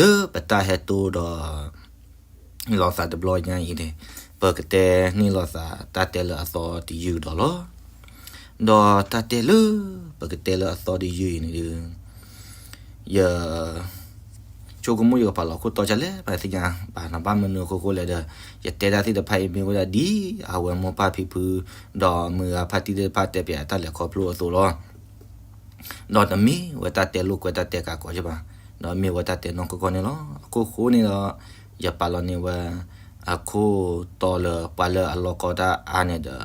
လၢပတၢ်ဟဲတိဒီး လိာ်သးတဘျီညါအံၤန့ၣ်, ပကတဲန့ၢ်လိာ်သးတၢ်တဲလၢအသီတယုၢ်ဒီးလီၤ. ဒီးတၢ်တဲလၢပကတဲလၢအသီတယုၢ်အံၤန့ၣ်ဒီး ယ ဆိကမိၣ်ယကပာ်လီၤခိၣ်တီဒ်လဲၣ် ပသ့ၣ်ညါဘၣ်နီၤ, ဘၣ်မနုၤအဃိလဲၣ်ဒီး ယတဲတၢ်သ့ၣ်တဖၣ်အံၤမ့ၢ်ဝဲဒၣ်ဒ်အဝဲမိၢ်ပၢ်ဖံဖု ဒီးမုၢ်ဂၤဖါတံၢ်သ့ၣ်တဖၣ်တဲပၠးတၢ်လဲၤခီဖျိအသိးလီၤ. ဒီးတမ့ၢ်ဝဲတၢ်တဲလိာ်ကွဲတၢ်တဲကးကီးက့ဘၣ်, ဒီးမ့ၢ်ဝဲတၢ်တဲနီၢ်ကီၢ်ကီၢ်န့ၣ်လီၤ. အခိၣ်ဃိန့ၣ်ဒီး ယပာ်လီၤန့ၢ်ဝဲ အခိၣ်တီလၢပှၤလၢအလီၢ်ကီတၢ်အါန့ၣ်ဒီး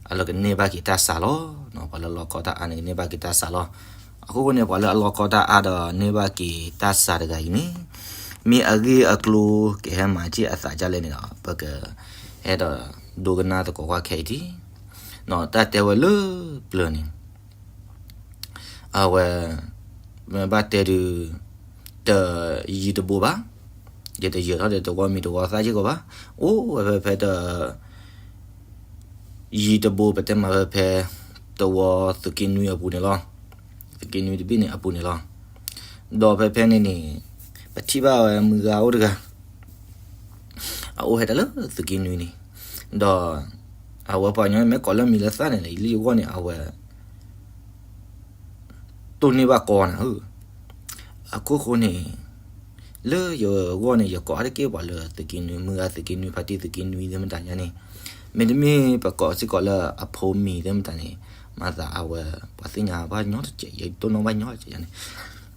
အလၢကန့ၢ်ဘၣ်က့ၤတၢ်စှၤလီၤ. ပှၤလၢအလီၢ်ကီတၢ်အါန့ၣ် ကန့ၢ်ဘၣ်က့ၤတၢ်စှၤလီၤ. အခိၣ်ဃိန့ၣ် ပှၤလၢအလီၢ်ကီတၢ်အါဒီးန့ၢ်ဘၣ်က့ၤတၢ်စှၤတဂၤအံၤန့ၣ် မ့ၢ်အဂ့ၢ်အကျိၤကဟဲမၤစ့ၢ်အသးဒ်လဲၣ်န့ၣ်ဒီး ပကဟဲဒီးဒိကနၣ်သကိးကွၢ်ခဲအံၤဒံး. တၢ်တဲဝဲလၢပျၢၤန့ၣ် အဝဲ မ့ၢ်ဘၣ်တဲဒုး တယံၤတဘိဘၣ်, ယတယံၤထီၣ်ဒီးတဝီမံၤတဝီသၣ်စ့ၢ်ကီးဘၣ်, အိၣ်ဝဲဖဲဖဲတ ယံၤတဘိ ပတဲမးဖဲဖဲ တဝီသုးက့နွံအပူၤန့ၣ်လီၤ. သုးက့နွံတဘ့ၣ်န့ၣ်အပူၤန့ၣ်လီၤ. ဒီးဖဲဖဲန့ၣ်န့ၣ် ပထံၣ်ဘၣ်ဝဲမုၢ်ဂၤအိၣ်တဂၤ အအိၣ်ဟဲတၢ်လၢသုးက့နွံန့ၣ်, ဒီး အဝဲပှၤကညီန့ၣ် မ့ၢ်ကိးလၢမံၤလၢသၣ်န့ၣ် လၢယဂီၢ်န့ၣ် အဝဲ တိၢ်န့ၢ်ဘၣ်ကီနၤဧၢ. အခိၣ်ဃိန့ၣ် လၢယဂီၢ်န့ၣ် ယကိးအါတက့ၢ်ပှၤလၢသုးက့နွံ, မုၢ်ဂၤသုးက့နွံ, ဖါတံၢ်သုးက့နွံသ့ၣ်မတၤညါန့ၣ်, မ့တမ့ၢ်ပကိးစ့ၢ်ကီးလၢအဖိမံၤသ့ၣ်မတၤန့ၣ်, မၤသးအဝဲ ပှၤသ့ၣ်ညါဘၣ်ညီတစဲး, ယတိၢ်နီၣ်ဘၣ်ညီတစဲးန့ၣ်,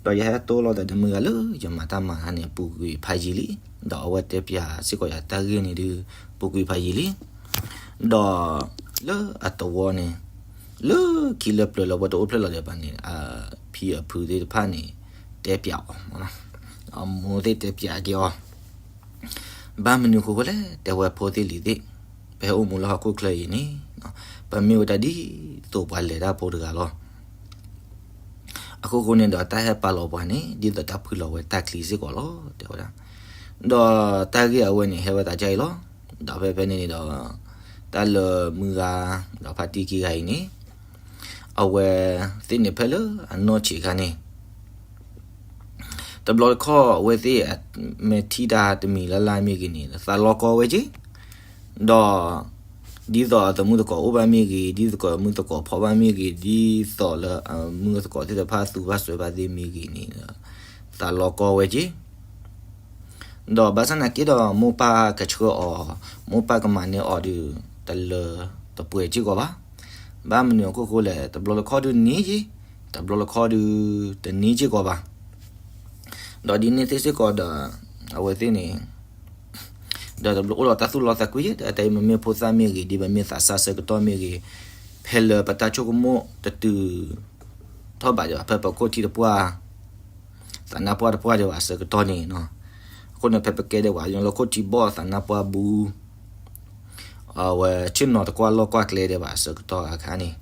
ဒီးယဟဲတိၢ်လီၤသးဒီးမုၢ်ဂၤလၢယမၤတၢ်မၤတၢ်န့ၣ် ပူၤကွံာ်ဖးယံာ်လံ, ဒီးအဝဲတဲပၠးစ့ၢ်ကီးယၤတၢ်ဂ့ၢ်န့ၣ်ဒုး ပူၤကွံာ်ဖးယံာ်လံ. ဒီးလၢအတဝီန့ၣ် လၢခံလၢပျၢၤလၢပှၤတအိၣ်ဖျဲၣ်လီၤဒီးဘၣ်န့ၣ် အဖံအဖုသ့ၣ်တဖၣ်န့ၣ် တဲပၠးအီၤ, အမိၢ်သ့ၣ်တဲပၠးက့ၤအီၤ, ဘၣ်မနုၤအဃိလဲၣ် တဲဝဲဖိသ့ၣ်လံၤသ့ၣ်, ပဟဲအိၣ်မူလၢဟီၣ်ခိၣ်ချၢအံၤန့ၣ် ပမ့ၢ်ဝဲဒၣ်ဒ်သိးပှၤလဲၤတၢ်ဖိတဂၤလီၤ. အခိၣ်ဃိန့ၣ်ဒီးတၢ်ဟဲပာ်လီၤပှၤန့ၣ် ဒ်သိးတၢ်ဖုလီၤဝဲတၢ်ချံစ့ၢ်ကီးလီၤ တဲဝဲဒၣ်. ဒီးတၢ်ဂ့ၢ်အဝဲန့ၣ် ဟဲဝဲသးဒ်အံၤလီၤ. ဒီးဖဲဖဲန့ၣ်န့ၣ်ဒီး တၢ်လၢမုၢ်ဂၤ ဒီးဖါတံၢ်ခံဂၤအံၤန့ၣ် အဝဲသ့ၣ်န့ၣ်ဖဲလၢအနီၢ်ဆံးအခါန့ၣ် တဘျီတခီၣ်အဝဲသ့ၣ် မ့ၢ်ထံၣ်တၢ်တမံၤလၢ်လၢ်မ့ၢ်ဂ့ၤန့ၣ် သးလီကီဝဲက့ၤ, ဒီး ဒ်သိးအသမုၢ်သကိးအိၣ်ဘၣ်မ့ၢ်ဂ့ၤ, ဒ်သိးသမုၢ်သကိးဖီၣ်ဘၣ်မ့ၢ်ဂ့ၤ, ဒ်သိးလၢအမုၢ်သကိးသ့ၣ်တဖၣ်သူဘၣ်စွဲဘၣ်သ့ၣ်မ့ၢ်ဂ့ၤန့ၣ် သးလီကီဝဲက့ၤ ဒီးဘၣ်ဆၣ်နာ်က့ဒီး မိၢ်ပၢ်ကဆှၢအီၤ, မိၢ်ပၢ်ကမၤန့ၢ်အီၤဒီး တလၢတပှဲၤစ့ၢ်ကီးဘၣ်. ဘၣ်မနုၤအခိၣ်ဃိလဲၣ်, တဘျီတခီၣ်ဒုးန့ၢ်က့ၤ, တဘျီတခီၣ်ဒုးတန့ၢ်စ့ၢ်ကီးဘၣ်. ဒီးဒ်န့ၣ်သ့ၣ်စ့ၢ်ကီးဒီး အဝဲသ့ၣ်န့ၣ် ဒီးတဘျီအိၣ်ဒီးတၢ်သူၣ်လီသးကွံ, တၢ်အံၤမ့မ့ၢ်ဖိသၣ်မ့ၢ်ဂ့ၤ, ဒ်ပမ့ၢ်သးစၢ်ဆၢကတီၢ်မ့ၢ်ဂ့ၤ, ဖဲလၢပတၢ်ဆိကမိၣ်တတုၤထီၣ်ဘးဒံးဘၣ်, ဖဲပခိၣ်ထံတပှၢ် သးနါပှၢ်တပှၢ်ဒံးဘၣ်အဆၢကတီၢ်န့ၣ်, အဃိန့ၣ် ဖဲပကဲဒံးဘၣ်လၢခိၣ်ထံဘီၣ်သးနါပှၢ်ဘု, အဝဲဆ့ၣ်နီၤတကွၢ်လီၢ်ကွၢ်ကျဲဒံးဘၣ်အဆၢကတီၢ်အခါန့ၣ်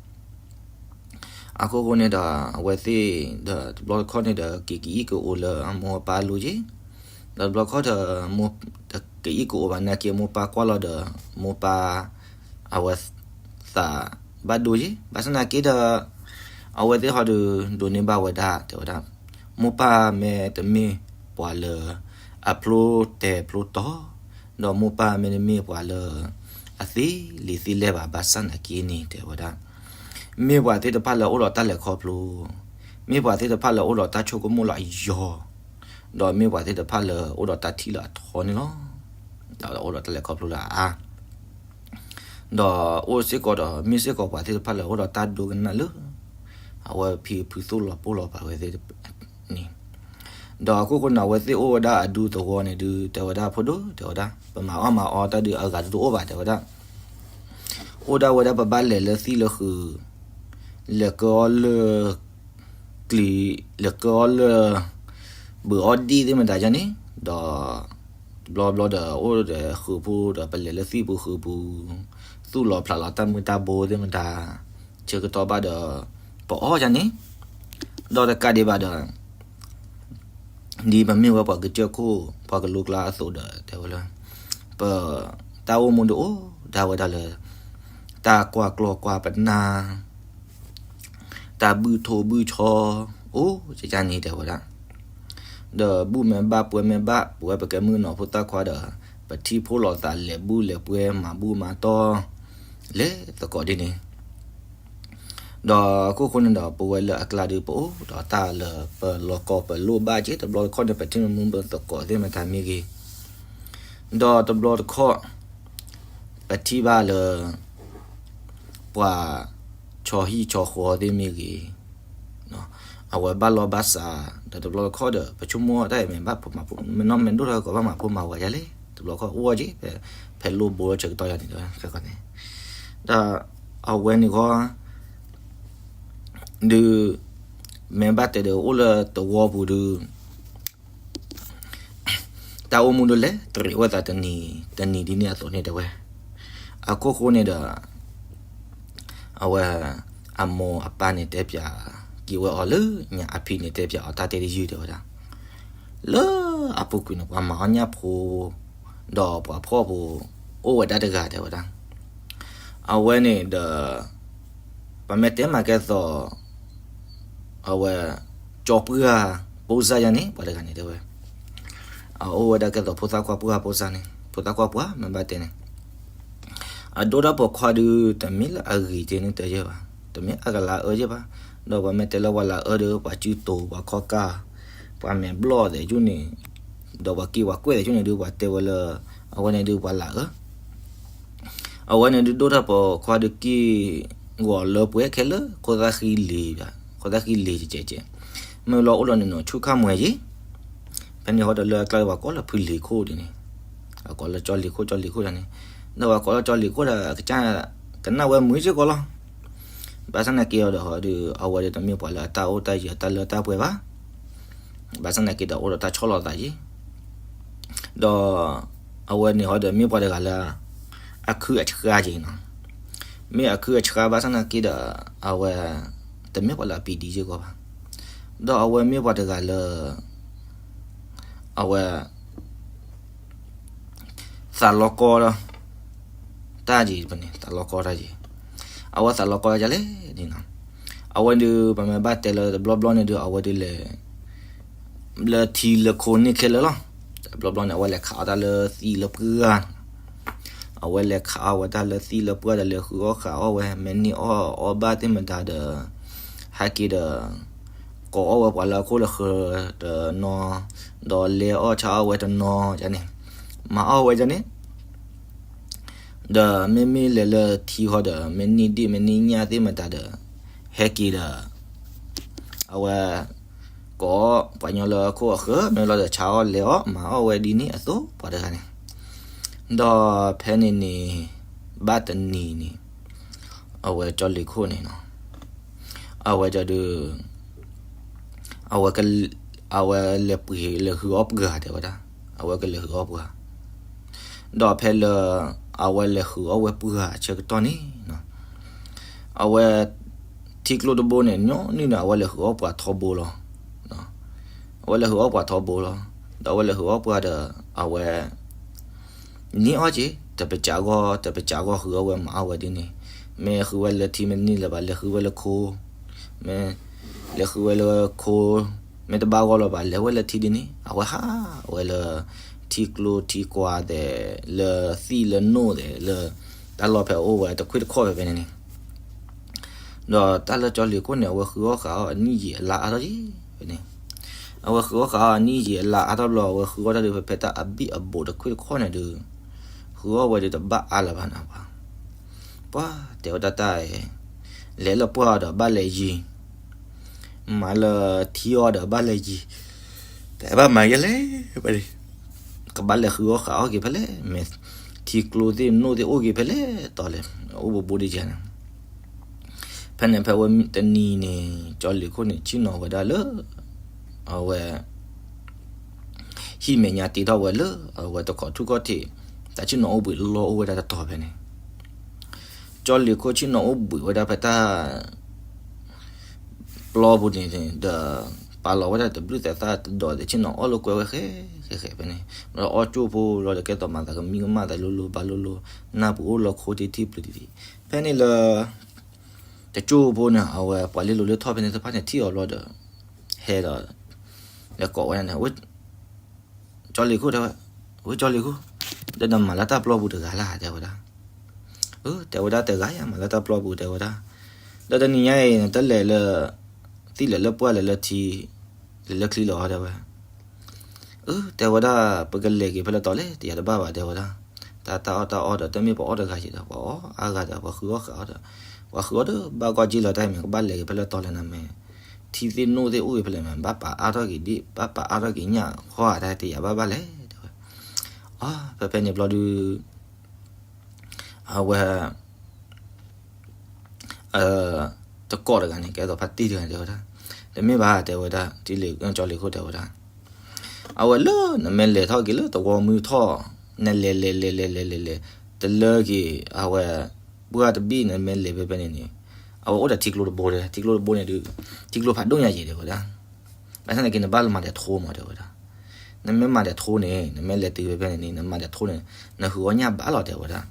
အခိၣ်ဃိန့ၣ်ဒီး အဝဲသ့ၣ်ဒီးတဘျီတခီၣ်န့ၣ်ဒီး က့ၤကအံၣ်ကအိၣ်လၢအမိၢ်အပၢ်အလိၤက့ၤ, ဒီးတဘျီတခီၣ်ဒီး ကအံၣ်ကအိၣ်ဘၣ်နာ်က့ မိၢ်ပၢ်ကွၢ်လီၤဒီး မိၢ်ပၢ် အဝဲသးဘၣ်ဒိက့ၤ, ဘၣ်ဆၣ်နာ်က့ဒီး အဝဲသ့ၣ်ဟီဒီး ဒိးန့ၢ်ဘၣ်ဝဲဒၣ် တဲဝဲဒၣ် မိၢ်ပၢ်မ့တမ့ၢ်ပှၤလၢအဖျိတဲာ်ဖျိတီၤ, ဒီးမိၢ်ပၢ်မ့တမ့ၢ်ပှၤလၢ အသ့လံာ်သ့လဲၢ်ဘၣ်, ဘၣ်ဆၣ်နာ်က့န့ၣ် တဲဝဲဒၣ် မ့ၢ်ပှၤသ့ၣ်တဖၣ်လၢအိၣ်ဒီးတၢ်လဲၤခီဖျိ, မ့ၢ်ပှၤသ့ၣ်တဖၣ်လၢအိၣ်ဒီးတၢ်ဆိကမိၣ်လၢအယီၤ, ဒီးမ့ၢ်ပှၤသ့ၣ်တဖၣ်လၢအိၣ်ဒီးတၢ်ထံၣ်လၢအထီန့ၣ်လီၤ. ဒီးအိၣ်ဒီးတၢ်လဲၤခီဖျိလၢအအါ ဒီးအိၣ်စ့ၢ်ကီးဒီး မ့ၢ်စ့ၢ်ကီးပှၤသ့ၣ်တဖၣ်လၢအိၣ်ဒီးတၢ်ဒိကနၣ်လၢ အဝဲဖံဖုသိၣ်လီၤပိၢ်လီၤပာ်ဝဲသ့ၣ်န့ၣ်, ဒီးအခိၣ်ဃိန့ၣ် အဝဲသ့ၣ်အိၣ်ဝဲဒၣ်အဒူသဝီန့ၣ်ဒုး တဲဝဲဒၣ် ဖိဒိၣ် တဲဝဲဒၣ် ပမၤအီၣ်မၤအီတၢ်ဒုးအဂၤတဒိၣ်အိၣ်ဘၣ် တဲဝဲဒၣ် အိၣ်ဒၣ်ဝဲဒၣ်ပဘၣ်လဲၤလၢသံၣ်လၢဃုာ်, လဲၤကၢအီၣ်လၢ ကျံၤ, လဲၤကၢအီၣ်လၢ ဘုးအီၣ်ဒံၣ်သ့ၣ်မတၤယါန့ၣ်, ဒီး တဘျီဘျီဒီး အိၣ်ဒီးဃုာ်ဖိဒီး ပလဲၤလၢသံၣ်ပူၤဃုာ်ပူၤ, သူၣ်လီၤဖျးလီၤတၢ်မုၢ်တၢ်ဘိသ့ၣ်မတၤ, ဆၢကတီၢ်ဘၣ်ဒီး ပအီၣ်ယါန့ၣ်, ဒီးတကးဒံးဘၣ်ဒီး ဒ်ပမ့ၢ်ဝဲပှၤကစၢၢ်ခိၣ် ပှၤကလူကျါအသိးဒီး တဲဝဲလၢ ပ တၢ်အိၣ်မူဒုးအိၣ်ဒၣ်ဝဲဒၣ်လၢ တၢ်ကွၢ်ကျီၢ်ကွၢ်ပနၢ် တၢ်ဘုၣ်ထိၣ်ဘုၣ်ဆီ အိၣ်ကကန့ၣ် တဲဝဲဒၣ်. ဒီးဘူၣ်မ့ၢ်ဘၣ်ပှဲၤမ့ၢ်ဘၣ် ပဝဲပကဲမုၣ်ကနီၤဖိသၣ်ခွါဒီး ပထံၣ်ဖိလိာ်သးလဲၤဘူၣ်လဲၤပှဲၤမၤဘူၣ်မၤတီၢ် လဲၤသကိးဒ်န့ၣ် ဒီးအခိၣ်ဃိန့ၣ်ဒီး ပဝဲလၢအကျါဒုး ပအိၣ်ဒီးတၢ်လၢပလီၤကီပလိၣ်ဘၣ်က့ၤ တဘျီတခီၣ်န့ၣ် ပထံၣ်မုၢ်မုၢ်သကိးသ့ၣ်မတၤမ့ၢ်ဂ့ၤ, ဒီးတဘျီတခီၣ် ပထံၣ်ဘၣ်လၢ ပှၤဆီဟံၣ်ဆီဃီသ့ၣ်မ့ၢ်ဂ့ၤ, အဝဲဘၣ်လီၢ်ဘၣ်စး, ဒီးတဘျီတခီၣ်ဒီး ပဆိကမိၣ်တၢ်အံၤမ့ၢ်ဘၣ်မၤဖိမၤဖိ မ့ၢ်နီၢ်မ့ၢ်ဒိၣ်ထီၣ်ကီးဘၣ်မၤဖိမၤဝၤယါလဲၣ်, တဘျီတခီၣ်အိၣ်က့ၤ ဖဲလိၣ်ဘိဆၢကတီၢ်ယါန့ၣ် ဒီးအဝဲန့ၣ်ဃီ ဒုး မ့ၢ်ဘၣ်တဲဒီးအိၣ်လၢတဝီပူၤဒုး တၢ်အိၣ်မူဒုးလဲၤတရံးဝဲသးတနံၤ တနံၤဒ်န့ၣ်အသိးန့ၣ်တဲဝဲ, အခိၣ်ဃိန့ၣ်ဒီး အဝဲ အမိၢ်အပၢ်န့ၣ်တဲပၠးက့ၤဝဲအီၤလၢညါ အဖံန့ၣ်တဲပၠးအီၤတၢ်တဲတယုၢ်တဲဝဲဒၣ်, လၢအပူၤကွံာ်န့ၣ် ပှၤမၤအီၣ်ညၣ်ဖိ ဒီးပှၤဖှီၣ်ဖိ အိၣ်ဝဲဒၣ်တဂၤတဲဝဲဒၣ်, အဝဲန့ၣ်ဒီး ပမ့ၢ်တဲမးကဲသိး အဝဲ ကၠီပှၢ်ပိၢ်စၢ်ယါန့ၣ် ပှၤတဂၤန့ၣ်တဲဝဲ, အအိၣ်ဝဲဒၣ်ကဲသိးဖိသၣ်ခွါပှၢ်ပိၢ်စၢ်န့ၣ် ဖိသၣ်ခွါပှၢ်မ့ၢ်ဘၣ်တဲန့ၣ် အဒိၣ်တၢ်ပိာ်ခွါဒုး တမ့ၢ်လၢအဂ့ၤကဲန့ၣ်တဲယဲၢ်ဘၣ်, တမ့ၢ်အကလၤအၢယဲၢ်ဘၣ်, ဒီးပှၤမ့ၢ်တဲလၢပှၤလၤအၢဒုး ပှၤစုတိၤ ပှၤခီၣ်ကၢ်, ပှၤမဲာ်ဘျီၣ်သဲးကၠူၣ်န့ၣ်, ဒီးပှၤက့ၤပှၤကွဲးသဲးကၠူၣ်န့ၣ်ဒုး ပှၤတဲဝဲလၢ အဝဲန့ၣ်ဒုးပှၤလၤအၢ အဝဲန့ၣ်ဒုးဒိၣ်တၢ်ပိာ်ခွါဒုးက့ၢ် ဂီၤလၢပှဲၤခဲလၢာ် ခိၣ်သၣ်ဃံလ့ၤ, ခိၣ်သၣ်ဃံလ့ၤကဲကဲ, မ့ၢ်လီၤအိၣ်ဒီးန့ၣ်နီၢ်ဆူၣ်ခၣ်မွဲၤယံၤ, ဖဲန့ၣ်ဟီဒီးလၢအကျါပှၤကိးလၢဖုလ့ၤခိၣ်ဒ်န့ၣ်, အကိးလၢကၠီလ့ၤခိၣ်ကၠီလ့ၤခိၣ်ဒ်န့ၣ်, ဒီးပှၤကိးလၢကၠီလ့ၤခိၣ်ဒီး ကစၢ်ကနၣ်ဝဲမုာ်စ့ၢ်ကီးလီၤ. ဘၣ်ဆၣ်သနာ်က့ဒီးဟီဒုး အဝဲဒုးတမ့ၢ်ပှၤလၢအတၢ်အိၣ်တၢ်ယၢၤတၢ်လၢတၢ်ပှဲၤဘၣ် ဘၣ်ဆၣ်သနာ်က့ဒီးအိၣ်ဒီးတၢ်ဆီၣ်လီၤသးယံၤ, ဒီးအဝဲန့ၣ်ဟီဒီးမ့ၢ်ပှၤတဂၤလၢ အခုအဆှါက့ၤနီၤ, မ့ၢ်အခုအဆှါဘၣ်ဆၣ်သနာ်က့ဒီး အဝဲ တမ့ၢ်ပှၤလၢအပံၤဒံစ့ၢ်ကီးဘၣ်, ဒီးအဝဲမ့ၢ်ပှၤတဂၤလၢ အဝဲ သးလီၤကီဒီး တၢ်ယံၤပန့ၣ် သးလီၤကီတၢ်ယံၤ, အဝဲသးလီၤကီဒ်လဲၣ်န့ၣ်နီၤ, အဝဲဒုး ပမ့ၢ်ဘၣ်တဲလၢတဘျီဘျီန့ၣ်ဒုး အဝဲဒုးလဲၤ လၢထံလၢခိန့ၣ်ခဲလၢာ်လီၤ. တဘျီဘျီန့ၣ် အဝဲလဲၤခးအီၣ်တၢ်လၢသံၣ်လၢပှၢ်နီၤ, အဝဲလဲၤခးအီၣ်ဝဲတၢ်လၢသံၣ်လၢပှၢ်ဒီး လဲၤဃုအီၣ်ဃုအီၣ်ဝဲ မ့ၢ်န့ၢ်အီၣ်အီဘၣ်သ့ၣ်မတၤဒီး ဟဲက့ၤဒီး ကိးအီၣ်ဝဲပှၤလၢအခိၣ်လၢဃၢၤတနီၤ, ဒီးလဲၤအီၣ်ဆါအီၣ်ဝဲတနီၤန့ၣ်, မၤအီၣ်ဝဲန့ၣ် ဒီးမ့မ့ၢ်လဲၤလၢထံဃီဒီး မ့ၢ်န့ၢ်ဒ့ၣ်မ့ၢ်န့ၢ်ညၣ်သ့ၣ်မတၤဒီး ဟဲက့ၤဒီး အဝဲ ကိးပှၤကညီလၢအခိၣ်အဃၢၤ မ့ၢ်လီၤဒီးဆါအီၣ်လဲၤအီၣ် မၤအီၣ်ဝဲဒ်န့ၣ်အသိးပှၤတဂၤန့ၣ်, ဒီးဖဲန့ၣ်န့ၣ် ဘၣ်တနံၤန့ၣ် အဝဲကၠီလ့ၤခိၣ်န့ၣ်နီၤ, အဝဲဒုး အဝဲ အဝဲလဲၤပှ့ၤလဲၤဃုအီၣ်ပှၢ်တဲဝဲဒၣ်, အဝဲကလဲၤဃုအီၣ်ပှၢ်, ဒီးဖဲလၢ အဝဲလဲၤဃုအီၣ်ဝဲပှၢ်အဆၢကတီၢ်န့ၣ် အဝဲ ထံကျိတဘိန့ၣ် ညီနုၢ်န့ၣ် အဝဲလဲၤဃုအီၣ်ပှၢ်ထီဘိလီၤ. အဝဲလဲၤဃုအီၣ်ပှၢ်ထီဘိလီၤ. ဒီးအဝဲလဲၤဃုအီၣ်ပှၢ်ဒီး အဝဲ န့ၢ်အီၣ်က့ၤ တပစးဂီၢ် တပစးဂီၢ်ဃုအီၣ်ဝဲမၤအီၣ်ဝဲဒ်န့ၣ်, မ့ၢ်ဃုဝဲလၢထံမ့ၢ်တန့ၢ်လၢၤဘၣ် လဲၤဃုဝဲလၢခိ, မ့ၢ် လဲၤဃုဝဲလၢခိ, မ့ၢ်တဘၣ်ဂီၢ်လၢၤဘၣ် လဲၤဝဲလၢထံဒ်န့ၣ်, အဝဲဟးဝဲလၢ ထံကျိထံကွၢ်သဲး လၢသံၣ်လၢနိၣ်သဲးလၢ တၢ်လီၢ်ဖဲအအိၣ်ဝဲတခွ့ၣ်တခီၣ်ဖဲဖဲန့ၣ်န့ၣ် ဒီးတၢ်လၢကၠီလ့ၤခိၣ်န့ၣ် အဝဲဃုအီၣ်ဃုအီၣ်အနံၣ်ယံာ်အလါအါထီၣ်က့ၤဖဲန့ၣ်, အဝဲဃုအီၣ်ဃုအီၣ်အနံၣ်ယံာ်အလါအါထီၣ်ဘျီ အဝဲဃုအီၣ်တၢ်ဒုးဖဲဖဲတၢ်အဘံၣ်အဘိးတခွ့ၣ်တခီၣ်န့ၣ်ဒုး ဃုအီၣ်ဝဲဒုးတဘၣ်အါလၢၤဘၣ်န့ၣ်ပှၤ, ပှၤတဲဝဲဒၣ်တၢ်အံၤ လဲၤလၢပှၢ်အီၤဒီးဘၣ်လဲၤယံၤ, မၤလၢထံအီၤဒီးဘၣ်လဲၤယံၤ, တဘၣ်မၤယဲလဲၣ်, ကဘၣ်လဲၤဃုအီၣ်ဃုအီၣ်က့ၤဖဲလဲၣ်, မ့ၢ်ထံကျိသ့ၣ်နိၣ်သ့ၣ်အိၣ်က့ၤဖဲလဲၣ်တီၤလဲၣ်, အိၣ်ဘူးဘူးဒ်ယဲန့ၣ် ဖဲန့ၣ်ဖဲဝဲတနံၤန့ၣ် ကၠီလ့ၤခိၣ်န့ၣ် ဆ့ၣ်နီၤဝဲဒၣ်လၢ အဝဲ ဟံၣ်မဲာ်ညါတ့ထီၣ်ဝဲလၢ အဝဲတခိးထူၣ်ခီၣ်ထံး တၢ်ဆ့ၣ်နီၤအိၣ်ဘှံးလီၢ်အိၣ်ဝဲဒၣ်တတီၤဖဲန့ၣ်, ကၠီလ့ၤခိၣ်ဆ့ၣ်နီၤအိၣ်ဘှံးဝဲဒၣ်ဖဲတၢ် ပျီပူၤန့ၣ်ဒီး ပာ်လီၤဝဲဒၣ်တဘျုးသဲးသၣ်တဒီး တၢ်ဆ့ၣ်နီၤအီၣ်လၢကွဲဝဲဃဲဃဲဃဲဖဲန့ၣ်, ဒီးအီၣ်ကၠိၣ်ဖိလီၤဒီးကဲသိးမၤသးကမံကမၣ်သးလိၤလိၤ ဘၣ်လိၤလိၤ, နၢ်ပူၤအိၣ်လီၤခိတံၢ်တံၢ်ပျုၤတံၢ်တံၢ်, ဖဲန့ၣ်လၢ တကၠိၣ်ဖိန့ၣ် အဝဲပှၤလ့လိၤလ့ထီၣ်ဖဲန့ၣ်တဖၣ်န့ၣ် ထံၣ်အီၤဘျီဒီး ဟဲဒီး လဲၤကိးဝဲန့ၣ် ကၠီလ့ၤခိၣ်တဲဝဲ, ဝဲကၠီလ့ၤခိၣ်, ဒီးနမၤလၢတၢ်ပျီပူၤတဂၤလၢ် တဲဝဲဒၣ်. အၢ တဲဝဲဒၣ် တဂၤယၤမၤလၢတၢ်ပျီပူၤ တဲဝဲဒၣ်. ဒီးတနံၤညါအံၤ နတလဲၤလၢ သံလဲၤလၢပှၢ်လဲၤလၢထံ လဲၤလၢချံလီၤ တဲဝဲ. အၢ တဲဝဲဒၣ် ပကလဲၤက့ၤဖဲလဲၣ်တီၤလဲၣ် တယၤတဘၣ်ဘၣ် တဲဝဲဒၣ်. တၢ်တၢ်အီၣ်တၢ်အီဒီး တမ့ၢ်ပှၤအီၣ်တဂၤယံၤဒီး ပှၤအီၣ်အါဂၤဒီး ပှၤဃုအီၣ်ဃာ်အီၣ်ဒီး ပှၤဃုအီၣ်ဒီး ဘၣ်ကွၢ်က့ၤလီၤတၢ်အံၤ မ့ၢ်ကဘၣ်လဲၤက့ၤဖဲလဲၣ်တီၤလဲၣ်နမ့ၢ် ထံသ့ၣ်နိၣ်သ့ၣ်အိၣ်က့ၤဖဲလဲၣ်မ့ၢ် ဘၣ်ပာ်အါထီၣ်က့ၤဒံၣ် ဘၣ်ပာ်အါထီၣ်က့ၤညၣ် ခီဧါ တယၤဘၣ်ဘၣ်လဲၣ် တဲဝဲ. အၢ ဖဲဖဲန့ၣ်ဘျီဒုး အဝဲ တကိးတဂၤန့ၣ် ကဲသိးဖါတံၢ်တဂၤန့ၣ် တဲဝဲဒၣ်, တမ့ၢ်ဘၣ် တဲဝဲဒၣ်, ထံလ့ၤကၠီလ့ၤခိၣ် တဲဝဲဒၣ်, အဝဲလၢနမ့ၢ်လဲၤထီၣ်က့ၤလၢသဝီမုၢ်ထီၣ်, နလဲၤလဲၤလဲၤလဲၤလဲၤလဲၤလဲၤ တလၢက့ၤ အဝဲ ပှၢ်တဘ့ၣ် နမ့ၢ်လဲၤဖဲဖဲန့ၣ်န့ၣ်, အဝဲအိၣ်ဒီးထံကျိတဘိတဲ, ထံကျိတဘိန့ၣ်ဒုး ထံကျိဖးဒိၣ်ညါက့ၤ တဲဝဲဒၣ်. ဘၣ်ဆၣ်သနာ်က့ နဘၣ်မၤဒီးထိမး တဲဝဲဒၣ်. နမ့ၢ်မၤဒီးထိန့ၣ် နမ့ၢ်လဲၤတုၤဖဲဖဲန့ၣ်န့ၣ် နမၤဒီးထိန့ၣ် နဟုးအီၣ်ညၣ်ဘၣ်လီၤ တဲဝဲဒၣ်.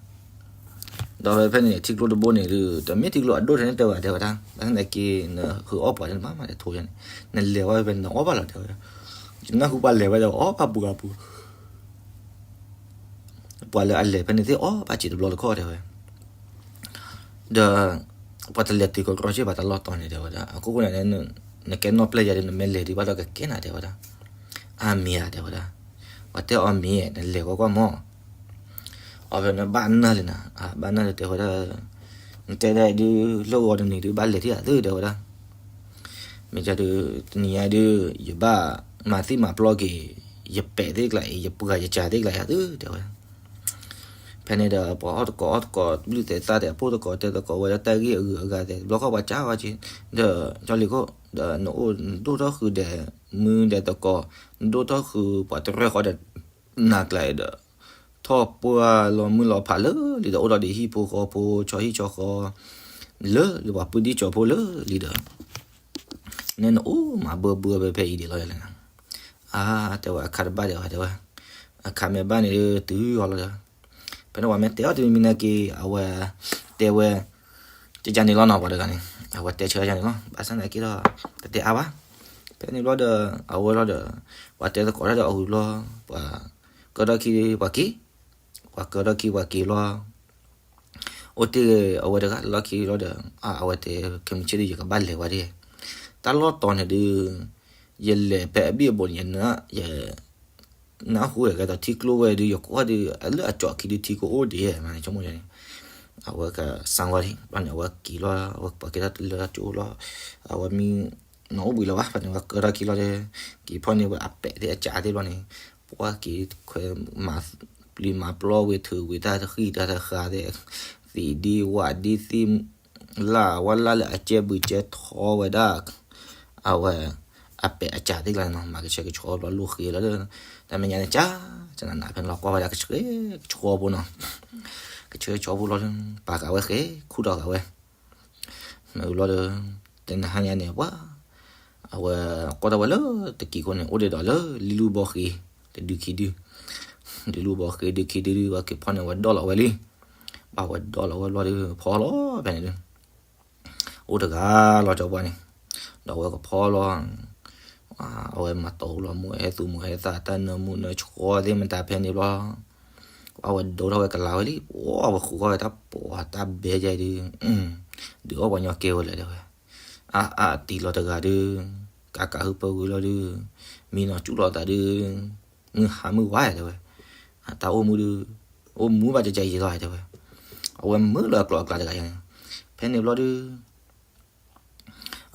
ဒီးဖဲဖဲန့ၣ်န့ၣ် ထံကျိတဘိန့ၣ်ဒုး တမ့ၢ်ထံကျိအဒိၣ်ထဲန့ၣ်တဲဝဲ တဲဝဲဒၣ်. ဘၣ်ဆၣ်သနာ်က့ နဟုးအီၣ်ပှၤန့ၣ် နဘၣ်မၤဒီးထိန့ၣ် နလဲၤဝဲဖဲဖဲန့ၣ် နအီၣ်ဘၣ်လီၤ တဲဝဲဒၣ်. ယနၢ်ဟူပှၤလဲၤဝဲဒီး အီၣ်ဘၣ်ပှၤပူၤ ပှၤလၢအလဲၤဖဲန့ၣ်သ့ၣ်အီၣ်ဘၣ်စံးတဘျီတခီၣ် တဲဝဲ. ဒီး ပှၤတလဲၤတုၤကီကီစ့ၢ်ဘၣ်တၢ်လီၢ်တီၤန့ၣ် တဲဝဲဒၣ်. အခိၣ်ဃိန့ၣ် နကဲနီၣ်ပျဲၢ်ယၤဒီး နမ့ၢ်လဲၤဒံးဘၣ်ဒီးကကဲနၤ တဲဝဲဒၣ်. အါမံၤဧါ တဲဝဲဒၣ်. ပှၤတဲအီၤမ့ၢ် နလဲၤကွၢ်ကွၢ်မး အီၤဖဲနဘၣ်နၢ်လံနၤ, ဘၣ်နၢ်လံ တဲဝဲဒၣ်. နတဲဒ်အံၤဒုး လၢဂီၤတနံၤဒုး ဘၣ်လဲၤထံၣ်အသု တဲဝဲဒၣ်. မ့ၢ်ဒုး တနံၤညါဒုး ယဘၣ်မၤသံမၤပျီက့ၤ ယပဲာ်သ့ၣ်ကျါအံၤ ယပှၤယစၢ်သ့ၣ်ကျါအံၤသု တဲဝဲ. ဖဲန့ၣ်ဒီး ပှၤအီၣ်တကိးအီၣ်တကိး ဘျုးသဲးသးသဲး အဖိတကိးတဲတကိးဝဲဒၣ် တၢ်ဂ့ၢ်အဂုၤအဂၤသဲး တဘျီဃီပှၤစၢ်ဝဲက့ၤ ဒီး ကၠီလ့ၤခိၣ် ဒီးနအိၣ်ဒိၣ်ထီၣ်ဃုာ်ဒီး မုၢ်ဒီးတကိး နဒိၣ်ထီၣ်ဃုာ်ပှၤတရဲၣ်ဃီဒီး နၤကျါအံၤဒီး ထီၣ်ပှၢ်လီၤမုၢ်လီၤဖးလၢလံဒီး အိၣ်ဒီးဒ်ဟံၣ်ဖိဃီဖိ ဆီဟံၣ်ဆီဃီ လၢလံပှၤပှ့ၤဒံၣ်ကၠီဖိလၢလံဒီး နဲနအိၣ်မးဘၢဘၢဖဲဖဲအံၤဒံးလီၤလဲၣ်. အါ တဲဝဲ အခါတဘၣ်ဒံးဝဲ တဲဝဲ. အခါမ့ၢ်ဘၣ်န့ၣ်ဒုး တုၤအီၤလီၤဒီး ဖဲန့ၣ်ပှၤမ့ၢ်တဲအီၤတမံၤမံၤနာ်က့ အဝဲ တဲဝဲ ကကန့ၣ်လီၤနီၤ ပှၤတဂၤန့ၣ် အဝဲတဲဆၢကန့ၣ်လီၤ ဘၣ်ဆၣ်သနာ်က့ဒီး တတဲအါဘၣ်. ဖဲန့ၣ်ဘျီဒီး အဝဲလီၤဒီး ပှၤတဲသကိးတၢ်ဒီးအဝံၤလီၤ ပှၤကၢထီၣ်ခံပှၤက့ၤ ပှၤကၢထီၣ်ခံပှၤက့ၤလီၤ. အိၣ်တ့ၢ်အဝဲတဂၤလီၢ်ခံလီၤဒီး အဝဲတဲ ခဲမုၢ်ဆ့ၣ်ဒုး ယကဘၣ်လဲၤဝဲဒၣ် တၢ်လီၢ်တီၤန့ၣ်ဒုး ယလဲၤဖဲအဘံၣ်အဘိန့ၣ် ယ နၢ်ဟူဝဲကဲဒီးထံကျိဝဲဒုး ယကွၢ်ဒုး လၢအကၠီၣ်ခံဒုးထံကအိၣ်ဒံးမးန့ၣ် ဆိကမိၣ်ယၤန့ၣ် အဝဲကစၢ်ဝဲလံ ဘျီန့ၣ် အဝဲက့ၤလီၤ အဝဲပှၤက့ၤထီၣ်တလၢတၢ်ကၠိလီၤ အဝဲမံ နီၢ်အိၣ်ဘှံးလၢၤဘၣ် ဖဲန့ၣ် အဝဲကၢထီၣ်ခံလီၤဒီး က့ၤဖီၣ်န့ၢ်ဝဲအပဲာ်သ့ၣ်အစးသ့ၣ်ဘျီန့ၣ် ပှၤက့ၤခွဲးမၤပျံၤမၤပျီဝံၤ ထုးဝံၤတၢ်တဃံၢ်တၢ်တဃာ်သ့ၣ် သံးဒံးဝးဒံးသ့ၣ် လၢ်ဝဲလၢ်လၢအကဲဘုးကဲထီဝဲဒၣ် အဝဲ အပဲာ်အစးသ့ၣ်ကျါန့ၣ်နီၤ မၤကဆှဲကဆှီဘျီလိၣ်ဃ့လီၤဒီး တၢ်မဲာ်ညါန့ၣ် ကၢ် ကနနးဖဲန့ၣ်လီၤ ကွၢ်ဝဲဒၣ်ကဆှဲကဆှီဖိနီၤ ကဆှဲကဆှီဖိလီၤဒီး ပာ်ဃာ်ဝဲဃဲ ခူၣ်ထီၣ်ဃာ်ဝဲ မ့ၢ်လီၤဒီး တနဟါညါန့ၣ် ပှၤ အဝဲ ကွၢ်ထီၣ်ဝဲလၢတကံၤခိၣ်န့ၣ် အိၣ်ဒံးဒီးလၢလံလူဘီဃ့ တဒုခံဒု လံလူဘီဃ့ဒုခံဒုဒု ပှၤက့ၤဖီၣ်န့ၢ်ဝဲဒီၣ်လီၤဝဲလံ ဘၣ်ဝဲဒီၣ်လီၤဝဲဘျီဒီး ဖီလီၤဖဲန့ၣ်ဒု အိၣ်တဂၤလီၤကၠီပှၢ်န့ၣ် ဒီးအဝဲကဖီလီၤ အဝဲမၤတီလီၤမူဟဲသူၣ်မူဟဲသၣ် တၢ်နၢမူနၢဆှီသ့ၣ်မတၤဖဲန့ၣ်ဘျီ အဝဲဒိးထီၣ်ဝဲကလၤဝဲလံ ပှၤဝဲဃုာ်ဃီဝဲတၢ်ပှၤတၢ်ဘဲယဲဒု ဒုးအီၣ်ပှၤညီကဲဝဲလၢၤတဲဝဲ အါအါတံၢ်လီၤတဂၤဒု ကးကးဟုပၢဝံၤလီၤဒု မံနီၤကၠူၣ်လီၤသးဒု မုၢ်ဟါမုၢ်ဝါတဲဝဲ အတၢ်အိၣ်မူဒု အိၣ်မူဘၣ်ကကယံၤလီၤတဲဝဲ အဝဲမုာ်လၢအကျိၤအကျဲတဂၤယဲန့ၣ် ဖဲန့ၣ်ဘျီဒု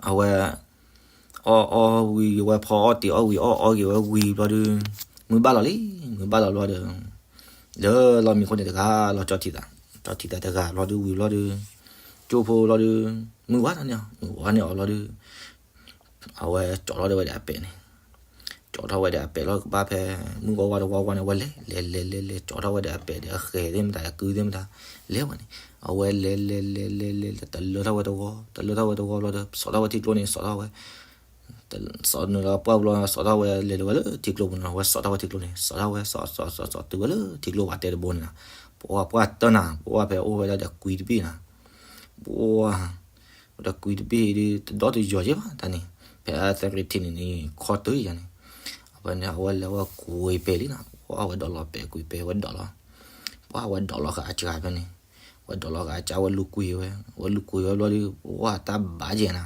အဝဲ အီၣ်အီၣ်ဝံၤ ဝဲဖီအီၣ်တ့ၢ်အီၣ်ဝံၤ အီၣ်အီၣ်က့ၤဝဲဝံၤဘျီဒု မုၢ်ဘၣ်လီၤလံ မုၢ်ဘၣ်လီၤဘျီဒီး လၢလီၢ်မံခိၣ်န့ၣ်တဂၤလီၤ ကၠီထံးသး ကၠီထံးသးတဂၤဘျီဒု ဝံၤဘျီဒု ကၠိဖိဘျီဒု မုၢ်ဝါန့ၢ်အီၤ မုၢ်ဝါန့ၢ်အီၤဘျီဒု အဝဲကၠီထီၣ်ဝဲဒၣ်အပဲာ်န့ၣ် ကၠီထီၣ်ဝဲဒၣ်အပဲာ်လီၤ ကဘၣ်ဖဲ မုၢ်ဝါဝါတဝီဝါန့ၣ် ဝဲလဲၤ လဲၤလဲၤလဲၤလဲၤ ကၠီထီၣ်ဝဲဒၣ်အပဲာ်ဒီးအဃဲၤသ့ၣ်မတၤ အကုသ့ၣ်မတၤ လဲၤဝဲန့ၣ် အဝဲလဲၤလဲၤလဲၤလဲၤလဲၤ တလၢထီၣ်ဝဲတဝီ တလၢထီၣ်ဝဲတဝီဘျီဒီး စီၤထီၣ်ဝဲထံကျိန့ၣ် စီၤထီၣ်ဝဲ စီၤနုာ်လီၤပှၢ်ဘျီ စီၤထီၣ်ဝဲလဲၤလီၤဝဲလၢထံကျိပူၤန့ၣ် အဝဲစီၤထီၣ်ဝဲထံကျိန့ၣ် စီၤထီၣ်ဝဲ စီၤစီၤစီၤစီၤတုၤဝဲလၢထံကျိပှၤတဲတဘိန့ၣ်လီၤ ပှၤပှၢ်တၢၢ်နၤ ပှၤဝဲဖဲအိၣ်ဝဲဒၣ်ဒီးကွံတဘ့ၣ်နၤ ပှၤ ဒီးကွံတဘ့ၣ်ဒုး တဒီတယီၤက့ဘၣ်တၢ်န့ၣ် ဖဲအသရ့ထံန့ၣ်န့ၣ် ခီတၢၢ်ယၤန့ၣ် ဖဲန့ၣ် အဝဲလဲၤဝဲကွံာ်ပဲာ်လံနီၤ, ပှၢ်ဝဲဒိးလီၤပဲာ်ကွံာ်ပဲာ်ဝဲဒိးလီၤ, ပှၢ်ဝဲဒိးလီၤဃာ်အစှၤဖဲန့ၣ်, ဝဲဒိးလီၤဃာ်အစှၤ ဝဲလူၤကွံာ်ဝဲ, ဝဲလူၤကွံာ်ဝဲဘျီဒီး ပှၢ်တၢ်ဘါကဲနၤ,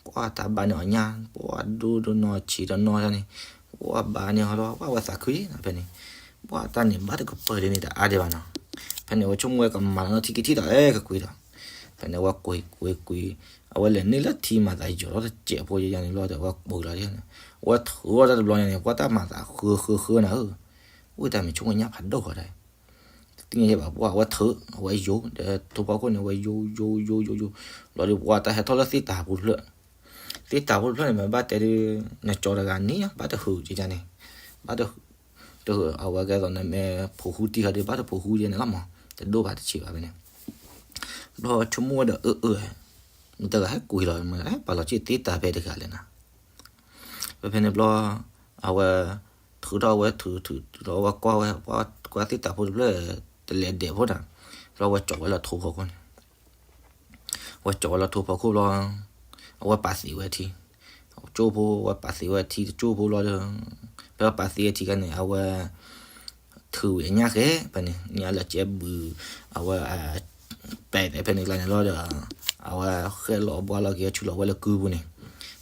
ပှၢ်တၢ်ဘါန့ၣ်အီၤညၣ် ပှၢ်ဒိၣ်ဒိၣ်နီၢ်ဆံးတနီၢ်န့ၣ်, ပှၢ်ဘါန့ၣ်ဟီဒီး ပှၢ်ဝဲသးခုနီၤဖဲန့ၣ်, ပှၢ်တၢ်န့ၣ်ဘၣ်တကပၤဒ်န့ၣ် တအါဒံးဘၣ်နီၤ, ဖဲန့ၣ် ဝဲဆိကမိၣ်ဝဲကမၤလီၤနီၢ်ထံကထံၣ်ဒီး အဲ ကကွံာ်ဒီး, ဖဲန့ၣ် ဝဲကွံာ်ကွံာ်ကွံာ်, အဝဲလဲၤန့ၢ်လၢထံမၤသးယိာ်လီၤတစဲးဖိယဲယဲန့ၣ်ဘျီဒီး ဝဲကွံာ်လီၤဒ်န့ၣ်, ဝဲထုးထီၣ်တၢ်တဘျီညါန့ၣ် ပှၢ်တၢ်မၤသးဃၢဃၢဃၢနၤဧၢ, အိၣ်တၢ်မ့ၢ်ဆိကမိၣ်ညၣ်ဖးဒိၣ်ဃီဒီး တသ့ၣ်ညါဘၣ် ပှၢ်ဝဲထုး အဝဲယိာ် ဒီးထိၣ်ဖီခိၣ်န့ၣ် ဝဲယိာ်ယိာ်ယိာ်ယိာ်ယိာ်, ဘျီဒီးပှၢ်တၢ်ဟဲထီၣ်လၢသ့ၣ်တၤဖိတဖျၢၣ်, သ့ၣ်တၤဖိတဖျၢၣ်န့ၣ် မ့ၢ်ဘၣ်တဲဒုး နကၠီတဂၤန့ၣ် ဘၣ်တဟုးကန့ၣ်, ဘၣ်တဟုး, တဟုး အဝဲကဲသိးနမ့ၢ်ဖိးဃူတံၢ်ဃီဒီး ဘၣ်တဖိးဃူယဲန့ၣ်လီၤမး, တဒိၣ်ဘၣ်တဆံးဘၣ်ဖဲန့ၣ်, ဘျီဆိကမိၣ်ဝဲဒီးအၢအၢ, မ့ၢ်တဂၤဟဲကွံာ်လီၤ မ့ၢ်ပာ်လီၤစ့ၢ်သ့ၣ်တၤဖဲတဂၤလဲၣ်နၤ ဖဲဖဲန့ၣ်ဘျီ အဝဲထုးထီၣ်ဝဲထုးထုးထုးထီၣ်ဝဲကွၢ်ဝဲ ကွၢ်သ့ၣ်တၤဖိတဖျၢၣ် တလဲၤဒဲးဖိတၢ်, ဘျီဝဲကၠီဝဲလၢထိၣ်ဖီခိၣ်န့ၣ်, ဝဲကၠီဝဲလၢထိၣ်ဖီခိၣ်ဘျီ အဝဲပာ်သံးဝဲထံ, ကၠိဖိ ဝဲပာ်သံးဝဲထံတကၠိဖိဘျီဒီး ဖဲပာ်သံးဝဲထံခါန့ၣ် အဝဲ ထုးဝံၤအညၣ်ဃဲ ဖဲန့ၣ် ညၣ်လၢကဲဘုး အဝဲ ပဲာ်သဲးဖဲန့ၣ်ကျါန့ၣ်လီၤဒီး အဝဲဃဲလီၤဘှါလီၤက့ၤ ဆူလီၤဝဲလၢကုပူၤန့ၣ်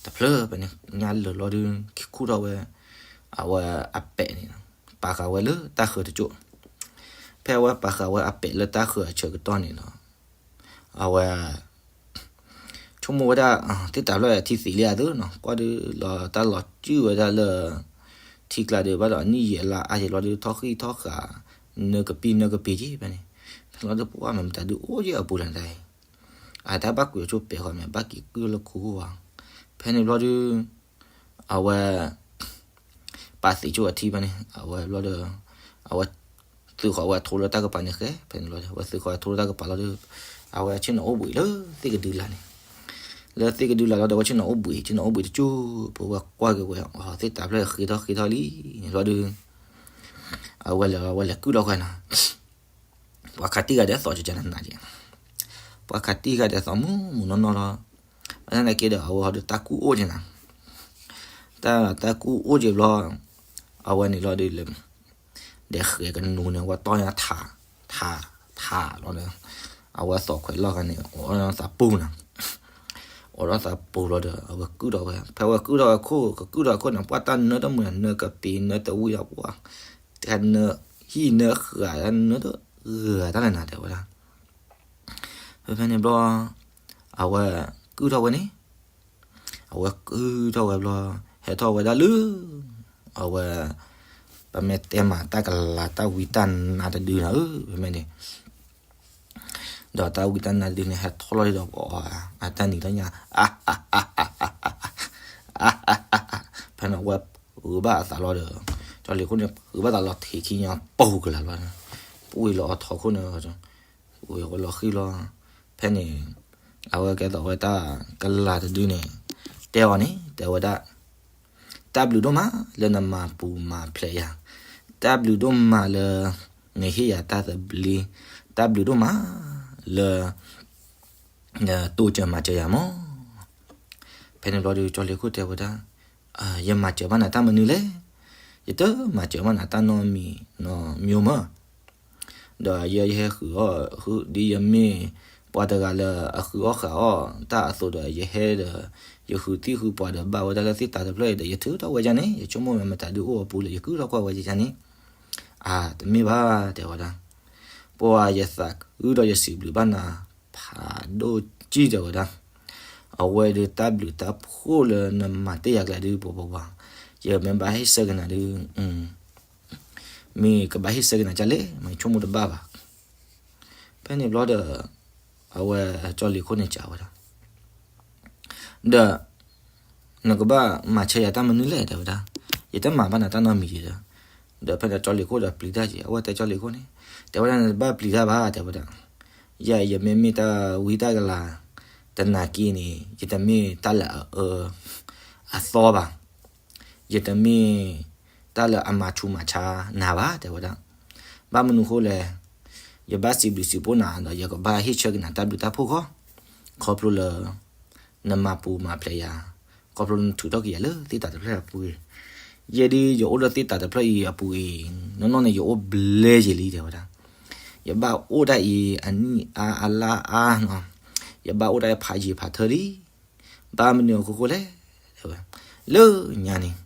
တဖျၢၣ်ဖဲန့ၣ် ညၣ်လၢာ်လီၤဒုး ခူၣ်ထီၣ်ဝဲ အဝဲအပဲာ်န့ၣ် ပာ်ဃာ်ဝဲလၢတၢ်ဃၢၤတကၠိၢ်, ဖဲအဝဲပာ်ဃာ်ဝဲအပဲာ်လၢတၢ်ဃၢၤအဆၢကတီၢ်န့ၣ်ဒီး အဝဲ ဆိကမိၣ်ဝဲဒၣ် သ့ၣ်တၤဖျၢၣ်ထံသံးလံအသိးနီၤ ကွၢ်ဒုးလီၤတၢ်လီၤစုၣ်ဝဲဒၣ်လၢ ထံကျါဒီး ဘၣ်ဒီးအနံၣ်ယံာ်အလါအါယံာ်လီၤဒုး ထီၣ်ဃံၣ်ထီၣ်ဃာ် နၢကပံၢ်နၢကပ့ၤက့ၤဖဲန့ၣ် ဖဲလီၤဒုးပှၢ်မ့ၢ်မတၤဒုးအိၣ်ယဲၢ်အပူၤလဲၣ်တၢ်အံၤ အတၢ်ဘၣ်ကွံာ်အဆိပဲာ်ဃီမ့ၢ်ဘၣ်က့ၤကုၢ်လၢခိခိၣ်ဘၣ် ဖဲန့ၣ်ဘျီဒုး အဝဲ ပာ်သံးကၠိၣ်အထံဖဲန့ၣ် အဝဲဘျီဒီး အဝဲ သုးဃီၤဝဲထိလၢတၢ်ကပၤန့ၣ်ဃဲ ဖဲန့ၣ်ဘျီဒီး အဝဲသုးဃီၤထိလၢတၢ်ကပၤလီၤဒီး အဝဲဆ့ၣ်နီၤအိၣ်ဘှံးလၢသ့ၣ်ကဒုလာ်န့ၣ် လၢသ့ၣ်ကဒုလာ်လီၤဒီး အဝဲဆ့ၣ်နီၤအိၣ်ဘှံး ဆ့ၣ်နီၤအိၣ်ဘှံးတကၠိၢ်ဖိ ဝဲကွၢ်က့ၤဝဲ အသ့ၣ်တၤဖျၢၣ်ဃ့ထီၣ်ဃ့ထီၣ်လံန့ၣ်ဘျီဒီး အဝဲလဲၤ အဝဲလဲၤကုၢ်ထီၣ်ကွၢ်နီၤ ပှၤခးတံၢ်ဂၤဒဲးသီကကနနးက့ၤ ပှၤခးတံၢ်ဂၤဒဲးသီမုၢ်မုၢ်နီၢ်နီၢ်လီၤ ဘၣ်ဆၣ်သနာ်က့ဒီး အဝဲဟီဒီးတၢ်ကူၣ်အိၣ်က့ၤနၤ တၢ်တၢ်ကူၣ်အိၣ်က့ၤဘျီ အဝဲန့ၣ်လီၤဒီး ဒီးဃဲၤကနူၤန့ၣ် အဝဲတီၢ်ညါထး ထး ထးလီၤဒီး အဝဲသီၣ်ခွဲးလီၢ်ဂၤန့ၣ် အိၣ်ဒီးသးပူၤနၤ အိၣ်ဒီးသးပူၤလီၤဒီး အဝဲကုၢ်ထီၣ်ဝဲ ဖဲအဝဲကုၢ်ထီၣ်ဝဲခိၣ် ကကုၢ်ထီၣ်ဝဲခိၣ်န့ၣ် ပှၢ်တၢ်နၢတမုာ် နၢကပ့ၤ နၢတဝံၤဒီးပှၢ် တၢ်နၢဟံၣ်နၢဃာ် တၢ်နၢတဂၤတၢ်လဲၣ်နၤ တဲဝဲဒၣ် ဖဲဖဲန့ၣ်ဘျီ အဝဲကုၢ်ထီၣ်ဝဲန့ၣ် အဝဲကုၢ်ထီၣ်ဝဲဘျီ ဟဲထီၣ်ဝဲဒၣ်လၢ အဝဲ ပမ့ၢ်တဲမးတၢ်ကလၤတၢ်ဝံတၢ်နါတဒုနၤဧၢ ဖဲဖဲန့ၣ် ဒီးတၢ်ဝံတၢ်နါတဒုန့ၣ် ဟဲထီၣ်လီၤဒီး အတၢ်နံၤတၢ်ညါ ဖဲန့ၣ် အဝဲဂုာ်ဘၣ်အသးလီၤဒီး ကၠီလ့ၤခိၣ်န့ၣ် ဂုာ်ဘၣ်သးလီၤထံးခံညါ ပူၤကလာ်လီၤ ပူၤလီၤအထီခိၣ်န့ၣ် ဝဲလီၤဃံလီၤ ဖဲန့ၣ် အဝဲကဲသိးဝဲတၢ်ကလၤတဒုန့ၣ် တဲအီၤန့ၣ် တဲဝဲဒၣ် တၢ်ဘျုးဒိၣ်မးလၢနမၤပူၤမၤဖျဲးယၤ, တၢ်ဘျုးဒိၣ်မးလၢ နဟ့ၣ်ယၤတၢ်သဘျ့, တၢ်ဘျုးဒိၣ်မးလၢ တိစၢၤမၤစၢၤယၤမး. ဖဲန့ၣ်ဘျီဒီး ကၠီလ့ၤခိၣ်တဲဝဲဒၣ်, ယမၤစၢၤဘၣ်နၤတၢ်မနုၤလဲၣ်. ယတမၤစၢၤဘၣ်နၤတၢ်နီတမံၤနီတမံၤမး. ဒီးယဲယဟဲဃုအီၣ်ဃု ဒ်ယမ့ၢ်ပှၤတဂၤလၢအဃုအီၣ်ဃုအီၣ်တၢ်အသိးဒီး ယဟဲဒီး ယဃုသံၣ်ဃုပှၤဒီး ဘၣ်ဝဲဒၣ်လၢသ့ၣ်တၤတဖျၢၣ်အံၤဒီး ယထုးထီၣ်ဝဲဒၣ်န့ၣ် ယဆိကမိၣ်မ့ၢ်မတၤဒုးအိၣ်အပူၤလၢယကုၢ်ထီၣ်ကွၢ်ဝဲဒၣ်န့ၣ်, အတမ့ၢ်ဘၣ် တဲဝဲဒၣ်. ပှၤယသးခုဒီးယစံးဘျုးဘၣ်နၤ ဖးဒိၣ်ကံၢ် တဲဝဲဒၣ်. အဝဲဒုးတၢ်ဘျုးတၢ်ဖှိၣ်လၢနမၤတ့ၢ်ယၤကျဲဒုး ပှၤပှၤပှၤ, ယမ့ၢ်ဘၣ်ဟ့ၣ်ဆၢက့ၤနၤဒုး မ့ၢ်ကဘၣ်ဟ့ၣ်ဆၢက့ၤနၤဒ်လဲၣ်, မ့ၢ်ဆိကမိၣ်တဘၣ်ဘၣ်. ဖဲန့ၣ်ဘျီဒီး အဝဲကၠီလ့ၤခိၣ်န့ၣ်စံးဝဲဒၣ်, ဒီး နကဘၣ်မၤဆၢယၤတၢ်မနုၤလဲၣ် တဲဝဲဒၣ်. ယတမၤဘၣ်နၤတၢ်နီတမံၤဒီး, ဒီးဖဲန့ၣ်ကၠီလ့ၤခိၣ်ဒီးပျံၤတၢ်က့ၤ, အဝဲတဲကၠီလ့ၤခိၣ်န့ၣ်, တဲဝဲဒၣ်နတဘၣ်ပျံၤတၢ်ဘၣ် တဲဝဲဒၣ်. ယၤ ယမ့မ့ၢ်တၢ်ဝံတၢ်ကလၤ တနာ်က့န့ၣ် ယတမ့ၢ်တၢ်လၢအအၢအသီဘၣ်. ယတမ့ၢ်တၢ်လၢအမၤဆူးမၤဆါနၤဘၣ် တဲဝဲဒၣ်. ဘၣ်မနုၤဃိလဲၣ်, ယဘၣ်စံးဘျုးစံးဖှိၣ်နၤဒီး ယကဘၣ်ဟ့ၣ်ဆၢက့ၤနၤတၢ်ဘျုးတၢ်ဖှိၣ်ဃီ, ခီဖျိလၢ နမၤပူၤမၤဖျဲးယၤ, ခီဖျိနထုးထီၣ်က့ၤယၤလၢသ့ၣ်တၤတဖျၢၣ်အပူၤအံၤ, ယဲဒုးယအိၣ်လၢသ့ၣ်တၤတဖျၢၣ်အံၤအပူၤအံၤ, နီၢ်နီၢ်န့ၣ် ယအိၣ်ဘျဲယံာ်လံ တဲဝဲဒၣ်. ယဘၣ်အိၣ်တၢ်အံၤအနံၣ်အါအလါအါနီၤ, ယဘၣ်အိၣ်တၢ်အံၤဖးယံာ်ဖးထၢလံ, ဘၣ်မနုၤအခိၣ်ဃိလဲၣ် တဲဝဲ. လၢညါန့ၣ်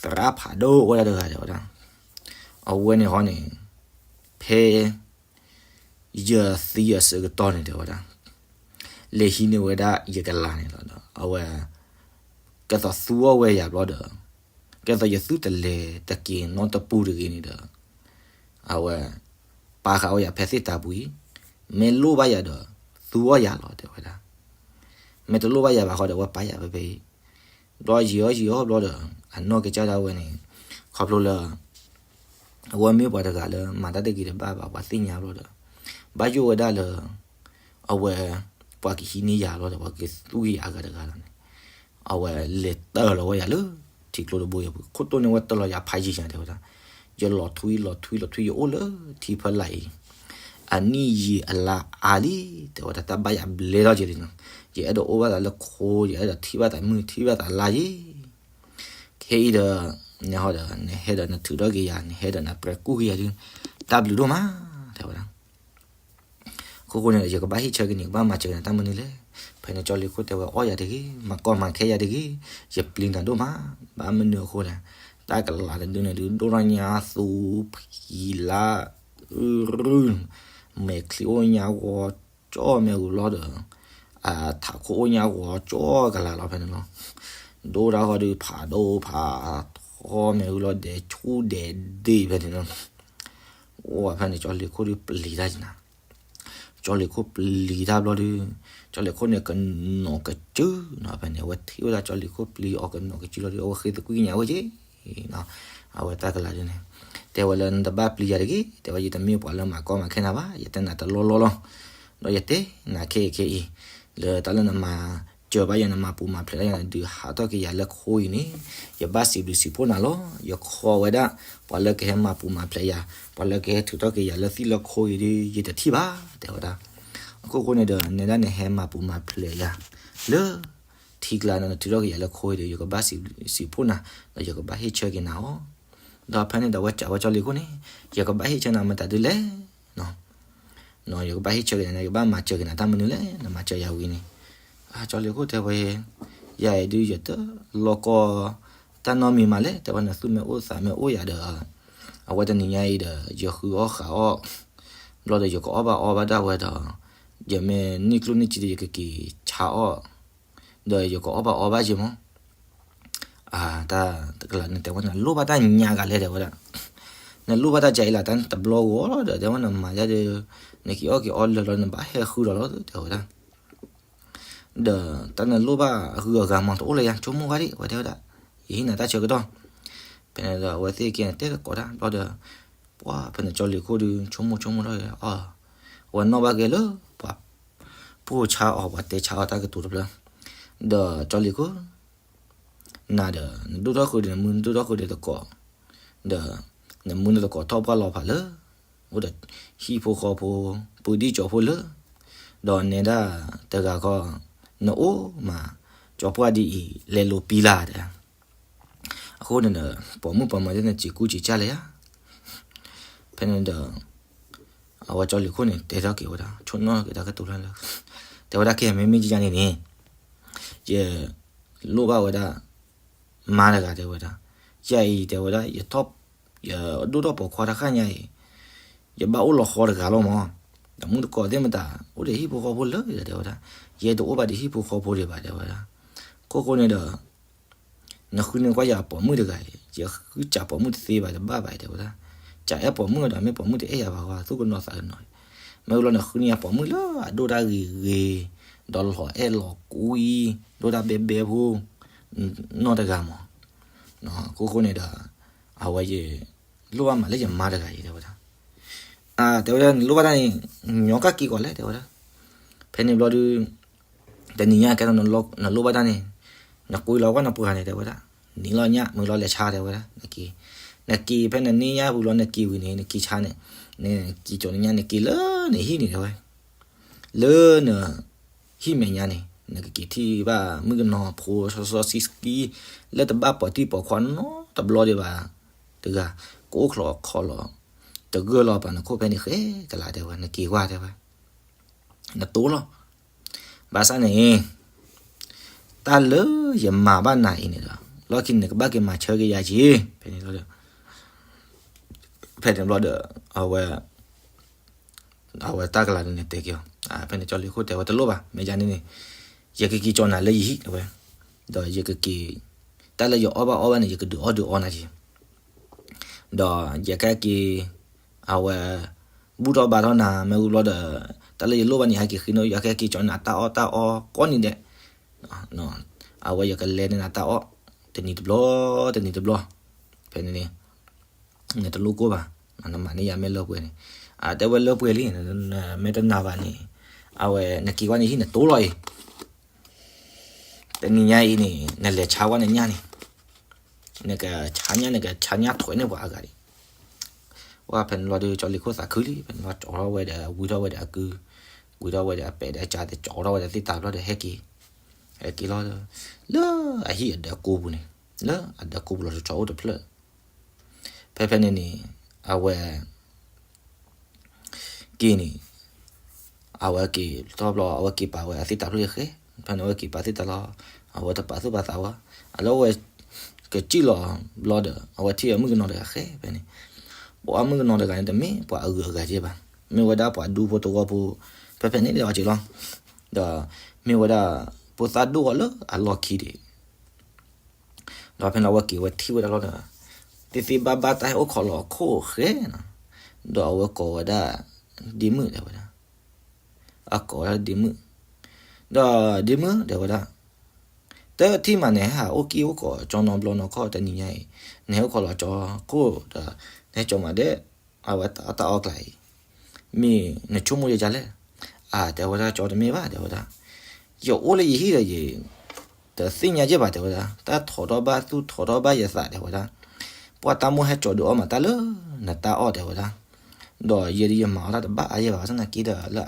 သရၣ်ဖးဒိၣ်ဝဲဒၣ်တဂၤ တဲဝဲဒၣ်, အဝဲန့ၣ်ဟီန့ၣ် ဖဲ ယသံအဆၢကတီၢ်န့ၣ် တဲဝဲဒၣ်, လဲၤဟံးန့ၢ်ဝဲဒၣ်ယကလၤန့ၣ်လီၤဒီး အဝဲ ကဲသိးသူအီၣ်ဝဲယၤဘျီဒီး ကဲသိးယသူတလဲၤတက့ၤနီတပူၤတဂ့ၤန့ၣ်ဒီး အဝဲ ပာ်ဃာ်ဝဲယၤဖဲသ့ၣ်တၤပူၤအံၤ, မ့ၢ်လိၣ်ဘၣ်ယၤဒီး သူအီၣ်ယၤလီၤ တဲဝဲဒၣ်. မ့ၢ်တလိၣ်ဘၣ်ယၤဘၣ်ဃီဒီး အဝဲပာ်ယၤဖဲဖဲအံၤ, ဘျီယံာ်အီၣ်ယံာ်အီၣ်ဘျီဒီး အနီၢ်ကစၢ်ဒၣ်ဝဲန့ၣ် ခီဖျိလၢ အဝဲမ့ၢ်ပှၤတဂၤလၢမၤတၢ်တဂ့ၤတဘၣ်ဘၣ် ပှၤသ့ၣ်ညါဘျီဒီး ဘၣ်ယိၣ်ဝဲဒၣ်လၢ အဝဲ ပှၤကဟံးန့ၢ်ယၤဘျီဒီး ပှၤကသူက့ၤယၤအဂၤတဂၤလီၤန့ၣ် အဝဲလဲၤတၢၢ်လီၤဝဲယၤလၢ ထံကျိတဘိအပူၤ ခိၣ်တိၢ်န့ၢ်ဝဲတၢၢ်လီၤယၤဖးယံာ်ယံာ် တဲဝဲဒၣ်. ယလီၤထွံလီၤထွံလီၤထွံ ယအိၣ်လၢထံဖီလာ်အံၤ အနံၣ်ယံာ်အလါအါလံ တဲဝဲဒၣ်. တၢ်ဘၣ်ယၤဘျဲထီၣ်က့ၤလံနီၤ. ယအဲၣ်ဒိးအိၣ်ဘၣ်သးလၢခိ, ယအဲၣ်ဒိးထံၣ်ဘၣ်သးမုၢ် ထံၣ်ဘၣ်သးလါယံာ် ခဲအံၤဒီး နဟီဒီး နဟဲဒီးနထုးထီၣ်က့ၤယၤ နဟဲဒီးနပြဲကူၣ်က့ၤယၤဒုး တၢ်ဘျုးဒိၣ်မး တဲဝဲဒၣ်. အခိၣ်ဃိန့ၣ်ဒီး ယကဘၣ်ဟ့ၣ်ဆၢက့ၤန့ၣ် ကဘၣ်မၤစၢၤနၤတၢ်မနုၤလဲၣ်. ဖဲန့ၣ်ကၠီလ့ၤခိၣ်တဲဝဲ အီၣ်ယၤတဂ့ၤ, မၤကီမၤခဲယၤတဂ့ၤ, ယပျံၤနၤဒိၣ်မး. ဘၣ်မနုၤအဃိလဲၣ်, တၢ်ကလၤတဒုန့ၣ်ဒုး ဒိၣ်ထီၣ်ညါသူဖှံလါ အုရူ မဲာ်ချံအိၣ်ညါဂီၤကၠီ မ့ၢ်ဝံၤဘျီဒီး အထးခိၣ်အိၣ်ညါဂီၤကၠီကလၤလီၤဖဲန့ၣ်လီၤ. ဒိၣ်တၢ်ဃီဒီး ဖးဒိၣ်ဖးထီ မ့ၢ်ဝံၤလီၤ ဒဲးဆူၣ်ဒဲးဒ့ၣ်ဖဲန့ၣ်လီၤ. အိၣ်ဖဲန့ၣ် ကၠီလ့ၤခိၣ်ဒုးပျံၤတၢ်က့ၤနၤ. ကၠီလ့ၤခိၣ်ပျံၤတၢ်ဘျီဒုး ကၠီလ့ၤခိၣ်န့ၣ်ကနီၤကစုာ်နီၤ ဖဲန့ၣ် အဝဲထံၣ်ဝဲဒၣ်ကၠီလ့ၤခိၣ်ပျံၤအီၤကနီၤကစုာ်လီၤဒုး အဝဲဃ့သကွံၢ်ကညးဝဲက့ၤ အဝဲတၢ်ကလၤဒုးန့ၣ် တဲဝဲလၢနတဘၣ်ပျံၤယၤတဂ့ၤ, တဲဝဲ ယတမ့ၢ်ပှၤလၢမၤကီမၤခဲနၤဘၣ်, ယတဲနၤတလီၢ်လီၢ်လီၤ. ဒီးယတဲနၤခဲအံၤခဲအံၤ လၢတၢ်လၢနမၤစၢၤဘၣ်ယၤ နမၤပူၤမၤဖျဲးယၤ နဒုးဟးထီၣ်က့ၤယၤလၢခိအံၤန့ၣ် ယဘၣ်စံးဘျုးစံးဖှိၣ်နၤလီၤ. ယခီဝဲဒၣ် ပှၤလၢကဟဲမၤပူၤမၤဖျဲးယၤ, ပှၤလၢကဟဲထုးထီၣ်က့ၤယၤလၢသ့ၣ်လၢခိအံၤဒီး ယတထံၣ်ဘၣ် တဲဝဲဒၣ်. အခိၣ်ဃိန့ၣ်ဒီး နဲဒၣ်နဟဲမၤပူၤမၤဖျဲးယၤ လၢ ထံကျါန့ၣ် နထုးထီၣ်က့ၤယၤလၢခိအံၤဒီး ယကဘၣ်စံးဘျုးစံးဖှိၣ်နၤ ဒီးယကဘၣ်ဟ့ၣ်ဆၢက့ၤနၤအီၤ. ဒီးဖဲန့ၣ်ဒီး အဝဲစံးဝဲကၠီလ့ၤခိၣ်န့ၣ် ယကဘၣ်ဟ့ၣ်ဆၢနၤမတၤဒုလဲၣ် ယကဘၣ်ဟ့ၣ်ဆၢက့ၤနၤ ယကဘၣ်မၤစၢၤက့ၤနၤတၢ်မနုၤလဲၣ်, နမၤစၢၤယၤဝံၤန့ၣ်. ကၠီလ့ၤခိၣ်တဲဝဲ ယၤအံၤဒုး ယတလီၢ်ကီ တၢ်နီတမံၤမးလဲၣ်, တဲဝဲ နသူၣ်မ့ၢ်အိၣ်သးမ့ၢ်အိၣ်ယၤဒီး အဝဲတနံၤညါအံၤဒီး ယဃုအီၣ်ဃုအီၣ် ဘျီဒီး ယကအီၣ်ဘၣ်အီဘၣ်ဒၣ်ဝဲဒီး ယမ့ၢ်န့ၢ်ကျိၣ်န့ၢ်စ့ဒီး ယကက့ၤဆါအီၣ် ဒီးယကအီၣ်ဘၣ်အီဘၣ်ယဲမး. တၢ်တကလးန့ၣ် တဲဝဲ နလိၣ်ဘၣ်တၢ်ညါဂၤလဲၣ် တဲဝဲဒၣ်. နလိၣ်ဘၣ်တၢ်ကဲအံၤလၢတၢ်တဘျီဂီၤလီၤဒီး တဲဝဲ နမၤယၤဒီး နကအီၣ်က့ၤအီလၢာ်လီၤ နဘၣ်ဟဲဃုလီၤလီၤ တဲဝဲဒၣ်. ဒီးတၢ်နလိၣ်ဘၣ်အဂုၤအဂၤမး တအိၣ်လၢၤယၤ ဆိကမိၣ်ဂၤဒံး အဝဲတဲဝဲဒၣ်. ယဟ့ၣ်နၤတၢ်ဆၢကတီၢ်. ဖဲန့ၣ်ဒီး အဝဲသ့ၣ်ကဲတဲသကိးတၢ်ဘျီဒီး ပှၤဖဲန့ၣ် ကၠီလ့ၤခိၣ်ဒုး ဆိကမိၣ်ဆိကမိၣ်ထီၣ်အီၤ, အဝဲနီၣ်ဘၣ်က့ၤလၢ ပှၤ ပိၢ်ဆါအီၤ ပှၤတဲဆါအီၤတၢ်ကတိၤတဖျၢၣ်, ဒီးကၠီလ့ၤခိၣ် နၤဒီး နဒိၣ်ထီၣ်ဃုာ်ဒီး နမုၢ်နဒိၣ်ထီၣ်ဃုာ်ဒီးသကိး, ဒီး နမုၢ်နသကိးထီၣ်ပှၢ်လီၤဖးလၢ အိၣ်ဒီးဟံၣ်ဖိဃီဖိ ပှၤဒံၣ်ကၠီဖိလၢ ဒီးနဲဒၣ်တဂၤခီ နအိၣ်မး ကၠီပှၢ်ဒ်အံၤ လဲၤလိာ်ပံလၢ်တဲ အဃိန့ၣ်ဒီး ပိာ်မုၣ်ပိာ်မၢၤသ့ၣ်န့ၣ် စံးကူစံးကၢ်လၢယၤ. ဖဲန့ၣ်ဒီး အဝဲကၠီလ့ၤခိၣ်န့ၣ် တဲထီၣ်က့ၤဝဲဒၣ် ဆိနီၣ်က့ၤတၢ်ကတိၤလၢ တဲဝဲဒၣ် ကဲ မ့မ့ၢ်ကယၤန့ၣ်န့ၣ် ယလိၣ်ဘၣ်ဝဲဒၣ် မါတဂၤတဲဝဲဒၣ်, ယၤအံၤတဲဝဲဒၣ် ယထီၣ် ယဒိၣ်ထီၣ်ပိာ်ခွါတခါညါအံၤ ယဘၣ်အိၣ်လီၤဃီတဂၤလီၤမး, ဒီးမုၢ်သကိးသ့ၣ်မတၤ အိၣ်ဒီးဟံၣ်ဖိဃီဖိလၢယၤတဲဝဲဒၣ်, ယဲတအိၣ်ဘၣ်ဒီးဟံၣ်ဖိဃီဖိဒံးဘၣ်တဲဝဲဒၣ်, ခိၣ်ဃိန့ၣ်ဒီး နဃုန့ၢ်ကွၢ်ယၤပိာ်မုၣ်တဂၤအံၤ ယဃုစးပိာ်မုၣ်တသ့ဘၣ်တဘၣ်ဘၣ်တဲဝဲဒၣ်, စးအဲၣ်ပိာ်မုၣ်ဒီးမ့ၢ်ပိာ်မုၣ်တအဲၣ်ယၤဘၣ်ဃီ သူၣ်ကနီၤသးကနီၤ, မ့ၢ်ဝံၤလီၤနဃုန့ၢ်ယၤပိာ်မုၣ်လၢအဒိၣ်တၢ်ဂ့ၤဂ့ၤ, ဒီးလီၤအဲၣ်လီၤကွံ ဒိၣ်တၢ်ဘဲဘဲဖိ နီၢ်တဂၤမး, ခိၣ်ဃိန့ၣ်ဒီး အဝဲယ လိၣ်ဘၣ်မးလၢယမါတဂၤအံၤတဲဝဲဒၣ်, တဲဝဲဒၣ် နလိၣ်ဘၣ်တၢ်န့ၣ် ညီကၣ်က့ၤကီးလဲၣ်တဲဝဲဒၣ်, ဖဲန့ၣ်ဘျီဒုး တနံၤညါကဲထီၣ်နလိၣ်ဘၣ်တၢ်န့ၣ် နကွံလီၤကွၢ်နပှၤန့ၣ်တဲဝဲဒၣ်, နံၤလီၤညါ မုၢ်လီၤလဲၤဆါတဲဝဲဒၣ်, နက့ၤ နက့ၤဖဲနနံၤညါဝံၤလီၤ နက့ၤဝံၤန့ၣ် နက့ၤဆါန့ၣ် နက့ၤကၠီနညါ နက့ၤလၢနဟံၣ်န့ၣ်တဲဝဲ, လၢန ဟံၣ်မဲာ်ညါန့ၣ် နကက့ၤထံၣ်ဘၣ်မုၣ်ကနီၤဖိစီစီဆှံဆှံ လၢတဘၣ်ပိာ်တံၢ်ပိာ်ခွါနီ တဘျီဒံးဘၣ်တဂၤ, ကအိၣ်ချီၣ်ခီၣ်လီၤ, တဂၢၢ်လီၤပာ်နခိၣ်ဖဲန့ၣ်ဃဲကလးတဲဝဲ, နက့ၤကွၢ်တဲဝဲ, နတိၢ်လီၤ. ဘၣ်ဆၣ်န့ၣ် တၢ်လၢယမၤဘၣ်နၤအံၤန့ၣ်ဒီး လီၢ်ခံန့ၣ် နကဘၣ်က့ၤမၤဆၢက့ၤယၤက့ၤ, ဖဲန့ၣ်လီၤဒီး, ဖဲန့ၣ်ဘျီဒီး အဝဲ အဝဲတၢ်ကလၤန့ၣ်တဲက့ၤအီၤ, ဖဲန့ၣ်ကၠီလ့ၤခိၣ်တဲဝဲတလိၣ်ဘၣ်, မ့ၢ်ဒ်န့ၣ်န့ၣ် ယကက့ၤကၠီနၤလၢယဟံၣ်တဲဝဲ, ဒီးယကက့ၤ, တၢ်လၢယအီၣ်ဘၣ်အီဘၣ်န့ၣ် ယကဒုးအီၣ်ဒုးအီနၤက့ၤ ဒီးယကဟဲက့ၤ, အဝဲ ဘူၣ်ထီၣ်ဘါထီၣ်နၤ မ့ၢ်ဝံၤဘျီဒီး တၢ်လၢယလိၣ်ဘၣ်န့ၣ် ဟဲက့ၤဃ့နီၣ် ယကဟဲက့ၤကၠီနၤတၢ်အီၣ်တၢ်အီကိးနံၤဒဲး, အဝဲယကလဲၤန့ၢ်နၤတၢ်အီၣ် တနံၤတဘျီ တနံၤတဘျီ, ဖဲန့ၣ်န့ၣ် နတလိၣ်ကိၢ်ဘၣ်, နမၤန့ၢ်ယၤမ့ၢ်လၢပှဲၤန့ၣ်, အတဲဝဲလၢပှဲၤလံ, မ့ၢ်တနာ်ဘၣ်န့ၣ်, အဝဲနက့ၤဝဲန့ၣ်ဟံၣ်နတိၢ်လီၤအံၤ တနံၤညါအံၤန့ၣ် နလဲၤဆါဝဲနညၣ်န့ၣ်, နကဆါညၣ် နကဆါညၣ်ထွဲန့ၢ်ပှၤအဂၤဒံး, ဝဲဖဲန့ၣ်ဘျီဒီး ကၠီလ့ၤခိၣ်သးခုလံ, ဖဲန့ၣ်ဘျီကၠီထီၣ်ဝဲဒီး ဝံထီၣ်ဝဲဒီးအကု, ဝံထီၣ်ဝဲဒီးအပဲာ်ဒီးအကၢ် ကၠီထီၣ်ဝဲဒီးသ့ၣ်တၢ်ဘျီဒီးဟဲက့ၤ, ဟဲက့ၤလီၤ, လၢအဟံၣ်အဒၢးကိးပူၤန့ၣ်, လၢအဒၢးကိးပူၤလီၤ တဆီအိၣ်တဖျၢၣ်, ဖဲဖဲန့ၣ်န့ၣ် အဝဲ က့ၤန့ၣ်, အဝဲက့ၤထီၣ်ဘျီ အဝဲက့ၤပာ်ဝဲအသ့ၣ်တၢ်ဖျၢၣ်ဃဲ, ဖဲန့ၣ်အဝဲက့ၤပာ်သ့ၣ်တၢ်လီၤ, အဝဲတပာ်သူၣ်ပာ်သးဝဲ, အလၢအဝဲ ကစံၣ်လီၤဘျီဒီး အဝဲထံၣ်အမုၣ်ကနီၤတဂၤဃဲဖဲန့ၣ်, ပှၤမုၣ်ကနီၤတဂၤန့ၣ် တမ့ၢ်ပှၤအဂုၤအဂၤက့ဘၣ်, မ့ၢ်ဝဲဒၣ်ပှၤဒူဖိသဝီဖိ, ဖဲဖဲန့ၣ်ဒီးအီၤက့ၤလီၤ, ဒီးမ့ၢ်ဝဲဒၣ် ဖိသၣ်ဒိၣ်အီၤလၢအလီၢ်ခံဒံး ဒီးဖဲန့ၣ်အဝဲက့ၤဝဲထံၣ်ဝဲဒၣ်လီၤဒီး သ့သ့ဘၣ်ဘၣ်တၢ်ဟဲအိၣ်ခိးလီၤခိၣ်ဃဲနီၤ, ဒီးအဝဲကိးဝဲဒၣ် ဒ့မုၣ်တဲဝဲဒၣ်, အကိးဝဲဒၣ်ဒ့မုၣ်, ဒီးဒ့မုၣ်တဲဝဲဒၣ်, တထံၣ်မးန့ၣ် ဟဲဟးအိၣ်ကံၢ်အိၣ်ခိးကၠီနီတဘျီနီၢ်ခီတနံၤညါအံၤ, နဟဲအိၣ်ခိးလီၤကၠီခိၣ်ဒီး နဟဲကၠီမးဒဲး အဝဲတၢ်အီၣ်တၢ်အီကျါအံၤ မ့ၢ်နဆိကမိၣ်ယၤလဲၣ်. အတဲဝဲဒၣ် ကၠီတမ့ၢ်ဘၣ် တဲဝဲဒၣ်, ယအိၣ်လၢယဟံၣ်ဒီးယ တသ့ၣ်ညါယဲၢ်ဘၣ် တဲဝဲဒၣ်, တၢ်ထီၣ်ထီၣ်ဘၣ်သူၣ်ထီၣ်ထီၣ်ဘၣ်ယသး တဲဝဲဒၣ်, ပှၤတၢ်မိၣ်ဟဲကၠီဒုးအီၣ်မးတၢ်လၢနတၢ်အီၣ် တဲဝဲဒၣ်, ဒီးယဲဒၣ်ယမၤအီၣ်တၢ်တဘၣ်အါယဲၢ်ဘၣ် ဘၣ်ဆၣ်သနာ်က့ဒီးလၢအ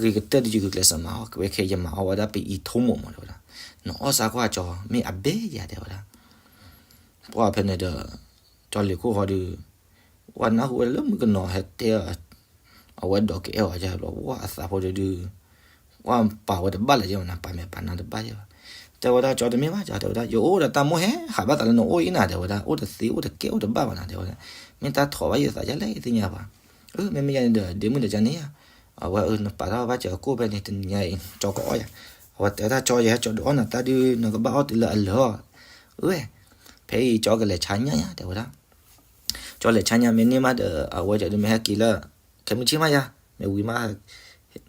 ဂ့ၤကတၢၢ်ဒ်ယဂုာ်ကျဲးစၢးမၤအီၣ် ကဝဲခဲယမၤအီၣ်ဝဲဒၣ်ပအံၤထိၣ်မိၣ်မး တဲဝဲဒၣ်, နအီၣ်စၢ်ကွၢ်ကၠီ မ့ၢ်အဘဲယၤ တဲဝဲဒၣ်, ပှၤဖဲန့ၣ်ဒီး ကၠီလ့ၤခိၣ်ဃီဒီး ပှၤနၢ်ဟူဝဲဒၣ်လၢမုၣ်ကနီၤဟဲတဲ အဝဲဒိးကအဲၣ်အီၤယၤဘျီ ပှၤအသးဖိတဒု ပှၤပာ်ဝဲတဘၣ်လၢၤယဲၢ်မး နပာ်မဲာ်ပာ်နါတဘၣ်ယဲၢ်ဘၣ်, တဲဝဲဒၣ် ကၠီတမ့ၢ်ဘၣ် ကၠီ တဲဝဲဒၣ် ယအိၣ်ဒီးတၢ်မိၣ်ဟဲဟးဘၣ်သးလၢနအိၣ်အံၤနၤ တဲဝဲဒၣ်, အိၣ်တသ့အိၣ်တကဲအိၣ်တဘၣ်ဘၣ်နၤ တဲဝဲဒၣ်, မ့ၢ်တၢ်ထီၣ်ဘၣ်ယသးယဲၢ်လဲၣ် ယသ့ၣ်ညါဘၣ်, အၢ မ့မ့ၢ်ယၤန့ၣ်ဒီး ဒ့မုၣ်ဒီးကန့ၣ်ယၤ, အဝဲအၢ နပာ်ထီၣ်ဘၣ်စၢၤအကိၣ်ဖဲန့ၣ် တနံၤညါအံၤ ကၠီကအီၣ်ယၤ, အဝဲတဲဝဲဒၣ် ကၠီ ယဟဲကၠီဒုးအီၣ်နၤတၢ်ဒုး နကဘၣ်အီၣ်တုၤလၢအလၢာ်အီၤ, အၢ ဖဲအံၤကၠီကလဲၤဆါညၣ်ယၤ တဲဝဲဒၣ်, ကၠီလဲၤဆါညၣ်မ့ၢ်န့ၢ်မးဒီး အဝဲကၠီဒုးမ့ၢ်ဟဲက့ၤလၢ ခဲမုၢ်ဆ့ၣ်မးယၤ, မ့ၢ်ဝံၤမး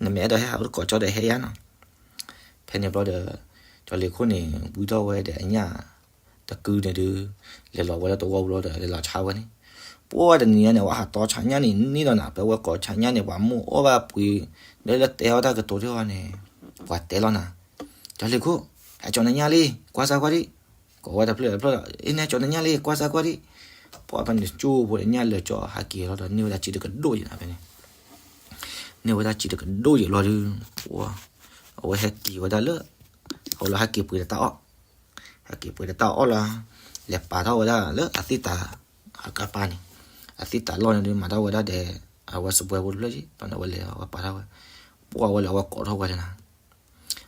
နမ့ၢ်အဲၣ်ဒိးဟဲဟးအိၣ်တကိးကၠီဒီးဟဲယၤနီၤ, ဖဲန့ၣ်ဘျီဒီး ကၠီလ့ၤခိၣ်န့ၣ် ဝံထီၣ်ဝဲဒီးအညၣ်တကုန့ၣ်ဒုး လဲၤလီၤဝဲလၢသဝီပူၤလီၤဒီး လဲၤလီၤဆါဝဲန့ၣ်, ပှၤတနံၤညါန့ၣ် ဝဲဟးတီဆါညၣ်န့ၣ်န့ၣ်ဒီးနၤ ဖဲဝဲကိးဆါညၣ်န့ၣ် ပှၤမိၢ်အီၣ်ဘၣ်ပှ့ၤ လၢလၢတဲအီၣ်တၢ်ကတိၤထံၣ်အီၤန့ၣ် ပှၤတဲလီၤနၤ, ကၠီလ့ၤခိၣ် ဟဲကၠီနညၣ်လံ ကွၢ်စၢ်ကွၢ်ဒံး, ကိးဝဲတဖျၢၣ်တဖျၢၣ်ဒီး အ့ နဟဲကၠီနညၣ်လံ ကွၢ်စၢ်ကွၢ်ဒံး, ပှၤဖဲန့ၣ်ကၠိဖိဒီးညၣ်လၢာ်ကၠီဟးက့ၤလီၤဒီး န့ၢ်ဝဲဒၣ်စ့တကဒိၣ်ယံၤနၤဖဲန့ၣ် န့ၢ်ဝဲဒၣ်စ့တကဒိၣ်ယံၤလီၤဒုး, အဝဲဟဲက့ၤဝဲဒၣ်လၢ အဝဲလီၤဟဲက့ၤပှ့ၤဒီးတၢ်အီၣ်, ဟဲက့ၤပှ့ၤဒီးတၢ်အီၣ်လီၤ, လဲၤပာ်ထီၣ်ဝဲဒၣ်လၢအသ့ၣ်တၢ် အကပၤန့ၣ်, အသ့ၣ်တၢ်လီၢ်န့ၣ်ဒုး မၤထီၣ်ဝဲဒၣ်ဒီး အဝဲစပွဲဖိတဖျၢၣ်က့ ဖဲန့ၣ်ဝဲလဲၤဝဲပာ်ထီၣ်ဝဲ, ပှၤဝဲလဲၤဝဲကိးထီၣ်ဝဲဒၣ်နၤ,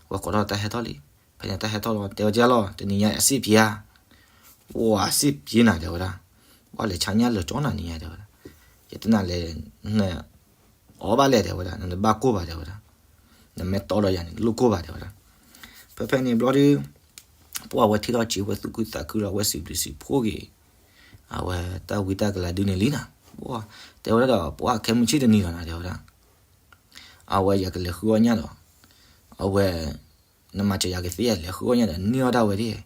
ဝဲကိးထီၣ်တၢ်ဟဲထီၣ်လံ, ဖဲန့ၣ်တၢ်ဟဲထီၣ်လီၤ တဲဝဲကလီၤ တနံၤညါအစ့ၣ်ပှ့ၤဧါ, ပှၤအစ့ၣ်ပှ့ၤနၤ တဲဝဲဒၣ်, ပှၤလဲၤဆါညၣ်လၢာ်ကၠီနၤနံၤညါ တဲဝဲဒၣ်, ယတနၤလဲၣ် န အီၣ်ဘၣ်လဲၣ် တဲဝဲဒၣ်, နတဘၣ်ကိၢ်ဘၣ် တဲဝဲဒၣ်, နမ့ၢ်တီဒီးယၤန့ၣ် လိၣ်ကိၢ်ဘၣ် တဲဝဲဒၣ်, ဖဲဖဲန့ၣ်ဘျီဒုး ပှၤဝဲထံၣ်ထီၣ်စ့ဝဲသူၣ်ခုသးခုလီၤ ဝဲစံးဘျုးစံးဖှိၣ်က့ၤ အဝဲတၢ်ဝံတၢ်ကလၤဒုးန့ၣ်လံနၤ, ပှၤ တဲဝဲဒၣ်ဒီး ပှၤခဲမုၢ်ဆ့ၣ်တနံၤလီၤနၤ တဲဝဲဒၣ်, အဝဲယကလဲၤဃုအီၣ်ညၣ်ဒီး အဝဲ နမၤစၢၤယၤကသ့ ယလဲၤဃုအီၣ်ညၣ်ဒီး န့ၢ်အီၣ်ဒၣ်ဝဲဒၣ်,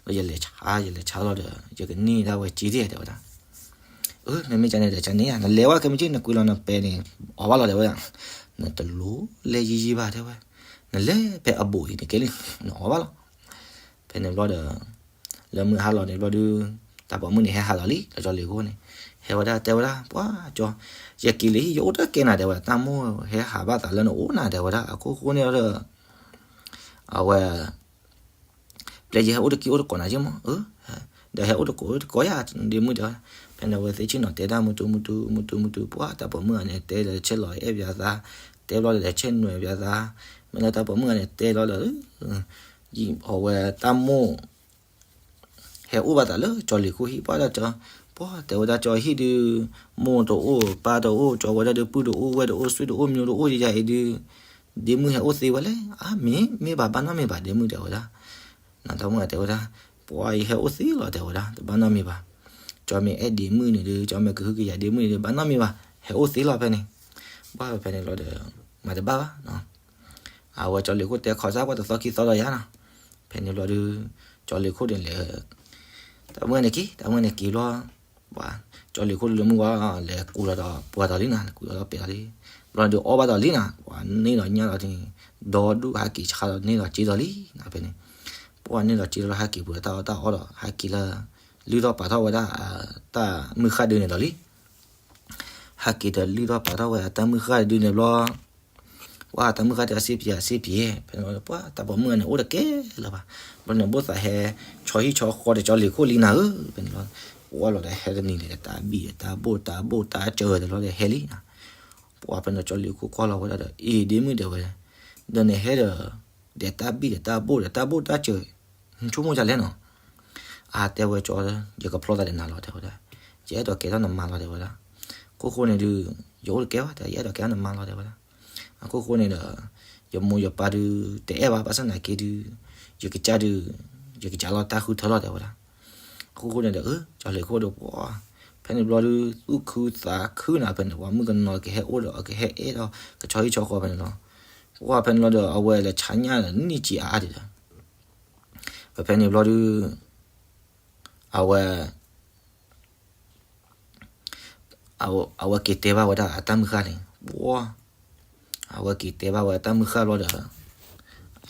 လၢယလဲၤဆါ ယလဲၤဆါလီၤဒီး ယကန့ၢ်ဒၣ်ဝဲစ့ဒၣ် တဲဝဲဒၣ်, အၢ မ့မ့ၢ်ကန့ၣ်ဒီး ကန့ၣ်ဧါ နလဲၤဝဲခဲမုၢ်ဆ့ၣ် နကွံာ်လီၤနပဲန့ၣ် အီၣ်ဘၣ်လီၤ တဲဝဲဒၣ်, နတလိၣ်လဲၤယံာ်ယံာ်ဘၣ် တဲဝဲ, နလဲၤဖဲအဘူးအံၤန့ၣ်ကဲလံ နအီၣ်ဘၣ်လီၤ, ဖဲန့ၣ်ဘျီဒီး လၢမုၢ်ဟါလီၤန့ၣ်ဘျီဒုး တၢ်ပိာ်မုၣ်န့ၣ်ဟဲဟးလီၤလံ လၢကၠီလ့ၤခိၣ်န့ၣ်, ဟဲဝဲဒၣ်တဲဝဲဒၣ် ပှၤကၠီ, ယက့ၤလံ ယအိၣ်တကဲနၤ တဲဝဲဒၣ်, တၢ်မိၢ်ဟဲဟးဘၣ်သးလၢနအိၣ်နၤ တဲဝဲဒၣ်, အခိၣ်ဃိန့ၣ်ဒီး အဝဲ ပျဲယဟဲအိၣ်တက့ၢ်အိၣ်တကိးနၤက့မး, အၢ ဒီးဟဲအိၣ်တကိးတကိးယၤ ဒ့မုၣ်တဲဝဲဒၣ်. ဖဲန့ၣ်အဝဲသ့ၣ်ဆ့ၣ်နီၤတဲတၢ်မုၢ်တူမုၢ်တူမုၢ်တူမုၢ်တူ ပှၢ်တၢ်ပိာ်မုၣ်ဂၤန့ၣ် တဲဒီးဆဲးလီၤအဲၣ်ပၠးသး, တဲဘျီဒီးဆဲးနွဲၣ်ပၠးသး, မ့ၢ်လၢတၢ်ပိာ်မုၣ်ဂၤန့ၣ် တဲလီၤဒီး အဝဲတၢ်မိၣ် ဟဲအိၣ်ဘၣ်သးလၢကၠီၤလ့ၤခိၣ်ဟံၣ် ပှၢ်ဒီးကၠီၤ, ပှၢ်တဲဝဲဒၣ်ကၠီၤဟံၣ်ဒုး မိၢ်တအိၣ် ပၢ်တအိၣ် ကၠီၤဝဲဒၣ်ဒုး ပုၢ်တအိၣ် ဝဲၢ်တအိၣ် ဆွေတအိၣ် မျိုးတအိၣ် ယယၤအံၤဒုး ဒ့မုၣ်ဟဲအိၣ်သ့ဝဲလဲၣ်. အါ မ့ၢ် မ့ၢ်ဘၣ် ဘၣ်နီတမံၤဘၣ် ဒ့မုၣ်တဲဝဲဒၣ်. နီၢ်တၢ်မုၣ်တဲဝဲဒၣ် ပှၢ်အံၤဟဲအိၣ်သ့လီၤတဲဝဲဒၣ် တဘၣ်နီတမံၤဘၣ်. ကၠီၤမ့ၢ်အဲၣ်ဒ့မုၣ်န့ၣ်ဒုး ကၠီၤမ့ၢ်ကဟုကယာ်ဒ့မုၣ်န့ၣ်ဒုး ဘၣ်နီတမံၤဘၣ် ဟဲအိၣ်သ့လီၤဖဲန့ၣ်. ပှၢ်ဖဲဖဲန့ၣ်ဘျီဒီး မၤတဘၣ်ဘၣ်နီၤ. အဝဲကၠီၤလ့ၤခိၣ်တဲခီစၢ်ပှၢ်တသီခံသီဒီးယၤနီၤ. ဖဲန့ၣ်ဘျီဒုး ကၠီၤလ့ၤခိၣ်န့ၣ်လဲၤ တၢ်မုၣ်န့ၣ်က့ၤ တၢ်မုၣ်န့ၣ်က့ၤဘျီ ပှၤ ကၠီၤလ့ၤခိၣ်လၢမုၢ်ဝါ လဲၤကူးလီၤဒီးပှၤတီၤလံနီၤ လဲၤကူးလီၤဒီးပဲာ်တီၤလံ. ဘျီဒုးအီၣ်ဘၣ်တီၤလံနီၤ ပှၤန့ၢ်ဒီးညၣ်ဒီး ဒီဒူၣ်ဟဲက့ၤဆါဒီးန့ၢ်ဒီးစ့ဒီးလံနီၤ ဖဲန့ၣ်. ပှၢ်န့ၢ်ဒီးစ့ဒီးဟဲက့ၤပှဲၤတၢ်အီၣ်တၢ်အီဒီး ဟဲက့ၤလၢ လုၢ်ထီၣ်ပာ်ထီၣ်ဝဲဒၣ် တၢ်မုၢ်ဃၢ်ဒုန့ၣ်ဒီးလံ. ဟဲက့ၤဒီးလုၢ်ထီၣ်ပာ်ထီၣ်ဝဲအတၢ်မုၢ်ဃၢ်ဒုန့ၣ်ဘျီ ပှၢ်တၢ်မုၢ်ဃၢ်ဒုအစ့ပယဲ အစ့ပယဲ ဖဲန့ၣ်ဘျီ ပှၢ်တၢ်ပိာ်မုၣ်ဂၤန့ၣ် အိၣ်တကဲလၢၤဘၣ်. ဘျီန့ၣ် ဘၣ်သးဟဲ ဆီဟံၣ်ဆီဃီဒီးကၠီၤလ့ၤခိၣ်လံနၤဧၢ ဖဲန့ၣ်ဘျီ ပှၢ်လီၤဒီးဟဲတနံၤန့ၣ် တၢ်ဘံၣ်တၢ်ဘိၣ်တၢ်ဘိၣ်တၢ်စၢၤ တဘျီဒီးဟဲလံနီၤ. ပှၢ်ဖဲန့ၣ်ကၠီၤလ့ၤခိၣ်ကွၢ်လီၤဝဲဒၣ်ဒီး အ့ၣ် ဒ့မုၣ်တဲဝဲ ဒီးနဟဲဒီး ဒီးတၢ်ဘံၣ်ဒီးတၢ်ဘိၣ်ဒီးတၢ်ဘိၣ်တၢ်စၢၤ နဆိကမိၣ်ဒ်လဲၣ်နီၤ. အါတဲဝဲကၠီၤ ယကဖျီသးဒီးနၤလီၤတဲဝဲဒၣ်. ယအဲၣ်ဒိးကဲထီၣ်နမါလီၤတဲဝဲဒၣ်. ခိၣ်ဃိန့ၣ်ဒုး ယအိၣ်တကဲဘၣ် ယအဲၣ်ဒိးကဲထီၣ်နမါလီၤတဲဝဲဒၣ်. အခိၣ်ဃိန့ၣ်ဒီး ယမိၢ်ယပၢ်ဒုး တအဲၣ်ဘၣ် ဘၣ်ဆၣ်သနာ်က့ဒုး ယကစၢ်ဒုး ယကစၢ်လီၤတၢ်ဃုထၢလီၤတဲဝဲဒၣ်. အခိၣ်ဃိန့ၣ်ဒီး အၢ ကၠီၤလ့ၤခိၣ်ဒီးပှၢ် ဖဲန့ၣ်ဘျီဒုး သူၣ်ခုသးခုနီၤ ဖဲန့ၣ် ပှၤမုၣ်ကနီၤကဟဲအိၣ်ဒီး ကဟဲအဲၣ်ဒီး ကဆီဟံၣ်ဆီဃီဖဲန့ၣ်လီၤ. ပှၢ်ဖဲန့ၣ်လီၤဒီး အဝဲလဲၤဆါညၣ်န့ၢ်ကံအါအါဒံးဒီး ဖဲဖဲန့ၣ်ဘျီဒုး အဝဲ အဝဲက့ၤတဲဘၣ်ဝဲဒၣ်အတၢ်မုၢ်ဃၢ်န့ၣ် ပှၢ် အဝဲက့ၤတဲဘၣ်ဝဲတၢ်မုၢ်ဃၢ်ဘျီဒီး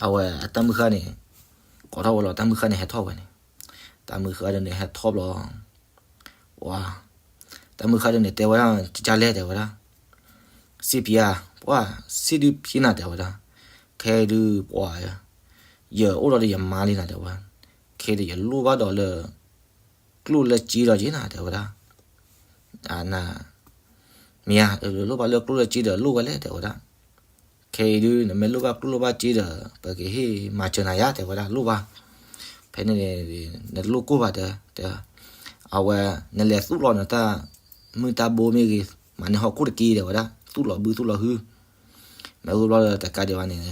အဝဲအတၢ်မုၢ်ဃၢ်န့ၣ် ကိးထီၣ်ဝဲလီၤ တၢ်မုၢ်ဃၢ်န့ၣ်ဟဲထီၣ်ဝဲန့ၣ် တၢ်မုၢ်ဃၢ်ဒုးန့ၣ်ဟဲထီၣ်ဘျီ ပှၢ် တၢ်မုၢ်ဃၢ်ဒုးန့ၣ်တဲဝဲဒၣ် ကလဲၣ်တဲဝဲဒၣ် စ့ဖံဧါ ပှၢ် စ့ဒုးဖံနၤတဲဝဲဒၣ် ခဲဒုးပှၢ် ယအိၣ်ဒီးယမါလံနၤတဲဝဲ ခဲဒုးယလိၣ်ဘၣ်ဒီးလၢ ကျိၣ်လၢစ့ဒီးက့နၤတဲဝဲဒၣ် န မ့ၢ်ဧါ လိၣ်ဘၣ်လၢကျိၣ်လၢစ့ဒီးလိၣ်ဝဲလဲၣ်တဲဝဲဒၣ် ခဲအံၤဒုး နမ့ၢ်လိၣ်ဘၣ်ကျိၣ်လိၣ်ဘၣ်စ့ဒီး ပကဟ့ၣ်မၤစၢၤနၤယါတဲဝဲဒၣ် လိၣ်ဘၣ် ဖဲန့ၣ် နလိၣ်ကိၢ်ဘၣ်တဲ တဲ အဝဲ နလဲၤသူၣ်လီၤနတၢ်မုၢ်တၢ်ဘိမ့ၢ်ဂ့ၤ မၤန့ၢ်ဟီၣ်ခိၣ်တက့ၢ်တဲဝဲဒၣ် သူၣ်လီၤဘုသူၣ်လီၤဟု မ့ၢ်ဂ့ၤဘျီဒီးတကးဒံးဘၣ်န့ၣ်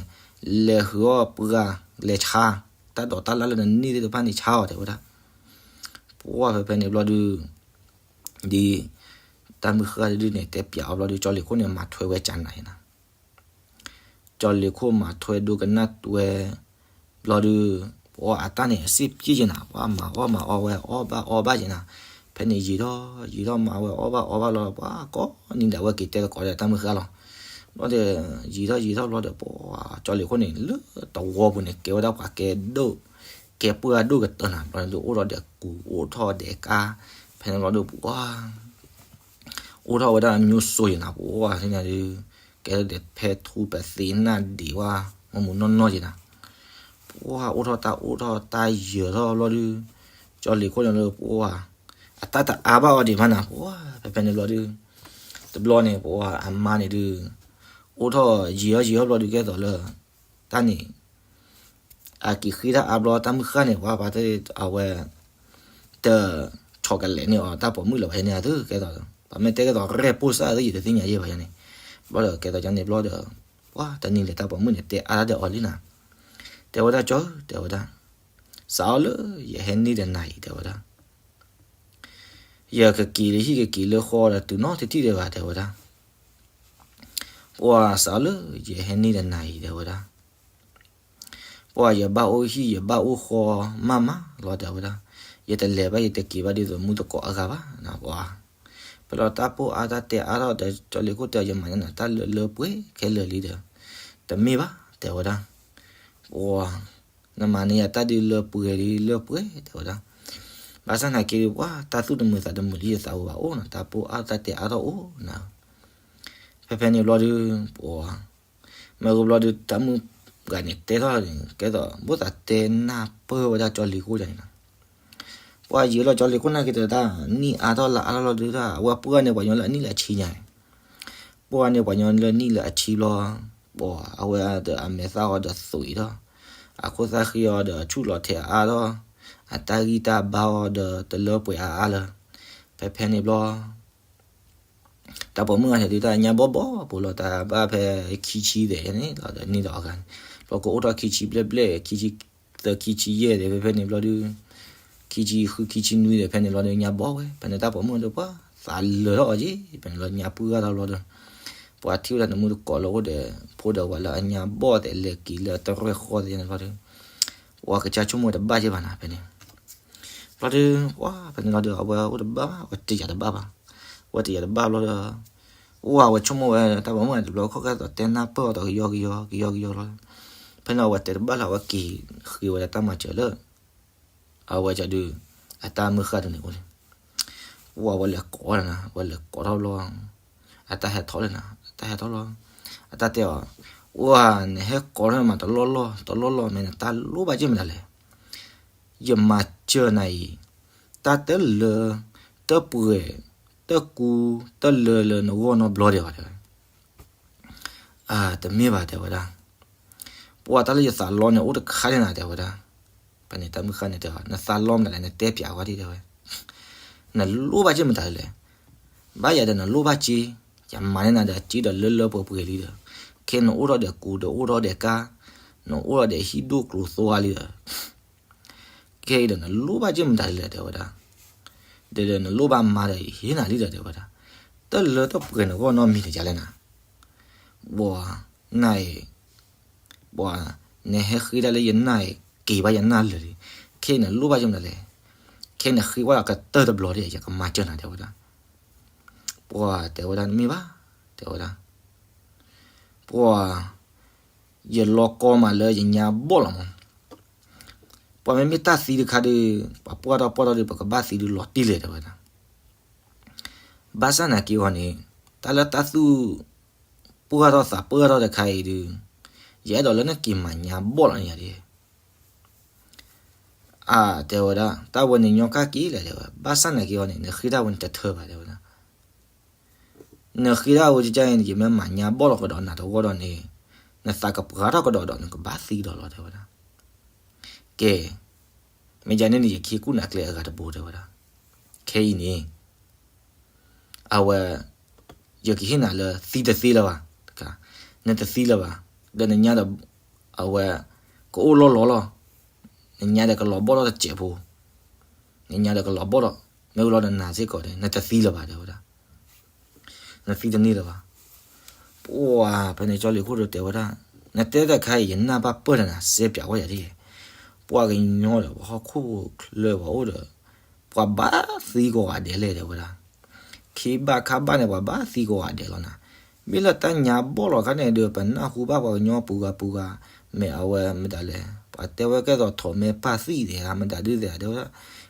လဲၤဃုာ်အီၣ်ပှၢ် လဲၤဆါ တၢ်ဒိးတၢ်လၣ်လၢနန့ၢ်သ့ၣ်တဖၣ်န့ၣ်ဆါအီၤတဲဝဲဒၣ် ပှၢ်ဖဲဖဲန့ၣ်ဘျီဒုး ဒ် တၢ်မုၢ်ဃၢ်ဒုးန့ၣ် တဲပျးအီၤဘျီဒုး ကၠီၤလ့ၤခိၣ်န့ၣ် မၤထွဲဝဲကနၤအံၤနၤ ကၠီၤလ့ၤခိၣ်မၤထွဲဒိကနၣ်ဝဲ ဘျီဒုး ပှၢ်အတၢ်န့ၣ် အစ့ပျံၢ်က့နၤ ပှၢ်မၤအီၣ်မၤအီဝဲ အီၣ်ဘၣ်အီဘၣ်က့နၤ ဖဲန့ၣ်ယံာ်ထီၣ် ယံာ်ထီၣ်မၤဝဲအီၣ်ဘၣ်အီဘၣ်လီၤ ပှၢ်ကိးနံၤဒၣ်ဝဲက့ၤတဲသကိးဒီးတၢ်မုၢ်ဃၢ်လီၤ ဘျီဒီး ယံာ်ထီၣ်ယံာ်ထီၣ်ဘျီဒီး ပှၢ်ကၠီၤလ့ၤခိၣ်န့ၣ် လၢတဝီပူၤန့ၣ် ကဲဝဲဒၣ်ပှၤကဲဒိၣ် ကဲပှၢ်ဒိၣ်ကတၢၢ်နၤ ဘျီဒုးအိၣ်ဒီးဒဲးကူ အိၣ်ထီၣ်ဒဲးကါ ဖဲန့ၣ်ဘျီဒုး ပှၢ် အိၣ်ထီၣ်ဝဲဒၣ်အမျိုးစုံယနၤ ပှၢ်န့ၣ်ဒုး ကဲဒဲးဖဲထူပသ့နၢ်ဒံးဝဲ မူမူနီၢ်နီၢ်ယနၤ ပှၢ်အိၣ်ထီၣ်တၢ်အိၣ်ထီၣ်တၢ်ယၢၤထီၣ်ဘျီဒုး ကၠီၤလ့ၤခိၣ်န့ၣ်လၢပှၢ် အတၢ်တအါဘၣ်အီၤဒံးမးနၤ ပှၢ်ဖဲဖဲန့ၣ်ဘျီဒုး တဘျီန့ၣ် ပှၢ်အမါန့ၣ်ဒုး အိၣ်ထီၣ်ယံာ်ထီၣ်ယံာ်ထီၣ်ဘျီဒုးကဲသိးလၢ တၢ်န့ၣ် အက့ၤဃ့တၢ်အါဘျီ တၢ်မုၢ်ဃၢ်န့ၣ် ပှၤပာ်တ့ၢ်အဝဲ တ ဆီၣ်ကလဲာ်န့ၢ်အီၤ တၢ်ပိာ်မုၣ်လၢၤဘၣ်ယၤန့ၣ်အသိး ကဲသိး ပှၤမ့ၢ်တဲကဲသိးရဲၣ်ပိၢ်စၢ်အသိး ယတသ့ၣ်ညါယဲၢ်ဘၣ်ယၤန့ၣ် ဘျီဒီးကဲသိးယၤန့ၣ်ဘျီဒီး ပှၤတနံၤလဲၤတၢ်ပိာ်မုၣ်န့ၣ် တဲအါတၢ်ဒီးအီၤလံနၤ တဲဝဲဒၣ်ကၠီ တဲဝဲဒၣ် စးအီၤလၢယဟဲန့ၢ်ဒီးနၤအံၤ တဲဝဲဒၣ် ယကက့ၤလၢဟံၣ်ကက့ၤလၢဃီဒီးတုၤနီတထံၣ်ဒံးဘၣ် တဲဝဲဒၣ် ပှၤစးလၢယဟဲန့ၢ်ဒီးနၤအံၤ တဲဝဲဒၣ် ပှၤယဘၣ်အိၣ်ဟံၣ်ယဘၣ်အိၣ်ဃီမးမးလီၤ တဲဝဲဒၣ် ယတလဲၤဘၣ်ယတက့ၤဘၣ်ဒ်သိးမုၢ်သကိးအဂၤဘၣ်နၤ ပှၤ ဖဲလီၤတၢ်ပိၢ်အါတၢ်တဲအါထီၣ်ဒီး ကၠီၤလ့ၤခိၣ်တဲအီၤ ယမၤန့ၢ်နၤတၢ်လၢလၢပှဲၤခဲလၢာ်လံဒီး တမ့ၢ်ဘၣ် တဲဝဲဒၣ် ပှၤ နမၤန့ၢ်ယၤတၢ်ဒုးလၢပှဲၤဒုးလၢပှဲၤ တဲဝဲဒၣ် ဘၣ်ဆၣ်သနာ်က့ဒုး ပှၤတၢ်သူၣ်တမုာ်သးတမုာ်လၢယသးအိၣ်ဘၣ်အိၣ်နၤ တၢ်ပိၢ်အါတၢ်တဲအါထီၣ်အိၣ်နၤ ဖဲဖဲန့ၣ်ဘျီဒုး ပှၤ မ့ၢ်ဂ့ၤဘျီဒုး တၢ်မုၣ်ဂၤန့ၣ်တဲထီၣ်န့ၣ် ကဲသိး ဘၣ်သးတဲနၢ်ပၢၢ်ဝဲဒၣ်ကၠီၤလ့ၤခိၣ်ယၤန့ၣ်လီၤ. ပှၤယံာ်လီၤကၠီလ့ၤခိၣ်နာ်က့ၤတၢ် နံၣ်အါထီၣ်လါအါထီၣ်လီၤဒုးတၢ် အဝဲပှၢ်န့ၢ်ပှၤညီလၢအနံၣ်လၢအဆံညါ, ပှၢ်န့ၢ်ပှၤညီလၢနံၣ်လၢအဆံဘျီ, ပှၤအဝဲဒီးအမဲာ်သၣ်အီၤဒီးသွံးထီၣ်, အခိၣ်သၣ်ဃံအီၤဒီးဆူၣ်လီၤထဲအါထီၣ်, အတၢ်ဂံၢ်တၢ်ဘါအီၤဒီးတလၢပှဲၤအါအါလၢ, ဖဲဖဲန့ၣ်ဘျီ တၢ်ပိာ်မုၣ်ဂၤန့ၣ်ဒုးတၢ်ညါဘီၣ်ဘီၣ်ပူၤလီၤ တၢ်ဘၣ်ဖဲခံဆံသဲးန့ၣ်လီၤဒီးန့ၣ်ဒီးအဂၤန့ၣ်, ဘျီကအိၣ်ထီၣ်ခံဆံဘျဲၣ်ဘျဲၣ် ခံဆံသၢ ခံဆံယဲၢ်သဲး ဖဲဖဲန့ၣ်ဘျီဒုး, ခံဆံဃု ခံဆံနွံသဲး ဖဲန့ၣ်ဘျီဒုး ညါဘီၣ်ဝဲ ဖဲန့ၣ်တၢ်ပိာ်မုၣ်ဒုးပှၤသးလၢာ်ထီၣ်အီၤက့ၤ ဖဲန့ၣ်လီၤညါပှၢ်ဂၤထီၣ်ဘျီဒီး, ပှၤထံၣ်ဝဲဒၣ်နမုၢ်တကိးလၢအိၣ်ဒီး ဖိဒီးဝၤလၢအညါဘီၣ်သဲး လဲၤက့ၤလၢတရဲၣ်ဃီသဲးန့ၣ်ဘျီဒီး, ပှၤကစၢ်ဆိကမိၣ်တဘၣ်က့ၤဘၣ်နၤ ဖဲန့ၣ် ဘျီဒုး ပှၤဖဲန့ၣ်လီၤဒီး အဝဲအိၣ်တဘၣ်ဘၣ် အဝဲတယာ်တဘၣ်ဘၣ်, အဝဲတယာ်တဘၣ်ဘျီဒီး, အိၣ်အဝဲဆိကမိၣ်ဝဲတၢ်ပိာ်မုၣ်တဘျီခီၣ် ကဲသိးတဲနၢ်ပၢၢ်အီၤဒီးကယီကယီ ကယီကယီလီၤ, ဖဲန့ၣ်အဝဲတဲတဘၣ်လၢအဝဲက့ၤဃ့ဝဲဒၣ်တၢ်မၤစၢၤလၢ အဝဲဒုး အတၢ်မုၢ်ဃၢ်တန့ၣ်အိၣ်န့ၣ်, အိၣ်အဝဲလဲၤကိးနၤ အဝဲလဲၤကိးထီၣ်ဘျီ, အတၢ်ဟဲထီၣ်လၢနၤ အတၢ်ဟဲထီၣ်လီၤ, အတၢ်တဲအီၤ, အိၣ်ဧါ နဟဲကိးထီၣ်မးတလီၢ်လီၢ် တလီၢ်လီၢ် မ့ၢ်နတၢ်လိၣ်ဘၣ်က့ၤမတၤလဲၣ်, ယမၤစၢၤနၤအံၤ, တၢ်တလၢ တပှဲၤ တကူ တလၢလၢနဂီၢ်နီတဘျီဒံးဘၣ်တဲဝဲ တမ့ၢ်ဘၣ်တဲဝဲဒၣ်, ပှၤတၢ်လၢယသးလီန့ၣ် အိၣ်တခါန့ၣ်နၤတဲဝဲဒၣ်, ပန့ၣ်တၢ်မုၢ်ဃၢ်န့ၣ်တဲဝဲ နသးလီမနုၤလဲၣ် နတဲပၠးဝဲဒၣ်တဲဝဲ, နလိၣ်ဘၣ်က့ၤမတၤလဲၣ်, ဘၣ်ယၤဒီးနလိၣ်ဘၣ်က့ၤ, ယမၤန့ၢ်နၤဒီးက့ၤဒီးလၢလၢပှဲၤပှဲၤလံဒီး, ခဲနအိၣ်ထီၣ်ဒီးကူဒီးအိၣ်ထီၣ်ဒီးကါ, နအိၣ်ထီၣ်ဒီးဟံၣ်ဒိၣ်ကျိၤသိလံဒီး ခဲအံၤဒီးနလိၣ်ဘၣ်က့ၤမတၤလဲၣ်တဲဝဲဒၣ်, ဒီးနလိၣ်ဘၣ်မါဒီးဟ့ၣ်နၤလံဒီးတဲဝဲဒၣ်, တလၢတပှဲၤနဂီၢ်နီတမံၤန့ၣ်ယၤလဲၣ်နၤ, ပှၤ, နၤအံၤ, ပှၤ, နဟဲဃ့တၢ်လၢယနၢ်အံၤ က့ၤဘၣ်ယနၢ်လၢာ်လံ, ခဲအံၤနလိၣ်ဘၣ်က့ၤမတၤလဲၣ်, ခဲအံၤနဃ့ဝဲဒၣ်ကတၢၢ်တဘျီဒီး ယကမၤစၢၤနၤတဲဝဲဒၣ်, ပှၤတဲဝဲဒၣ်တမ့ၢ်ဘၣ်, တဲဝဲဒၣ် ပှၤ, ယလီၤကီမးလၢယညါဘီၣ်လီၤမး, ပှၤမ့မ့ၢ်တၢ်သံတခါဒီး, ပှၤပှၢ်ထီၣ်ပှၢ်ထီၣ်ဒီး ပကဘၣ်သံဒုးလီၤတံၢ်လဲၣ်တဲဝဲဒၣ်, ဘၣ်ဆၣ်နာ်က့ၤအီၤန့ၣ်, တၢ်လၢတၢ်သူၣ်ပှၢ်ထီၣ်သးပှၢ်ထီၣ်တခါအံၤဒီး, ယအဲၣ်ဒိးလၢနက့ၤမၤညါဘီၣ်လီၤန့ၣ်ယၤဒ် အတဲဝဲဒၣ် တၢ်ဝဲန့ၣ်ညီကၢ်က့ၤလဲၣ်တဲဝဲ, ဘၣ်ဆၣ်နာ်က့ၤအီၤန့ၣ် နဃ့တၢ်ဝဲန့ၣ်တထၢဘၣ်တဲဝဲဒၣ်, နဃ့တၢ်ဝဲကကါအံၤန့ၣ် ယမ့ၢ်မၤညါဘီၣ်လီၤကဒီးနၤတဂီၢ်ဒီးန့ၣ်, နသးကပှၢ်ထီၣ်ကဒီးဒီးနကဘၣ်သံကဒီးလီၤတဲဝဲဒၣ်, ကဲ, မ့ၢ်ဒ်န့ၣ်န့ၣ် ယကဟ့ၣ်ကူၣ်နၤကျဲအဂၤတဘိတဲဝဲဒၣ်, ခဲအံၤန့ၣ် အဝဲ, ယကဟ့ၣ်နၤလၢသံတသ့လၢၤဘၣ်, နတသံလၢၤဘၣ်, ဒီးနညါဒီး, အဝဲ, ကအိၣ်လီၢ်လီၤလီၤ, နညါဒီးကလီၤဘီၣ်ထီၣ်တစဲးဖိ, နညါဒီးကလီၤဘီၣ်ထီၣ်, မ့ၢ်ဝံၤလီၤဒီးနၤစ့ၢ်ကီးန့ၣ် နတသံလၢၤဘၣ်တဲဝဲဒၣ်, နသံတန့ၢ်လၢၤဘၣ်, ပှၤဖဲန့ၣ်ကၠီလ့ၤခိၣ်ဒီးတဲဝဲဒၣ်, နတဲတၢ်တခါအံၤ ယနၢ်ဘၣ်ပၢၢ်ဒီးနၤ စဲးပၠးဝဲယၤဒ်, ပှၤကညီဒီးပှၤဟီၣ်ခိၣ်ချၢပှၤအိၣ်ဒီး, ပှၤဘၣ်သံကိးဂၤဒဲးလဲၣ်တဲဝဲဒၣ်, ခ့ဘၣ်ခါဘၣ်န့ၣ် ပှၤဘၣ်သံကိးဂၤဒဲးလီၤနၤ, မ့ၢ်လၢတၢ်ညါဘီၣ်လီၤခါန့ၣ်ဒီး ပနၢ်ဟူဘၣ်ပှၤကညီပူၤဂၤပူၤဂၤ, မ့ၢ်အဝဲမတၤလဲၣ်, ပှၤတဲဝဲကဲသိးထိးမဲပၢ်သံၣ်သ့ၣ်ဧါ မတၤဒုးသ့ၣ်ဧါတဲဝဲဒၣ်,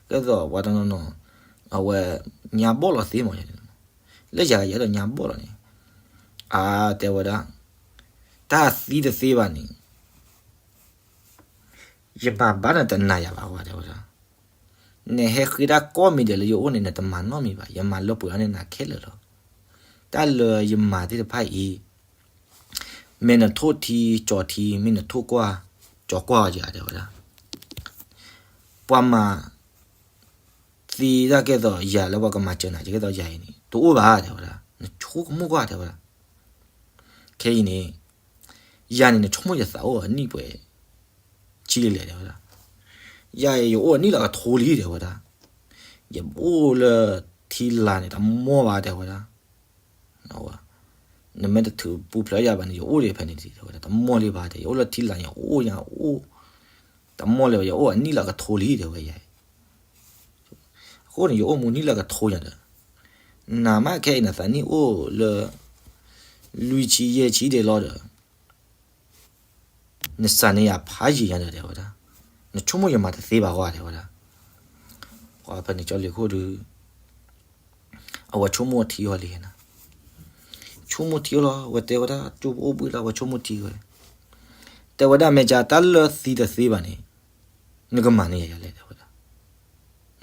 ကဲသိးပှၤတနီၤနီၤ, အဝဲ, ညါဘီၣ်လီၤသ့မး, လၢယၤယအဲၣ်ဒိးညါဘီၣ်လီၤန့ၣ်, အါတဲဝဲဒၣ်, တၢ်သံတသ့ဘၣ်န့ၣ် ယမၤဘၣ်နတနာ်ယၤဘၣ်ဝဲတဲဝဲဒၣ်, နဟဲဃ့တၢ်ကိးမံၤဒဲးလၢယအိၣ်န့ၣ် နတမၤနီတမံၤဘၣ် ယမၤလၢပှဲၤအီၤန့ၣ်နၤခဲလၢာ်လီၤ, တၢ်လၢယမၤသ့ၣ်တဖၣ်အံၤ, မ့ၢ်နထိၣ်ထံကၠီၤထံ မ့ၢ်နထိၣ်ကွၢ်, ကၠီၤကွၢ်အီၤယၤတဲဝဲဒၣ်, ပှၤမၤ သံတၢ်ကဲသိးယၤလၢပှၤကမၤစၢၤနၤ ကဲသိးယၤအံၤန့ၣ် တအိၣ်ဘၣ်တဲဝဲဒၣ် နဆိကမိၣ်ကွၢ်တဲဝဲဒၣ်, ခဲအံၤန့ၣ်, ယၤန့ၣ် နဆိကမိၣ်ယသးအိၣ်အနံၣ်ပှဲၤ, ဆံလံလဲၣ်တဲဝဲဒၣ်, ယၤအံၤယအိၣ်အနံၣ်လၢကထိလံတဲဝဲဒၣ်, ယအိၣ်လၢထံလာ်န့ၣ် တမီၢ်ဘၣ်တဲဝဲဒၣ် နမ့ၢ်တထုးပူၤဖျဲးယၤဘၣ်န့ၣ် ယအိၣ်ဒံးဖဲန့ၣ်တဲဝဲဒၣ် တမီၢ်လံဘၣ်တဲ ယအိၣ်လၢထံလာ်န့ၣ် အိၣ်ညါအိၣ်, တမီၢ်လံဘၣ် ယအိၣ်အနံၣ်လၢကထိလံတဲဝဲယၤအံၤ, အဃိန့ၣ် ယအိၣ်မူနံၣ်လၢကထိညါဒီး, နမ့ၢ်ခဲအံၤနသးနံၣ်အိၣ်လၢ, လွံၢ်ဆံယဲၢ်ဆံဒဲးလီၤဒီး နစၢ်န့ၣ်ယၤဖးယံာ်ညါဒီးတဲဝဲဒၣ်, နဆိကမိၣ်ယမၤတသ့ဘၣ်ဃီတဲဝဲဒၣ်, ပှၤဖဲန့ၣ်ကၠီလ့ၤခိၣ်ဒီး, အဝဲဆိကမိၣ်ထံအီၤလံနၤ, ဆိကမိၣ်ထံအီၤလီၤ အဝဲတဲဝဲဒၣ် ကၠိပအိၣ်ဘှံးလီၤ အဝဲဆိကမိၣ်ထံဝဲ, တဲဝဲဒၣ်မ့ၢ်ကတၢၢ်လၢသံတသ့ဘၣ်န့ၣ်, နကမၤန့ၢ်ယၤလဲၣ်တဲဝဲဒၣ်,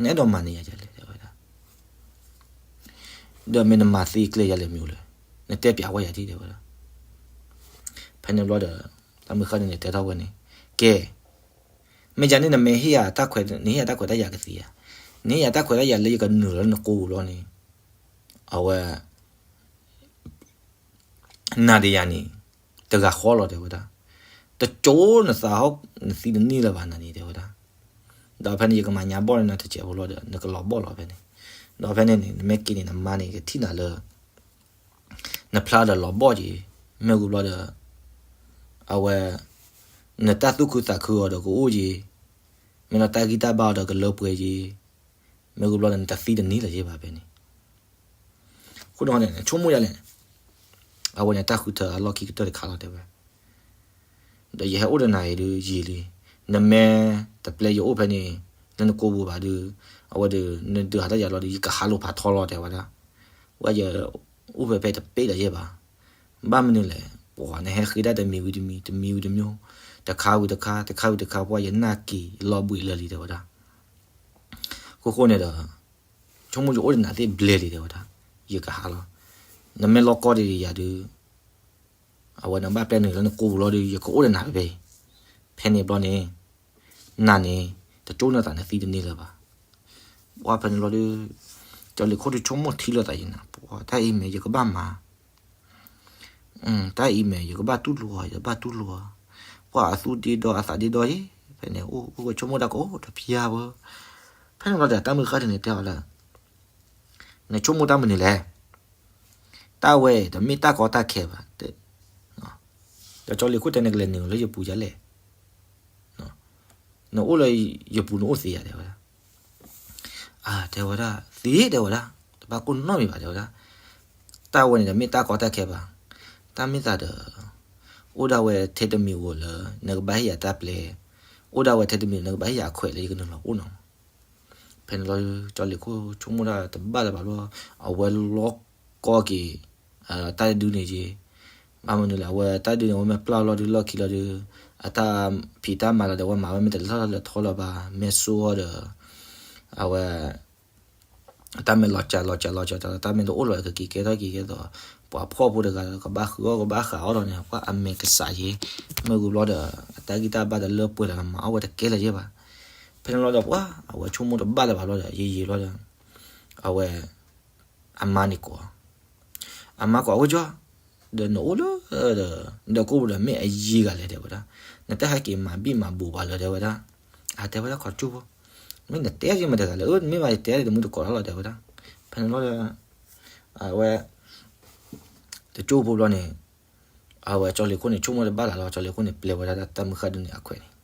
နအဲၣ်ဒိးမၤန့ၢ်ယၤဒ်လဲၣ် တဲဝဲဒၣ်. ဒီးမ့ၢ်နမၤသ့ကျဲယၤလဲၣ်မ့ၢ်လဲၣ်, နတဲပျးဝဲယၤဒ် တဲဝဲဒၣ်. ဖဲန့ၣ်ဘျီဒီး တၢ်မုၢ်ဃၢ်ဒုန့ၣ် တဲထီၣ်ဝဲန့ၣ်, ကဲ, မ့ၢ်ယၤန့ၣ် နမ့ၢ်ဟ့ၣ်ယၤတၢ်ခွဲး, နဟ့ၣ်ယၤတၢ်ခွဲးတၢ်ယာ်ကသ့ဧါ. နဟ့ၣ်ယၤတၢ်ခွဲးတၢ်ယာ်လၢယကနုာ်လီၤလၢနကိပူၤလီၤန့ၣ်, အဝဲ နၤဒီးယၤန့ၣ် တဂၤဃီလီၤ တဲဝဲဒၣ်. တကၠိနသးဟီၣ်နသံတန့ၢ်လၢၤဘၣ်နၤန့ၣ် တဲဝဲဒၣ်. ဒီးဖဲန့ၣ် ယကမၤညါဘီၣ်န့ၢ်နၤတစဲးဖိလီၤဒီး နကလီၤဘီၣ်လီၤဖဲန့ၣ်. ဒီးဖဲန့ၣ်န့ၣ် နမ့ၢ်က့ၤန့ၣ် နမါန့ၣ် ကထံၣ်နၤလၢ နဖျါဒီးလီၤဘီၣ်က့ၤ, မ့ၢ်ဂ့ၤဘျီဒီး အဝဲ နတၢ်သူၣ်ခုသးခုအီၤဒီးကအိၣ်က့ၤ, မ့ၢ်လီၤတၢ်ဂံၢ်တၢ်ဘါအီၤဒီးကလၢပှဲၤက့ၤ, မ့ၢ်ဂ့ၤဘျီဒီး နတသံတန့ၢ်လၢၤဘၣ်ဖဲန့ၣ်. အဃိန့ၣ် ဆိကမိၣ်ယၤလဲၣ်, အဝဲန့ၣ်တၢ်ဃုထၢအလီၢ်ခံကတၢၢ်တခါလီၤ တဲဝဲ. ဒီးယဟဲအိၣ်ဒီးနၤအံၤဒုးယံာ်လံ, နမ့ၢ်တပျဲယအိၣ်ဖဲန့ၣ် လၢနကိပူၤဘၣ်ဒုး, အဝဲဒီး နဒုးဟးတၢ်ယၤလီၤဒီး ယကဟးလိာ်ဖးထီလီၤ တဲဝဲဒၣ်. ဝဲယအိၣ်ဖဲဖဲတပ့ၢ်လၢၤဘၣ်. ဘၣ်မနုၤလဲၣ်, ပှၤနဟဲဃ့တၢ်တမံၤဝံၤတမံၤ တမံၤဝံၤတမံၤ, တခါဝံၤတခါ တခါဝံၤတခါ ပှၤယနၢ်က့ၤလီၤဘှံးလၢာ်လံ တဲဝဲဒၣ်. အဃိန့ၣ်ဒီး ဆိကမိၣ်ယအိၣ်ဒီးနၤသ့ဘျဲၣ်လံ တဲဝဲဒၣ်, ယကဟးလီၤ. နမ့ၢ်လီၤကီဒံးယၤဒုး အဝဲနဘၣ်ပျဲနုာ်လၢနကိပူၤလီၤဒီး ယကအိၣ်ဒီးနၤဖဲဖဲအံၤ. ဖဲန့ၣ်ဘျီန့ၣ် နၤန့ၣ် တကၠိနသးနသံတန့ၢ်လၢၤဘၣ်. ပှၤဖဲန့ၣ်ဘျီဒီး ကၠီလ့ၤခိၣ်ဒုးဆိကမိၣ်ထံလီၤသးယံၤနၤ, ပှၤတၢ်အံၤမ့ၢ်ယကဘၣ်မၤ တၢ်အံၤမ့ၢ် ယကဘၣ်တူၢ်လိာ်အီၤ ယကဘၣ်တူၢ်လိာ်အီၤ. ပှၤအသူဒ့ဒီအသးဒ့ဒီအံၤ, ဖဲန့ၣ်အိၣ်အိၣ်ဝဲဆိကမိၣ်တၢ်ကအိၣ်တပျါဘၣ်. ဖဲန့ၣ်ဘျီဒီး တၢ်မုၢ်ဃၢ်ဒုန့ၣ်တဲအီၤလၢ နဆိကမိၣ်တၢ်မနုၤလဲၣ်. တၢ်ဝဲတမ့ၢ်တၢ်ကီတၢ်ခဲဘၣ်. ဒီးကၠီလ့ၤခိၣ်တဲ နကလဲၤနုာ်လၢယပူၤဒ်လဲၣ်. နအိၣ်လၢယပူၤနအိၣ်သ့ဧါ တဲဝဲဒၣ်. အတဲဝဲဒၣ် သ့ တဲဝဲဒၣ်, တဘၣ်ကိၢ်နီတမံၤဘၣ် တဲဝဲဒၣ်. တၢ်ဝဲန့ၣ်ဒီးမ့ၢ်တၢ်ကီတၢ်ခဲဘၣ်. တၢ်မ့ၢ်သးဒီး အိၣ်ဒၣ်ဝဲထဲတမံၤဧိၤလၢ နကဘၣ်ဟ့ၣ်ယၤတၢ်ပျဲ, အိၣ်ဒၣ်ဝဲထဲတမံၤ နကဘၣ်ဟ့ၣ်ယၤအခွဲးလၢယကနုာ်လီၤအိၣ်နီၤ. ဖဲန့ၣ်လီၤ ကၠီလ့ၤခိၣ်ဆိကမိၣ်ဒၣ်တဘၣ်လၢၤဘၣ်ဘျီ, အဝဲလီၤကီက့ၤ တၢ်ဒုန့ၣ်က့ၤ. ဘၣ်မနုၤလဲၣ် အဝဲတၢ်ဒုန့ၣ် အဝဲမ့ၢ်ပျၢ်လီၤဒုးလီၢ်ခံလီၤဒုး, အတၢ်ဖံးတၢ်မၤလီၤဒီး အဝဲမၤဝဲမ့ၢ်တလၢထီၣ်လၢထီလၢၤဘၣ်, မ့ၢ်စိအီၤဒီး အဝဲ တၢ်မ့ၢ်လီၤစှၤလီၤစှၤလီၤစှၤ တၢ်မ့ၢ်တအိၣ်လီၤကက့ၤကဲထီၣ်က့ၤကဲသိး, ပှၤဖှီၣ်ဖိတဂၤဒီး ကဘၣ်ဃုအီၣ်ကဘၣ်ဃးအီၣ်ဒီးန့ၣ် ပှၤအမဲာ်ကစၢ်ယ့, မ့ၢ်ဂ့ၤဘျီဒီး အတၢ်ဂံၢ်တၢ်ဘါတလၢပှဲၤလၢၤ မၤအီၣ်ဝဲတကဲလၢၤယ့ဘၣ်. ဖဲန့ၣ်လီၤဒီးပှၤ အဝဲဆိကမိၣ်တဘၣ်လၢၤဘၣ်ဘျီဒီး ယံာ်ယံာ်ဘျီဒီး အဝဲ အမါန့ၣ်ကိး အမါကိးဝဲကၠီ, ဒီးနအိၣ်လၢ ဒီးကိၣ်ပူၤဒီးမ့ၢ်အယံၤဂၤလဲၣ် တဲဝဲဒၣ်, နတဟဲက့ၤမၤဘံၣ်မၤဘိးဘၣ်လၢၤ တဲဝဲဒၣ်. အတဲဝဲဒၣ် ကီးကၠိဖိ, မ့ၢ်နတဲက့ၤမတၤတဂၤလဲၣ်, အၢ မ့ၢ်ဘၣ်ယတဲဒ်တမုၢ်တကိးထီၣ်လီၤ တဲဝဲဒၣ်. ဖဲန့ၣ်လီၤဒီး အဝဲ တကၠိဖိဘျီန့ၣ် အဝဲကၠီလ့ၤခိၣ်န့ၣ် ဆိကမိၣ်တဘၣ်လၢၤလီၤ, ကၠီလ့ၤခိၣ်န့ၣ် ပျဲဝဲဒၣ်တၢ်မုၢ်ဃၢ်ဒုန့ၣ်အခွဲးန့ၣ်,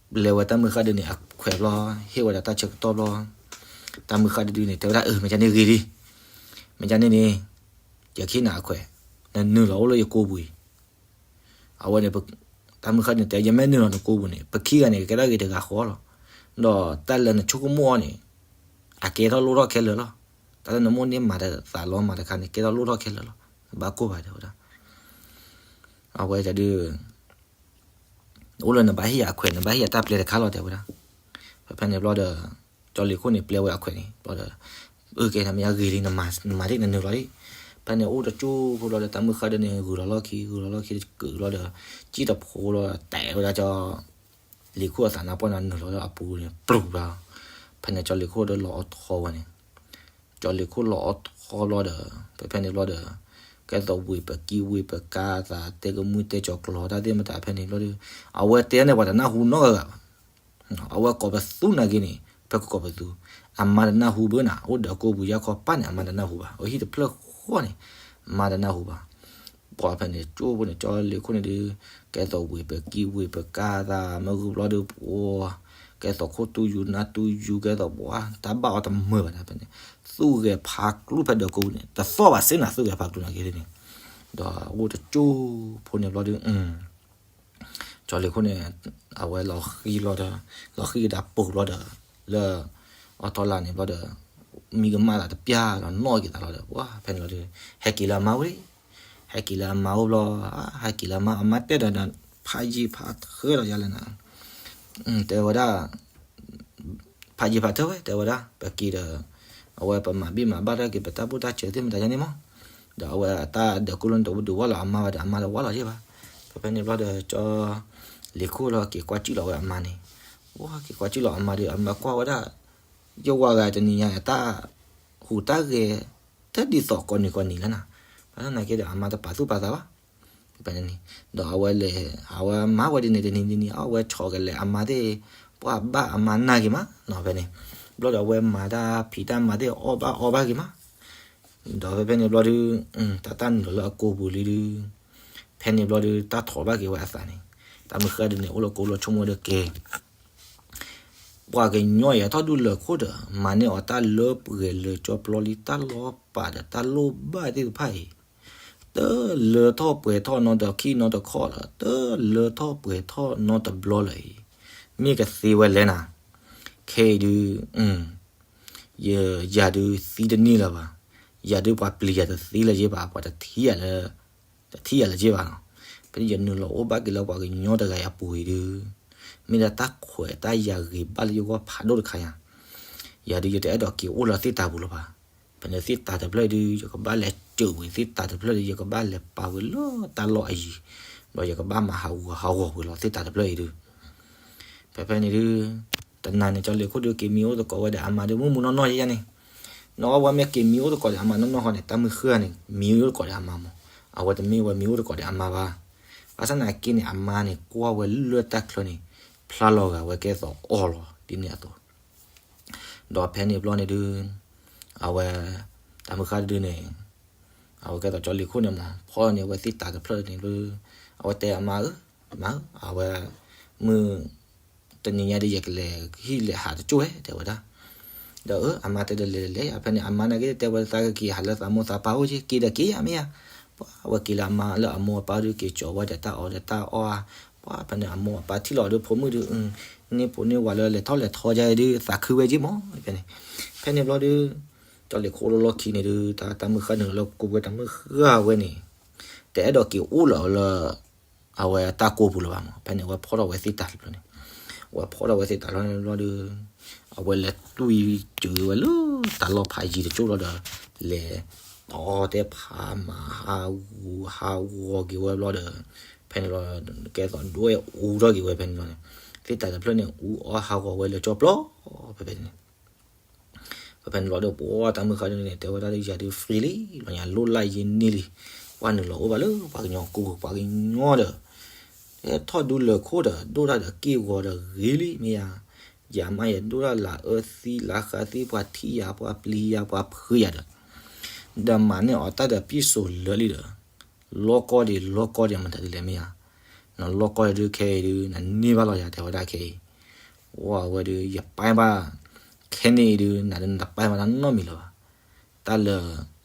ပျဲဝဲတၢ်မုၢ်ဃၢ်ဒုန့ၣ်အခွဲးဘျီ, ဟ့ၣ်ဝဲဒၣ်တၢ်ဆၢကတီၢ်ဘျီ, တၢ်မုၢ်ဃၢ်ဒုဒုန့ၣ် တဲဝဲဒၣ် အၢ မ့ၢ်ကန့ၣ်ဂ့ၤလံ, မ့ၢ်ကန့ၣ်န့ၣ် ယကဟ့ၣ်နၤအခွဲး, နနုာ်လီၤအိၣ်လၢယကိပူၤအံၤ. အဝဲန့ၣ် တၢ်မုၢ်ဃၢ်ဒုန့ၣ် တဲ ယမ့ၢ်နုာ်လီၤနကိပူၤန့ၣ် ပခံဂၤန့ၣ် ကကဲထီၣ်ဂ့ၤတဂၤဃီလီၤ. ဒီးတၢ်လၢနဆိကမိၣ်အီၤန့ၣ် အကဲထီၣ်လိၣ်ထီၣ်ခဲလၢာ်လီၤ. တၢ်လၢနမိၣ်န့ၢ်မၤတသးလီမၤတခါန့ၣ် ကဲထီၣ်လိၣ်ထီၣ်ခဲလၢာ်လီၤ. နဘၣ်ကိၢ်ဘၣ် တဲဝဲဒၣ်. အဝဲဒုး အိၣ်လၢနဘၣ်ဟ့ၣ်ယၤအခွဲး နဘၣ်ဟ့ၣ်ယၤတၢ်ပျဲတခါလီၤ တဲဝဲဒၣ်. ဖဲဖဲန့ၣ်ဘျီဒီး ကၠီလ့ၤခိၣ်န့ၣ် ပျဲဝဲအခွဲးန့ၣ်ဘျီဒီး အၢ ကဲ နမ့ၢ်ယါဂ့ၤလံ နမၤဒ်နနုာ်လီၤလံ. ဖဲန့ၣ်အိၣ်တကၠိဖိဘျီဒီး တၢ်မုၢ်ဃၢ်ဒုန့ၣ် ဂုၤလီၤလီၢ်ခံ ဂုၤလီၤလီၢ်ခံတကုာ်ဘျီဒီး ကံၣ်တဖိလီၤ တဲဝဲဒၣ်ကၠီလ့ၤခိၣ်အသးနါပှၢ်န့ၣ် နုာ်လီၤလၢအပူၤန့ၣ် ပျူၤဘျီ. ဖဲန့ၣ်ကၠီလ့ၤခိၣ်ဒီးလီၤအီထီဝဲန့ၣ် ကၠီလ့ၤခိၣ်လီၤအီထီဘျီဒီး ဖဲဖဲန့ၣ်ဘျီဒီး ကဲသိးဝ့ၢ်ပကံဝ့ၢ်ပကါအသး တဲကမုၢ်တဲကၠီၤကျိၤတၢ်သ့ၣ်မတၤ ဖဲန့ၣ်ဘျီဒီး အဝဲတဲန့ၣ် ပှၤတနၢ်ဟူနီတဂၤဘၣ်. အဝဲကိးပသူနာ်က့န့ၣ် ဖဲကကိးပသူ အမါတနၢ်ဟူဘၣ်နၤ အိၣ်ဒီးကိၢ်ပူၤယါခီပၢ်န့ၣ် အမါတနၢ်ဟူဘၣ် အဟံၣ်တဖျၢၣ်ဃီန့ၣ် မါတနၢ်ဟူဘၣ်. ပှၤဖဲန့ၣ် ကၠိဖိန့ၣ် ကၠီလ့ၤခိၣ်န့ၣ်ဒုး ကဲသိးဝ့ၢ်ပကံဝ့ၢ်ပကါသး မ့ၢ်ဂုၤဘျီဒုး ပှၤ ကဲသိးခိၣ်တူယူၤနါတူယူၤ ကဲသိးပှၤ တၢ်ဘၣ်အီၤတမုာ်ဘၣ်န့ၣ် ဖဲန့ၣ် သူၣ်ဂဲၤဖးကျူဖဲဒီးကိၢ်ပူၤန့ၣ် တသီၣ်ဘၣ်စ့ၢ်နၤ သူၣ်ဂဲၤဖးကျူနာ်က့န့ၣ် ဒီးအိၣ်တကၠိဖိန့ၣ်ဘျီဒုး ကၠီလ့ၤခိၣ်န့ၣ် အဝဲလီၤဃံလီၤဒီး လီၤဃံကဒါပိာ်ဘျီဒီး လၢ အီၣ်တီလၢ်န့ၣ်ဘျီဒီး မံကမၣ်သးတပျၢ်လီၤနီၣ်က့ၤသးလီၤဒီး ပှၤဖဲန့ၣ်လီၤဒီး ဟဲက့ၤလၢအမါဝဲလံ. ဟဲက့ၤလၢအမါအိၣ်ဘျီ ဟဲက့ၤလၢအမါ အမါတဲဒီး ဖးယံာ်ဖးထၢဒီးယၤလဲၣ်နၤ တဲဝဲဒၣ် ဖးယံၤဖးထၢဝဲ တဲဝဲဒၣ် ပက့ၤဒီး အဝဲပမၤဘံၣ်မၤဘၣ်ထီၣ်က့ၤ ပတၢ်ဘူၣ်တၢ်စၢၤသ့ၣ်မတၤယါန့ၣ်မး, ဒီးအဝဲအတၢ်ဒၢးကိၣ်လိန့ၣ် တဝဲဒုးဝၣ်လီၤအမါဘၣ်ဒီး အမါတဝၣ်လီၤယဲၢ်ဘၣ်. ဖဲဖဲန့ၣ်ဘျီဒီး ကၠီလ့ၤခိၣ်လီၤက့ၤကွၢ်စံၣ်လီၤဝဲအမါန့ၣ်, ဝဲက့ၤကွၢ်စံၣ်လီၤအမါဒီး အမါကွၢ်ဝဲဒၣ် ယဝၤဂၤတနံၤညါအတၢ်ဟူးတၢ်ဂဲၤ တဒ်သိးကိးနံၤကိးနံၤလၢနၤ, ဘၣ်ဆၣ်သနာ်က့ဒီး အမါတပာ်သူၣ်ပာ်သးဘၣ်. ဖဲန့ၣ် ဒီးအဝဲလဲၤ အဝဲမၤဝဲဒ်န့ၣ်တနံၤတနံၤ အဝဲဆီၣ်ကလဲာ်အမါသ့ၣ် ပှၢ်ဘၣ်အမါနၢ်က့ၤမးနီၤ ဖဲန့ၣ်, ဘျီဒီးအဝဲမၤတၢ်ဖံးတၢ်မၤသ့ၣ်အီၣ်ဘၣ်အီဘၣ်က့ၤမး, ဒီးဖဲဖဲန့ၣ်ဘျီဒုး တၢ်တၢ်နုာ်လီၤလၢအကိာ်ပူၤလံဒုး, ဖဲန့ၣ်ဘျီဒုး တၢ်ထီၣ်ဘၣ်က့ၤဝဲအသးန့ၣ်, တၢ်မုၢ်ဃၢ်ဒုးန့ၣ် အိၣ်လၢကိလီၤဆိကမိၣ်ဒီးကဲ ပှၤကညီအံၤထီၣ်ဒူလၢာ်ခိၣ်ဒီး မၤန့ၢ်အီၤတၢ်လၢပှဲၤလၢာ်ကၠီပျီလံ တၢ်လီၤပာ်ဒီးတၢ်လိၣ်ဘၣ်သ့ၣ်တဖၣ်အံၤ, တလၢထီၣ်ပှဲၤထီၣ်နီတခံနီတခီၣ်လၢၤ, တလၢထီၣ်ပှဲၤထီၣ်နီတဘျီလၢၤအံၤ, မ့ၢ်ကသ့ဝဲလဲၣ်နၤ, ခဲအံၤဒုး ယ ယၤဒုးသံတန့ၢ်လၢၤဘၣ်, ယၤဒုးပှၤပျံၤယၤတသ့လၢၤယဲၢ်ဘၣ်, ပှၤတထံၣ်ယၤလၢ တထံၣ်ယၤလၢၤယဲၢ်ဘၣ်နီၤ, ဖဲန့ၣ်ယနုာ်လီၤအိၣ်ဘၣ်က့ၤလၢပှၤကညီတဂၤအံၤအပူၤအံၤဒုး, မ့ၢ်ဒၣ်တၢ်ခွဲးတၢ်ယာ်ဂ့ၤဘၣ်လၢယဂီၢ်ဖးဒိၣ်တခါညါ, ယၤဒုးယတအဲၣ်ဒိးက့ၤအိၣ်လၢသ့ၣ်တၤပူၤလၢၤဘၣ်, ဖဲန့ၣ်သ့ၣ်တၤတဖျၢၣ်အံၤဒုး ယကဘၣ်လဲၤစၢၤဝံၤသ့ၣ်တၤတဖျၢၣ်ဒုး ယကဘၣ်လဲၤပာ်ဝံၤလၢတၢ်လီၢ်အယံၤ, ဒီးယကဘၣ်မၤဟးဂူာ်ဟးဂီၤဝံၤလီၤသ့ၣ်တၤတဖျၢၣ်အံၤဒုး ဖဲဖဲန့ၣ်ဒုး တနၤန့ၣ် ကၠီလ့ၤခိၣ်ဒုးက့ၤမံအိၣ်သကိးဝဲဒီးအမါဒုး မုၢ်မုၢ်နီၢ်နီၢ်ယဲယဲန့ၣ်, နီၢ်အီၣ်ဝဲမ့ၢ်က့ၤမံအိၣ်သကိးဒီးအမါနီၢ်နီၢ်ဃီန့ၣ် တၢ်မုၢ်ဃၢ်န့ၣ် မံအိၣ်သကိးဒီးအမါမး, အဝဲတမ့ၢ်ဝဲမံအိၣ်သကိးဒီးအမါဘၣ်. ဘၣ်ဆၣ်သနာ်က့န့ၣ် အမါန့ၣ် ကွၢ်ဝဲလၢတၢ်ချၢန့ၣ် ဖျါလီၤဂာ်ဝဲကဲသိးအီၤလီၤ ဒ်န့ၣ်အသိး ဒီးဖဲန့ၣ်ဘျီန့ၣ်ဒုး အဝဲ တၢ်မုၢ်ဃၢ်ဒုးန့ၣ် အဝဲကဲသိးကၠီလ့ၤခိၣ်န့ၣ်မး ဖီၣ်န့ၢ်အဝဲသ့ၣ်တၤတဖျၢၣ်န့ၣ်လၢ အဝဲတဲအမါဧၢ, မါဧၢ, အဝဲ မုၢ် တနံၤညါဒုး ယကလဲၤဟံၣ်လဲၤဟးတကၠိၢ်ဝဲ တဲဝဲဒၣ်. ဒီးအမါတဲဒီးလဲၤလဲၤလဲၤ ဖဲန့ၣ် အမါနာ်က့တဲဝဲသးကက့ၤဟးလၢသးမိၢ်သးပၢ်အိၣ်က့ၤ က့ၤဒီးက့ၤယၤမ့ၢ်ဧါ, ပှၤအဝဲက့ၤလၢအမါလၢအမိၢ်အပၢ်ဒုး က့ၤကၠီၤဝဲဒီးတၢ်အီၣ်ဒီးတၢ်အီၣ်ဧါ, ပှၤဖဲန့ၣ် အမိၢ်အပၢ်ထံၣ်လီၤဒီးဖိမုၣ်ဒုး န့ၢ်ဖိန့ၢ်ဝၤလၢလဲၤထီၣ်လဲၤထီယါဒုး သးခုဝဲက့ၤမး ဖဲန့ၣ်, ဖဲန့ၣ်ဘျီဒုး ကၠီလ့ၤခိၣ်လီၢ်လီၢ်ခံန့ၣ်ဒုး တၢ် တၢ်မုၢ်ဃၢ်န့ၣ်လၢကိးဝဲတၢ်မုၢ်ဃၢ်ဝဲန့ၣ် တအဲၣ်ဒိးက့ၤအိၣ်လၢၤလၢ အဝဲတၢ်ကိာ်ပူၤလၢၤဘၣ်မး ဖဲန့ၣ် အဝဲဖီၣ်ထီၣ်ဝဲသ့ၣ်တၤတဖျၢၣ်န့ၣ်, အဝဲဖီၣ်ထီၣ်ဝဲသ့ၣ်တၤတဖျၢၣ်န့ၣ်ဘျီဒုး အဝဲလဲၤတွံၢ်တုၤဝဲလၢတၢ်လီၢ်ဖးယံၤတကၠိၢ်လီၤဒီး လဲၤတီတဲဖးမၤဟးဂူာ်ဟးဂီၤက့ၤဝဲဘျီဒီး ဖဲန့ၣ်လီၤ ကဲသိးဒွဲၣ်အူထီၣ်က့ၤဝဲဖဲန့ၣ်လီၤန့ၣ်, သ့ၣ်တၤတဖျၢၣ်န့ၣ် အူအီၣ်ဟးဂီၤဝဲလၢကၠီပျီ ဖဲဖဲန့ၣ် ဖဲဖဲန့ၣ်လီၤဒီး ပှၤတၢ်မုၢ်ဃၢ်ဒုးန့ၣ် တဲဝဲဒၣ်လၢယၤဒုး free လံ လီၤညါလိၣ်လၢယန့ၢ်လံ, ပှၤနုာ်လီၤအိၣ်ဘၣ်လၢပှၤကညီကိးပှၤကညီဒီး ဟဲထီၣ်ဒူလၢာ်ခိၣ်ဒီး ဒိၣ်တၢ်ဒီးက့ၢ်ဂီၤဒီးဂ့ၤလံမ့ၢ်ဧါ, ယၤမးယဒိၣ်တၢ်လၢအၢသံလၢဃါသံ ပှၤထံၣ်ယၤ ပှၤပျံၤယၤ ပှၤဖုးယၤဒီး ဒီးမၤန့ၢ်အီၤတၢ်ဒီးပံၣ်စိၤလၢာ်လံဒီး လီၢ်ကီၢ်ဒံးလီၢ်ကီၢ်ဒံးမတၤဒ်လဲၣ်မ့ၢ်ဧါ, နလီၢ်ကီၢ်ဒံးဒုးခဲအံၤဒုး နန့ၢ်ဘၣ်လီၤယၤ တဲဝဲဒၣ်ခဲအံၤ, ဝဲဒုး ယပၢ်ဘၣ် ခဲန့ၣ်အံၤဒုး နဒုးနတပၢ်ဘၣ်တၢ်နီတမံၤလၢၤဘၣ်, တၢ်လ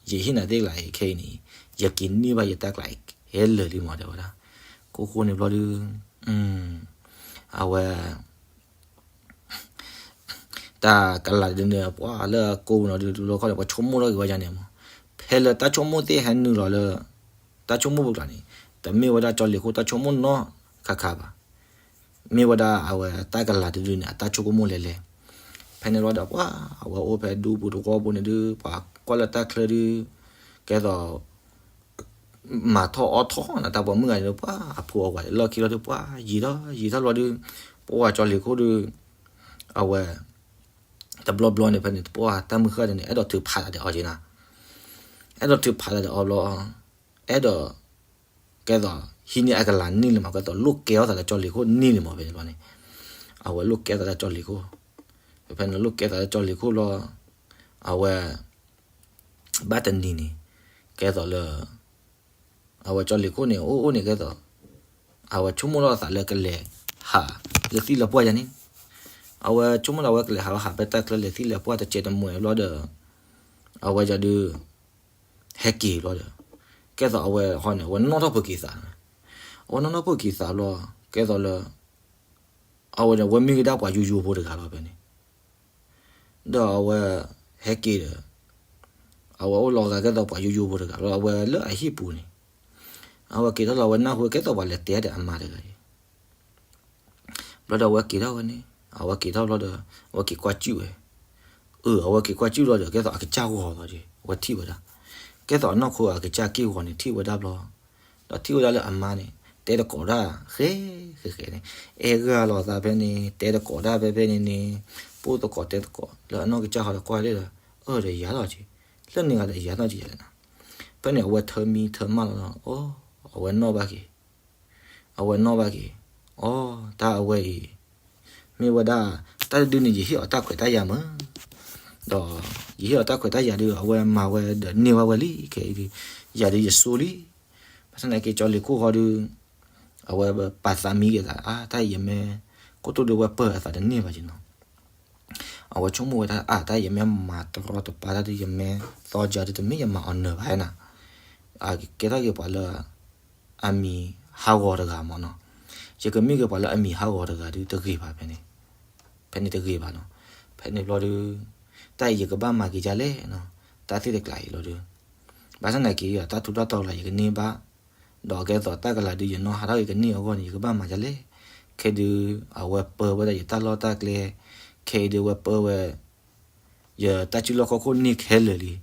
ၢယဟ့ၣ်နၤသ့ၣ်ကျါအံၤခဲအံၤန့ၣ် ယက့ၤန့ၢ်ဘၣ်ယတၢ်ကျါအံၤခဲလၢာ်လံမး တဲဝဲဒၣ်, ခိၣ်ဃိန့ၣ်ဘျီဒုး အဝဲ တၢ်ကလၤဒုးန့ၣ် ပှၤလၢအကိးပူၤနီၤဒုး ဒုးလီခီၣ်န့ၣ် ပှၤဆိကမိၣ်ထီၣ်က့ၤဝဲဒ်န့ၣ်မး, ဖဲလၢတၢ်ဆိကမိၣ်သ့ၣ်ဟဲနုာ်လီၤလၢ တၢ်ဆိကမိၣ်ပူၤကျါန့ၣ် တမ့ၢ်ဝဲဒၣ်ကၠီလ့ၤခိၣ်တၢ်ဆိကမိၣ်နီၢ်ခါခါဘၣ်, မ့ၢ်ဝဲဒၣ်အဝဲတၢ်ကလၤဒုးဒုးန့ၣ် အတၢ်ဆိကမိၣ်လဲၤလဲၤ, ဖဲန့ၣ်လီၤဒီးပှၤ အဝဲအိၣ်ဖဲဒူပူၤတဝီပူၤန့ၣ်ဒုး ပှၤကွၢ်လၢတၢ်ချၢဒုး ကဲသိး မၤထီၣ်အီၣ်ထီၣ်နတၢ်ပိာ်မုၣ်ဂၤန့ၣ်ဒုး ပှၤအဖိအဝၤလီၢ်ခံလီၤဒုး ပှၤယံာ်ထီၣ်ယံာ်ထီၣ်လီၤဒုး ပှၤကၠီလ့ၤခိၣ်ဒုး အဝဲ တဘျီဘျီန့ၣ် ဖဲန့ၣ် ပှၤတၢ်မုၢ်ဃၢ်ဒုးန့ၣ် အဲၣ်ဒိးထုးဖးတၢ်ဒီးအီၤက့ၤနၤ, အဲၣ်ဒိးထုးဖးတၢ်ဒီးအီၤဘျီ အဲၣ်ဒိး ကဲသိး ဟံးန့ၢ်အကလၤန့ၢ်လံမး ကဲသိးလိၣ်ကဲထီၣ်သးလၢကၠီလ့ၤခိၣ်န့ၢ်လံမး ဖဲန့ၣ်ဘျီန့ၣ် အဝဲလိၣ်ကဲသးလၢကၠီလ့ၤခိၣ်, ဖဲန့ၣ်လိၣ်ကဲသးလၢကၠီလ့ၤခိၣ်ဘျီ အဝဲ ဘၣ်တနံၤန့ၣ် ကဲသိးလၢ အဝဲကၠီလ့ၤခိၣ်န့ၣ် အိၣ်အိၣ်န့ၣ်ကဲသိး အဝဲဆိကမိၣ်ထီၣ်သးလၢကလဲၤဟး လၢသံၣ်လၢပှၢ်ယါန့ၣ်, အဝဲဆိကမိၣ်လၢအဝဲကလဲၤဟးလီၤဟးဖဲတၢ်ချၢလဲၤသံၣ်လဲၤပှၢ်တစဲးတမှဲဘျီဒီး အဝဲယၤဒုး ဟဲက့ၤဘျီဒီး ကဲသိးအဝဲဟီန့ၣ် အဝဲနီၣ်ထီၣ်ဖိက့ၤသး, အဝဲနီၣ်ထီၣ်ဖိက့ၤသးဘျီ ကဲသိးလၢ အဝဲန့ၣ် အဝဲမ့ၢ်ကဒါပှၤယိယိဖိတဂၤလီၤဖဲန့ၣ်, ဒီးအဝဲ ဟဲက့ၤဒီး အဝဲအိၣ်လီၤဂာ်ကဲသိးပှၤယိယိဖိတဂၤလီၤ အဝဲလၢအဟံၣ်ပူၤန့ၣ်, အဝဲက့ၤထီၣ်လီၤ အဝဲနၢ်ဟူကဲသိးပှၤလဲၤတဲဒီးအမါတဂၤအံၤ ဘျီဒီးအဝဲက့ၤထီၣ်ဝဲန့ၣ် အဝဲက့ၤထီၣ်ဘျီဒီး အဝဲက့ၤကွၢ်စုၣ်ဝဲ, အၢ အဝဲက့ၤကွၢ်စုၣ်ဘျီဒီး ကဲသိးအကစၢ်ဂီၤလီၤက့ၤ အဝဲထံၣ်ဝဲဒၣ်, ကဲသိးအနီၢ်ခိအကစၢ်က့ၢ်ဂီၤန့ၣ် ထံၣ်ဝဲဒၣ်ဘျီ, ဒီးထံၣ်ဝဲဒၣ်လၢအမါန့ၣ် တဲတကိးတၢ် ဃဲဃဲဃဲန့ၣ်, အဲၣ်ဂၢၢ်လိာ်သးဖဲန့ၣ် တဲတကိးတၢ်ဖဲဖဲန့ၣ်န့ၣ်, ပိၢ်သကိးတဲသကိး လၢအနီၢ်ကစၢ်ဟီဒီးကွၢ်လၢဒီး အၢဒီးယၤလီၤက့ၤ, လၢန့ၣ်ဂၤဒီးယၤလီၤက့ၤယၤလဲၣ်နၤ, ဖဲန့ၣ်အဝဲထၢမံထၢမၢ်လီၤဒီး အီ အဝဲနီၣ်ဘၣ်က့ၤ အဝဲနီၣ်ဘၣ်က့ၤ, အီ တၢ်အဝဲအံၤ မ့ၢ်ဝဲဒၣ် တၢ်တဒုန့ၣ် ယဟ့ၣ်အီၤတၢ်ခွဲးတၢ်ယာ်မး, ဒီးယဟ့ၣ်အီၤတၢ်ခွဲးတၢ်ယာ်ဒီး အဝဲမၤဝဲဒီးန့ၢ်ဘၣ်ဝဲလံ ခဲအံၤဒုး, ယၤဒုးယစိလံ, ဘၣ်ဆၣ်သနာ်က့ ကၠီလ့ၤခိၣ်ဃီဒုး အဝဲပာ်သးမံက့ၤသး အါ တၢ်အံၤယမ့ၢ် ခိၣ်တိၢ်ဒုးဝဲပၢၢ်အသးတန့ၢ်ဘၣ်က့ၤနီၤ, အဝဲဆိကမိၣ်ဝဲဒၣ် အါ တၢ်အံၤယမ့ၢ်မၤတရီတပါတၢ်ဒုး ယမ့ၢ်သီကၢဒုး တမ့ၢ်ယမၤအီၤနၢၤဘၣ်နီၤ, အကဲထီၣ်က့ၤပှၤလၢ အမံၤဟးဂီၤတဂၤမးနီၤ, ယကမ့ၢ်က့ၤပှၤလၢအမံၤဟးဂီၤတဂၤဒုး တဂ့ၤဘၣ်ဖဲန့ၣ်, ဖဲန့ၣ်တဂ့ၤဘၣ်နီၤ, ဖဲန့ၣ်ဘျီဒုး တၢ်အံၤယကဘၣ်မၤက့ၤဒ်လဲၣ်နီၤ, တၢ်သ့ၣ်တကျါအံၤလီၤဒုး, ဘၣ်ဆၣ်သနာ်က့ တၢ်ထူးတၢ်တီၤလၢယကန့ၢ်ဘၣ်, ဒီးကဲသိးတၢ်ကလၤဒုး ယနီၣ်ဟးထီၣ်က့ၤကန့ၢ်အဂီၢ်န့ၣ် ယကဘၣ်မၤဒ်လဲၣ်, ခဲဒုး အဝဲပၢဝဲဒၣ်ယတၢ်လီၢ်တၢ်ကျဲ, ခဲအံၤဒုးအဝဲပၢဝဲ ယတၢ်စုလီၢ်ခီၣ်ခိၣ်န့ၢ်ခဲလၢာ်လံ,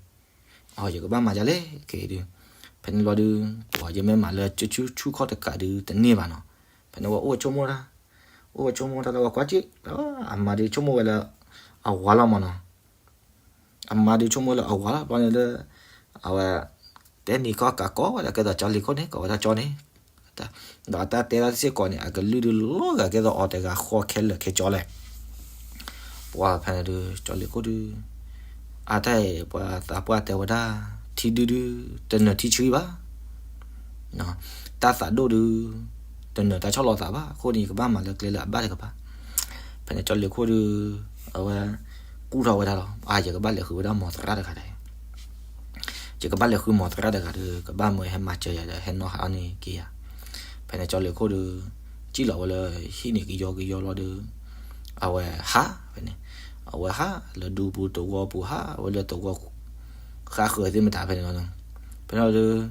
အီ ယကဘၣ်မၤဒ်လဲၣ် ခဲအံၤဒုး, ဖဲန့ၣ်ဘျီဒုး ပှၤယမ့ၢ်မၤလၢကဆူၣ်ခီၣ်တကးဒုးတန့ၢ်ဘၣ်နီၤ, ဖဲန့ၣ်ဝဲအိၣ်ဝဲဆိကမိၣ်တၢ်, အိၣ်ဝဲဆိကမိၣ်တၢ်လၢဝဲကွၢ်က့ၣ်, အမါဒုးဆိကမိၣ်ဝဲလၢ အဝၤလီၤမးနီၤ, အမါဒုးဆိကမိၣ်လၢအဝၤလီၤ ဘျီန့ၣ်လၢ အဝဲ တဲနံၤခီၣ်ကးကီဝဲဒၣ်ကဲသိးကၠီလ့ၤခိၣ်န့ၣ် ကိးဝဲဒၣ်ကၠီန့ၣ်, ဒီးအတၢ်တဲဒၣ်စ့ၢ်ကီးန့ၣ် အကလုၢ်ဒုးလီၤဂာ်ကဲသိးအီၤတဂၤဃီခဲလၢာ်ခဲကၠီလဲၣ်, ပှၤဖဲန့ၣ်ဒုး ကၠီလ့ၤခိၣ်ဒုး အါတၢ်အံၤ ပှၤသးပှၢ်တဲဝဲဒၣ် ထံဒုဒု တနၢၤထံဆှံဘၣ် တၢ်သးဒိၣ်ဒုး တနၢၤတၢ်ဆီၣ်လီၤသးဘၣ်, အဃိန့ၣ် ယကဘၣ်မၤလၢကျဲလၢအဘၣ်တကပၤ. ဖဲန့ၣ်ကၠီလ့ၤခိၣ်ဒုး အဝဲ ကူၣ်ထီၣ်ဝဲဒၣ်လီၤ, အါ ယကဘၣ်လဲၤဃုဝဲဒၣ်မိၢ်သရၣ်တဂၤဒီး ယကဘၣ်လဲၤဃုမိၢ်သရၣ်တဂၤဒီး ကဘၣ်မၢဟဲမၤစၢၤယၤဒီး ဟဲနီၣ်ဟးအီၣ်န့ၢ်က့ၤယၤ. ဖဲန့ၣ်ကၠီလ့ၤခိၣ်ဒုး စံၣ်လီၤဝဲလၢဟံၣ်န့ၣ်ကယီကယီလီၤဒုး အဝဲဟးဖဲန့ၣ်, အဝဲဟးလၢဒူပူၤတဝီပူၤ ဟးဝဲလၢတဝီ ဃါဃၢၤသ့ၣ်မတၤဖဲန့ၣ်လီၤ. ဖဲန့ၣ်လီၤဒုး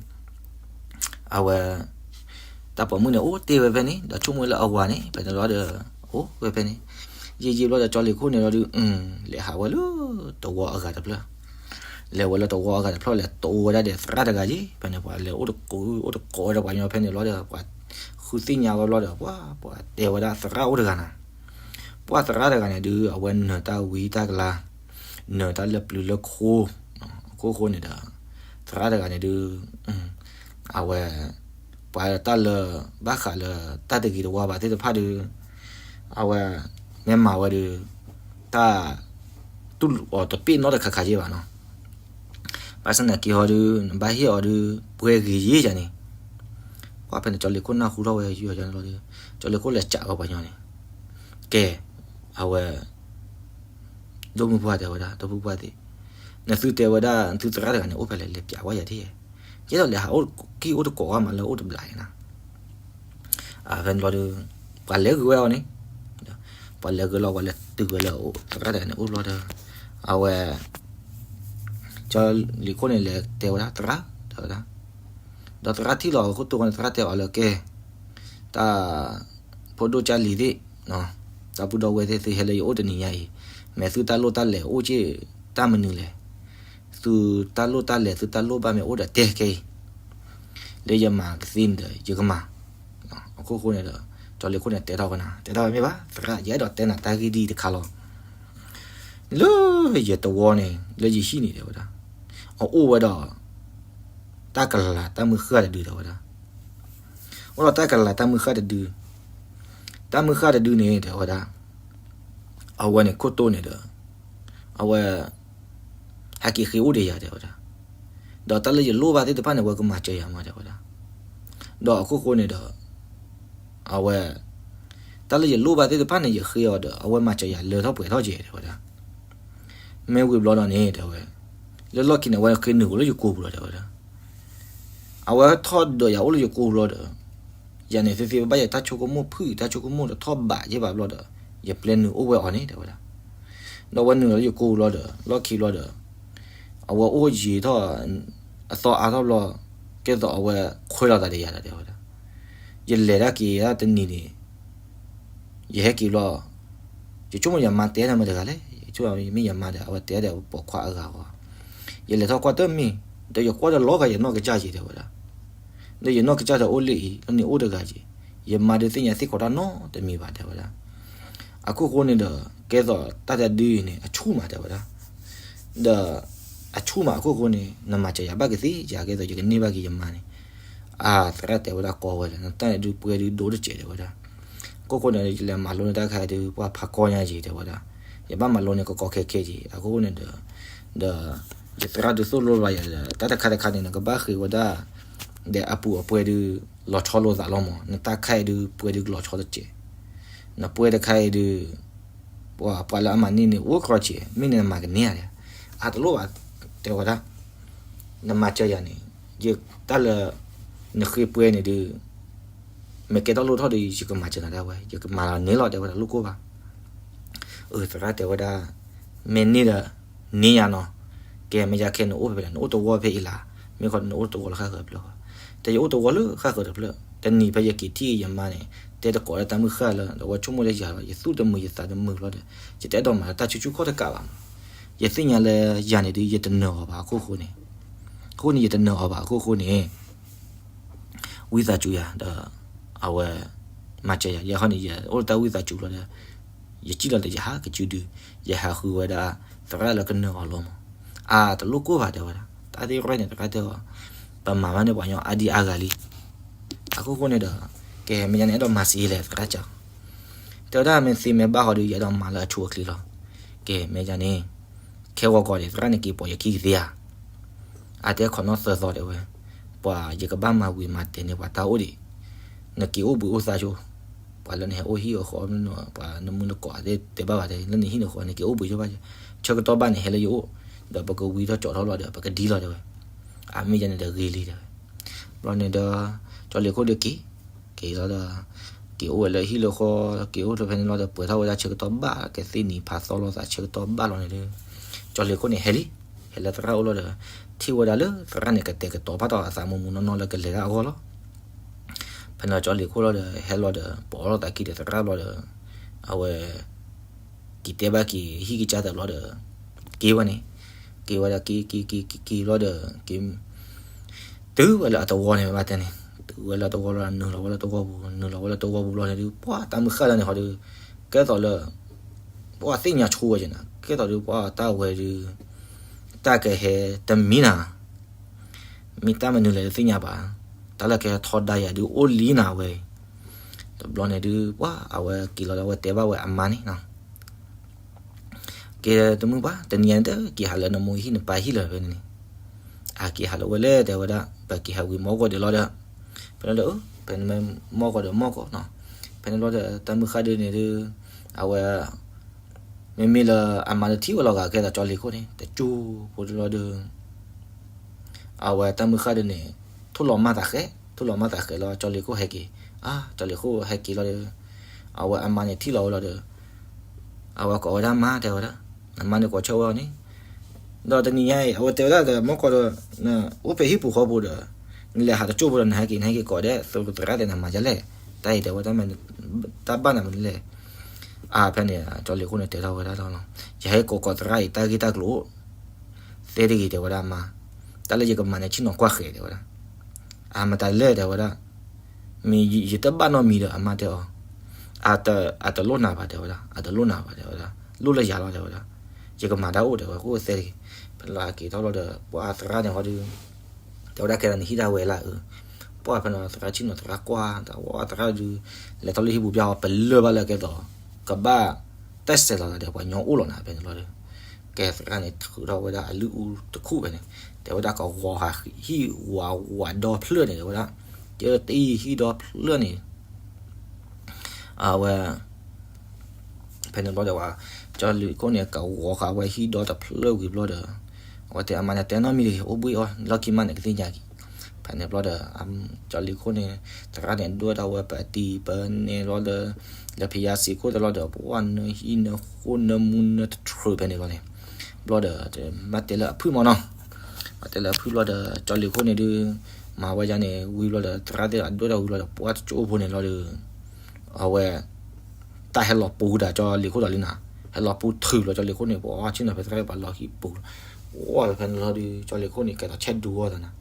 အဝဲ တၢ်ပိာ်မုၣ်န့ၣ် အိၣ်တ့ၢ်ဝဲဖဲန့ၣ် ဒီးဆိကမိၣ်လၢအဝၤန့ၣ် ဖဲန့ၣ်လီၤဒီး အိၣ်ဝဲဖဲန့ၣ်, ယံာ်ယံာ်ဘျီဒီးကၠီလ့ၤခိၣ်န့ၣ်လီၤဒုး လဲၤဟးဝဲလၢတဝီအဂၤတဖျၢၣ်, လဲၤဝဲလၢတဝီအဂၤတဖျၢၣ် လဲၤတိဝဲဒၣ်ဒီးသရၣ်တဂၤယံၤ, ဖဲန့ၣ်ပှၤလဲၤအိၣ်တကိး အိၣ်တကိးဝဲဒီးပှၤညီဖဲန့ၣ်လီၤဒီး ပှၤဃုသ့ၣ်ညါဝဲဘျီဒီး ပှၤ ပှၤတဲဝဲဒၣ်သရၣ်အိၣ်တဂၤနၤ, ပှၤသရၣ်တဂၤန့ၣ်ဒုး အဝဲနၢၤတၢ်ဝံတၢ်ကလၤ, နၢၤတၢ်လၢပျုၤလၢခိ အခိၣ်ဃိန့ၣ်ဒီး သရၣ်တဂၤန့ၣ်ဒုး အဝဲ ပှၤတၢ်လၢ ဘၣ်ဃးလၢတၢ်တဂ့ၤတဝါဘၣ်သ့ၣ်တဖၣ်ဒုး အဝဲ မ့ၢ်မၤဝဲဒုး တၢ် တူၢ်လိာ်အီၤတပ့ၢ်နီတခါခါယ့ၢ်ဘၣ်နီၤ. ဘၣ်ဆၣ်သနာ်က့ဟီဒုး နဘၣ်ဟ့ၣ်အီၤဒုး ပှဲၤဂ့ၤယ့ၢ်ယၤန့ၣ်, ပှၤဖဲန့ၣ် ကၠီလ့ၤခိၣ်နၢ်ဟူထီၣ်ဝဲယုၢ်အီၤလီၤဒီး ကၠီလ့ၤခိၣ်လဲၤစံးဝဲပှၤညီန့ၣ်, ကဲ အဝဲ ဒိၣ်မုၢ်ပှၢ်တဲဝဲဒၣ် ဒီပုၢ်ပှၢ်သ့ၣ်, နသုတဲဝဲဒၣ် နသုသရၣ်တဂၤန့ၣ် အိၣ်ဖဲလဲၣ် လဲၤပျးဝဲယၤဒ်, ကဲဒီးလဲၤဟးအိၣ်ကံၣ်အိၣ်တကိးဝဲမးလၢအိၣ်တဘျးယဲနၤ. ဖဲန့ၣ်ဘျီဒီး ပှၤလဲၤဂုာ်ဝဲအီၤန့ၣ်, ပှၤလဲၤဂုာ်လီၤ ပှၤလဲၤတုၤဝဲလၢသရၣ်တဂၤန့ၣ်အိၣ်ဘျီဒီး အဝဲ ကၠီလ့ၤခိၣ်န့ၣ်လဲၤတဲဝဲဒၣ် သရၣ် တဲဝဲဒၣ်, ဒီးသရၣ်ထံၣ်လီၤအခိၣ်တိၢ်ဃီန့ၣ် သရၣ်တဲအီၤလၢကဲ တၢ် ဖိဒိၣ်ကၢ်လံၤသ့ၣ်, တၢ်ပုၢ်ဒီဝဲၢ်သ့ၣ် သုဟဲလၢယအိၣ်တနံၤညါအံၤ, မ့ၢ်သုတၢ်လိၣ်တၢ်လဲၤအိၣ်က့ၢ်တၢ်မနုၤလဲၣ်, သုတၢ်လိၣ်တၢ်လဲၤ သုတၢ်လိၣ်ဘၣ်မ့ၢ်အိၣ်ဒီးတဲခဲအံၤ, လၢယမၤကသ့န့ၣ်ဒီး ယကမၤ. အခိၣ်ဃိန့ၣ်ဒီး ကၠီလ့ၤခိၣ်န့ၣ်တဲထီၣ်ဝဲနၤ တဲထီၣ်ဝဲမ့ၢ်ဘၣ် သရၣ် ယအဲၣ်ဒိးတဲနၤတၢ်ဂ့ၢ်ဒ်အံၤတခါလီၤ. လၢယတဝီန့ၣ် လၢယဟံၣ်န့ၣ်တဲဝဲဒၣ်, အအိၣ်ဝဲဒီး တၢ်ကလၤတၢ်မုၢ်ဃၢ်တဒုတဲဝဲဒၣ်, အိၣ်ဒီးတၢ်ကလၤတၢ်မုၢ်ဃၢ်တဒု, တၢ်မုၢ်ဃၢ်တဒုန့ၣ်တဲဝဲဒၣ်, အဝဲန့ၣ်ခိၣ်တိၢ်န့ၣ်ဒီး အဝဲ ဟဲက့ၤဃ့အိၣ်ဒီးယၤတဲဝဲဒၣ်, ဒီးတၢ်လၢယလိၣ်ဘၣ်သ့ၣ်တဖၣ်န့ၣ် အဝဲကမၤစၢၤယၤမးတဲဝဲဒၣ်, ဒီးအခိၣ်ဃိန့ၣ်ဒီး အဝဲ တၢ်လၢယလိၣ်ဘၣ်သ့ၣ်တဖၣ်န့ၣ် ယဃ့အီၤဒီး အဝဲမၤစၢၤယၤလၢထီၣ်ပှဲၤထီၣ်ကဲတဲဝဲဒၣ်, မ့ၢ်ဝံၤဘျီဒီးန့ၣ်တဲဝဲ, လၢလီၢ်ခံန့ၣ် အဝဲဃ့နုာ်အိၣ်လၢယကိာ်ပူၤလီၤတဲဝဲဒၣ်, အဝဲထီၣ်ဒိးယၤအိၣ်လၢယကိာ်ပူၤလီၤဒီး ယၤန့ၣ်သ့သ့ဘၣ်ယတၢ်ဆိကမိၣ်ဖုၣ် တၢ်ဆိကမိၣ်တထီၣ်ဘးယဲၢ်ဘၣ်ဘျီဒီး ယပျဲနုာ်အိၣ်ဝဲအီၤန့ၣ်တဲဝဲဒၣ်, ဒီးအဝဲနုာ်လီၤလၢယကိာ်ပူၤလီၤဒီး လီၢ်ခံဘျီဒီး အဝဲအိၣ်ယံာ်ထီၣ် အသီအါထီၣ်ဘျီ ကဲသိးအဝဲခွဲးလီၤသးဒီးယၤဒီးတဲဝဲဒၣ်, ယလဲၤတၢ်က့ၤတၢ်တနံၤန့ၣ် ယဟဲက့ၤဘျီ ယဆိကမိၣ်ယမါတဲနၤမ့ၢ်တဂၤလဲၣ်, ယဆိကမိၣ်မ့ၢ်ယမါဒီး အဝဲတဲဒီးပိာ်ခွါအဂၤအီၤ, ယလဲၤထီၣ်ကွၢ်တမ့ၢ်, ဒီးယကွၢ်ဒီးလီၤဂာ်ယနီၢ်ကစၢ်က့ၤ တဲဝဲဒၣ်, ဒီးယနီၢ်ကစၢ်ဒီးအိၣ်လၢအံၤ လၢန့ၣ်အိၣ်တဂၤက့ၤ, ယမါဒုးသ့ၣ်ညါသ့ၣ်ခိးတၢ်နီတမံၤဘၣ် တဲဝဲဒၣ်. အခိၣ်ဃိန့ၣ်ဒီး ကဲသိးတၢ်တဒုအံၤန့ၣ် အဆူၣ်မး တဲဝဲဒၣ်, ဒီး အဆူၣ်မးအခိၣ်ဃိန့ၣ် နမၤစၢၤယၤဘၣ်ကသ့ဧါ, ကဲသိးယကန့ၢ်ဘၣ်က့ၤယမါန့ၣ်, အသရၣ်တဲဝဲဒၣ် ကီဝဲလဲၣ်, နတၢ်န့ၣ်ဒုးပှဲၤဒုးဒိၣ်တစဲး တဲဝဲဒၣ်, အခိၣ်ဃိန့ၣ် ယလဲၤမၤလိန့ၢ်တၢ်ခါအံၤဒုး ပှၤဖးကီညါက့ၤ တဲဝဲဒၣ်, ယဘၣ်မၤလိန့ၢ်ကကီခဲခဲက့ၤ အခိၣ်ဃိန့ၣ်ဒီး, ဒီး ယသရၣ်ဒုးသိၣ်လိဘၣ်ယၤဒီး တၢ်တခါတခါန့ၣ် နကဘၣ်ဃ့ဝဲဒၣ် ဒီးအပူၤအပှဲၤဒုး လီၤဆီလိာ်သးလီၤမး, နတၢ်ခါအံၤဒုး ပှဲၤဒုးလီၤဆီတစဲး, နပှဲၤတခါအံၤဒုး ပှၤ ပှၤလၢအမၤန့ၢ်န့ၣ် အိၣ်ကြီက့ၤ, မ့ၢ်န့ၣ်နမၤကန့ၢ်ဧါ, အတလိၣ်ဘၣ်, တဲဝဲဒၣ်, နမၤစၢၤယၤန့ၣ်, ယတၢ်လၢ နဃ့ပှဲၤန့ၣ်ဒုး မ့ၢ်ကဲထီၣ်လိၣ်ထီၣ်ဒီး ယကမၤစၢၤနၤဒၣ်ဝဲ, ယကမၤလီၤန့ၢ်လီၤ တဲဝဲဒၣ် လိၣ်ကိၢ်ဘၣ်. အသရၣ်တဲဝဲဒၣ်, မ့ၢ်န့ၢ်ဒီး န့ၢ်ယၤနီၤ, ကဲမ့ၢ်ယၤခဲနအိၣ်ဖဲလဲၣ်, နအိၣ်တဝီဖဲအံၤလၢ်, မ့ၢ်ခီနအိၣ်တဝီလၢဃၣ်ဃၢၤတဖျၢၣ်, တဲယအိၣ်တဝီလၢဃၣ်ဃၢၤတဖျၢၣ်, တနံၤဖဲယက့ၤထံၣ်ယမါန့ၣ် တဲတကိးလၢတၢ်မုၢ်ဃၢ်လၢ ဒီးဝဲဆိကမိၣ်လၢယၤလီၤ, ယသူၣ်တမုာ်ယသးတမုာ်လီၤဒီး ယတအဲၣ်ဒိးမၤလၢတၢ်ဆူၣ်ဆူၣ်ခီၣ်တကးဘၣ်မး, ယသ့ၣ်ညါလၢယၤန့ၣ်ဒုး ယတနၢၤအီၤဘၣ်အခိၣ်ဃိန့ၣ်, အဃိန့ၣ် ယတနၢၤအီၤဘၣ်အခိၣ်ဃိန့ၣ် ဝံသးစူၤယၤဒီး အဝဲ မၤစၢၤယၤ, ယဲၢ်ခီန့ၣ် ယအိၣ်လၢတၢ်ဝံသးစူၤလီၤဒီး ယစံၣ်လီၤဒီး ယဟးကစုဒု, ယဟးဃုဝဲဒၣ် သရၣ်လၢကနၢၤအီၤလီၤမး, အတလိၣ်ကိၢ်ဘၣ် တဲဝဲဒၣ်, တၢ်သ့ၣ်ရဲၣ်န့ၣ် သရၣ်တဲအီၤ, ပမၤဘၣ်န့ၣ် ပှၤညီအါဒံအါဂၤလံ, အခိၣ်ဃိန့ၣ်ဒီး ကဲမ့ၢ်ယၤန့ၣ် အဲၣ်ဒိးမၤစ့လဲၣ် သရၣ်စံး, တဲဝဲဒၣ် မ့ၢ်သ့မ့ၢ်ဘၣ်ဃီဒီး ယအဲၣ်ဒိးမၤလၢအဆိအချ့လီၤ, ကဲမ့ၢ်ယၤန့ၣ် ခဲဂီၤကီးန့ၣ် သရၣ်န့ၣ်က့ၤပိာ်ယခံကသ့ဧါ, အတဲခီနီၣ်သၢသီတဲဝဲ, ပှၤယကဘၣ်မၤဝံၤမၤတဲာ်န့ၣ် ပှၤတၢ်အိၣ်ဒံး, နက့ၤအိၣ်ဘှံးအိၣ်သါဆိ, ပှၤလၢနဟဲအိၣ်ဟံၣ်အဃီ, ပှၤနမုၢ်နကိးသ့ၣ်တဲဘၣ်ဘၣ်တဲ လၢနဟံၣ်နဃီ နက့ၤအိၣ်ဘှံးဆိဘၣ်, ဆၢကတီၢ်ဘၣ်န့ၣ် ဟဲလၢယအိၣ်, ဒီးပကဝံထီၣ်ကၠီထီၣ်လီၤဒီး ပကဒံလီၤတဲဝဲ, အမ့ၢ်ယၤန့ၣ်ဒီးဂ့ၤလံတဲဝဲ, ဘျီန့ၣ်ဒီး ကၠီလ့ၤခိၣ်ဒီးက့ၤ က့ၤလီၤဒီး က့ၤအိၣ်ဝဲလၢဟံၣ်လၢဃီ, က့ၤအိၣ်လၢဖဲန့ၣ်လီၤဒီး ပှဲၤထီၣ်ဝဲဒၣ်ဆၢကတီၢ်ဘၣ် ကသ့ၣ်နံၤဖးသီလိာ်သးဆၢကတီၢ်ဘၣ်လီၤန့ၣ်ဒီး, ကၠီလ့ၤခိၣ်န့ၣ်ဟဲလံ, ဟဲလၢသရၣ်အိၣ်လီၤဒီး ထံၣ်ဝဲဒၣ်လၢသရၣ်န့ၣ် ကတဲာ်ကတီၤဖးထီၣ်အသးမူမူနီၢ်နီၢ်လၢကလဲၤတၢ်အဂီၢ်လီၤ. ဖဲန့ၣ်ကၠီလ့ၤခိၣ်လီၤဒီး ဟဲလီၤဒီး ပိာ်လီၤသးခံဒီးသရၣ်ဘျီဒီး အဝဲ က့ၤတဲဘၣ်က့ၤဟံၣ်ကစၢ်သးဘျီဒီး က့ၤဝဲန့ၣ်, က့ၤဝဲဒၣ်က့ၤက့ၤက့ၤက့ၤက့ၤဘျီဒီး က့ၤ တုၤဝဲလၢအသဝီန့ၣ် မ့ၢ်ဘၣ်တဲန့ၣ် တုၤဝဲလၢသဝီလီၤ နုာ်လီၤဝဲလၢသဝီပူၤ နုာ်လီၤဝဲလၢသဝီပူၤလီၤန့ၣ်ဒုး ပှၤတၢ်မုၢ်ဃၢ်လၢန့ၣ်ဟီဒုး ကဲသိးလၢ ပှၤသ့ၣ်ညါဆိဝဲက့ၤနၤ ကဲသိးဒုး ပှၤတၢ်ဝဲဒုး တၢ်ကဟဲတမံၤနၤ မ့ၢ်တၢ်မနုၤလဲၣ်တသ့ၣ်ညါဘၣ်, တၢ်လၢကဟဲထီဒါယၤဒုးအိၣ်လံနၤဝဲ, တဘျီန့ၣ်ဒုး ပှၤအဝဲက့ၤလီၤဒီး အဝဲတဲဘၣ်ဝဲအမါန့ၣ် ကဲတမုၢ်ပှၢ် တနံၤညါန့ၣ်တက့ၤဟးလၢနမိၢ်ဟံၣ်နပၢ်ဟံၣ်လၢၤဖဲန့ၣ်န့ၣ်, အက့ၤဟးလၢဝဲလဲၣ် တဲဝဲဒၣ် ပက့ၤဟးဝံၤမီၢ်ကီၢ်ဒံးလီၤဒီး, ဖဲန့ၣ်ဒီး ဖဲန့ၣ်မီၢ်ကီၢ်ဒီးမီၢ်ကီၢ်နီၤ, ဖဲန့ၣ်ဘျီဒီး တၢ်မုၢ်ဃၢ်ဒုးန့ၣ်ဒုး အဝဲ မ့မ့ၢ်လၢအမါဒုးထံၣ်ဝဲလီၤဂာ်ကဲသိးကၠီလ့ၤခိၣ်န့ၣ် တကၠိဖိဒုးလီၤဒီး အဝဲတၢ်မုၢ်ဃၢ်ဒုးန့ၣ် ထိၣ်လီၤမၢ်သးဃဲ, ထိၣ်လီၤမၢ်သးဃဲလီၤ ကၠီလ့ၤခိၣ်ဟဲက့ၤ, အါ ကၠီလ့ၤခိၣ်ဟဲက့ၤလီၤဒီး အဝဲအမါန့ၣ်ထံၣ်လီၤဝဲလီၤဒီး အဝဲကိးဝဲဒၣ်မါတဲဝဲဒၣ်, နမါန့ၣ်ကိးဆၢဝဲအီၤန့ၣ်, ဒီးတနံၤညါအံၤ အဝဲတဲဝဲဒၣ်ဒီး မီၢ်ကီၢ်ဒီး နအိၣ်ဖဲဟံၣ်ပူၤဃီပူၤဒီး နလဲၤဟးတကၠိဖိဒီး နဟဲက့ၤ နဟဲက့ၤကိးဒဲး သုးသရၣ်တဲနမၤဒ်လဲၣ်, တၢ်အံၤတဲဝဲ တၢ်ဘၣ်နမနုၤလဲၣ်, အါဖဲန့ၣ် ကၠီလ့ၤခိၣ်န့ၣ်တဲထီၣ်ဝဲဒၣ်လီၤ, ယဟဲကိးကိးသရၣ်အံၤ တၢ်ဂ့ၢ်တၢ်ကျိၤအိၣ် သ့တဂ့ၤတဲဝဲဒၣ်မါ, တၢ်လၢယကမၤန့ၣ် ဆ့ၣ်နီၤကွၢ်ဃဲၤတဲဝဲဒၣ်, အမတၤလဲၣ်တဲဝဲဒၣ်, မ့ၢ်ယတဘၣ်နီတမံၤဒီးအမါတဲအီၤ, အတလိၣ်နၤဘၣ်တဲဝဲဒၣ်, အတလိၣ်နၤဘၣ်တဲဝဲဒၣ်, လိၣ်လၢယၤလီၤတဲဝဲဒၣ်, ယကမၤတၢ်အိၣ်တဲဝဲ ကအိၣ်သ့တဂ့ၤ, ဖဲလီၤဟးက့ၤထီၣ်လီၤဒီး ပှၤသရၣ်န့ၣ်ဟီဒုး တဲဝဲဒၣ်ကဲဒီးနဟံၣ်ဒၣ်ဝဲလၢအ, ပှၤဖဲန့ၣ်သရၣ်ဆ့ၣ်နီၤ သရၣ်ကွၢ် သရၣ်ဒုး လဲၤထီၣ်လၢဟံၣ်ပူၤပျၢ်အီၤ ပလၢၢ်ဘၣ်လၢကဲသိး ကဘၣ်တၢ်စဲးလီၤသးဒီးပှၤညီအိၣ်လီၤနၤဖဲန့ၣ်လီၤဒီး, ကဲသရၣ်န့ၣ် ထုးထီၣ်ဝဲဒၣ်အလုၢ်အူတခူၣ်ဖဲန့ၣ်, တဲဝဲဒၣ်ကဝီၤဟးဟံၣ်ဝးဝးဒီဖျၢၣ်န့ၣ် တဲဝဲဒၣ်, ကဲတံၢ်ဟံၣ်ဒီဖျၢၣ်န့ၣ် အဝဲ ဖဲန့ၣ်ဘျီဒီးဝဲ ကၠီလ့ၤခိၣ်န့ၣ် ကဝီၤဃာ်ဝဲဟံၣ်ဒီတဖျၢၣ်ဝံၤဘျီဒီး အဝဲတဲအမါန့ၣ် တဲနီတမံၤတဂ့ၤ အိၣ်ဘှံးအီၤ လီၢ်ခံမးန့ၣ် ကသ့ၣ်ညါက့ၤ, ဖဲန့ၣ်ဘျီဒီး ကၠီလ့ၤခိၣ်န့ၣ် သရၣ်န့ၣ် ဒွဲၣ်ထီၣ်ဝဲပတံၤပနဲလီၤဒီး လၢဖယါစံးခိၣ်တလီၤဒီး ပှၤနဟံၣ်နဃိနမူနတထြၢးဖဲန့ၣ်လီၤန့ၣ်, ဘျီဒီး မ့ၢ်တဲလၢအဖုၣ်မးနီၤ, မ့ၢ်တဲလၢအဖုၣ်ဘျီဒီး ကၠီလ့ၤခိၣ်န့ၣ်ဒုး မၤဝဲယါန့ၣ် ဝံၤဘျီဒီး သရၣ်သ့ၣ်အဒွဲၣ်ထီၣ်ဝံၤဘျီဒီး ပှၤတကၠိဖိန့ၣ်လီၤဒီး အဝဲ တၢ်ဟဲလီၤပူၤတၢ်ကၠီလ့ၤခိၣ်ဒီးလံနၤ, ဟဲလီၤပူၤထုးလီၤကၠီလ့ၤခိၣ်န့ၣ် ပှၤဆ့ၣ်နီၤဖဲသရၣ်ပှၤလီၤဟံၣ်ပူၤလီၤ, ဝဲဖဲန့ၣ်လီၤဒုး ကၠီလ့ၤခိၣ်န့ၣ် ကဲထီၣ်ဆဲးဒူအီၤသးနၤ,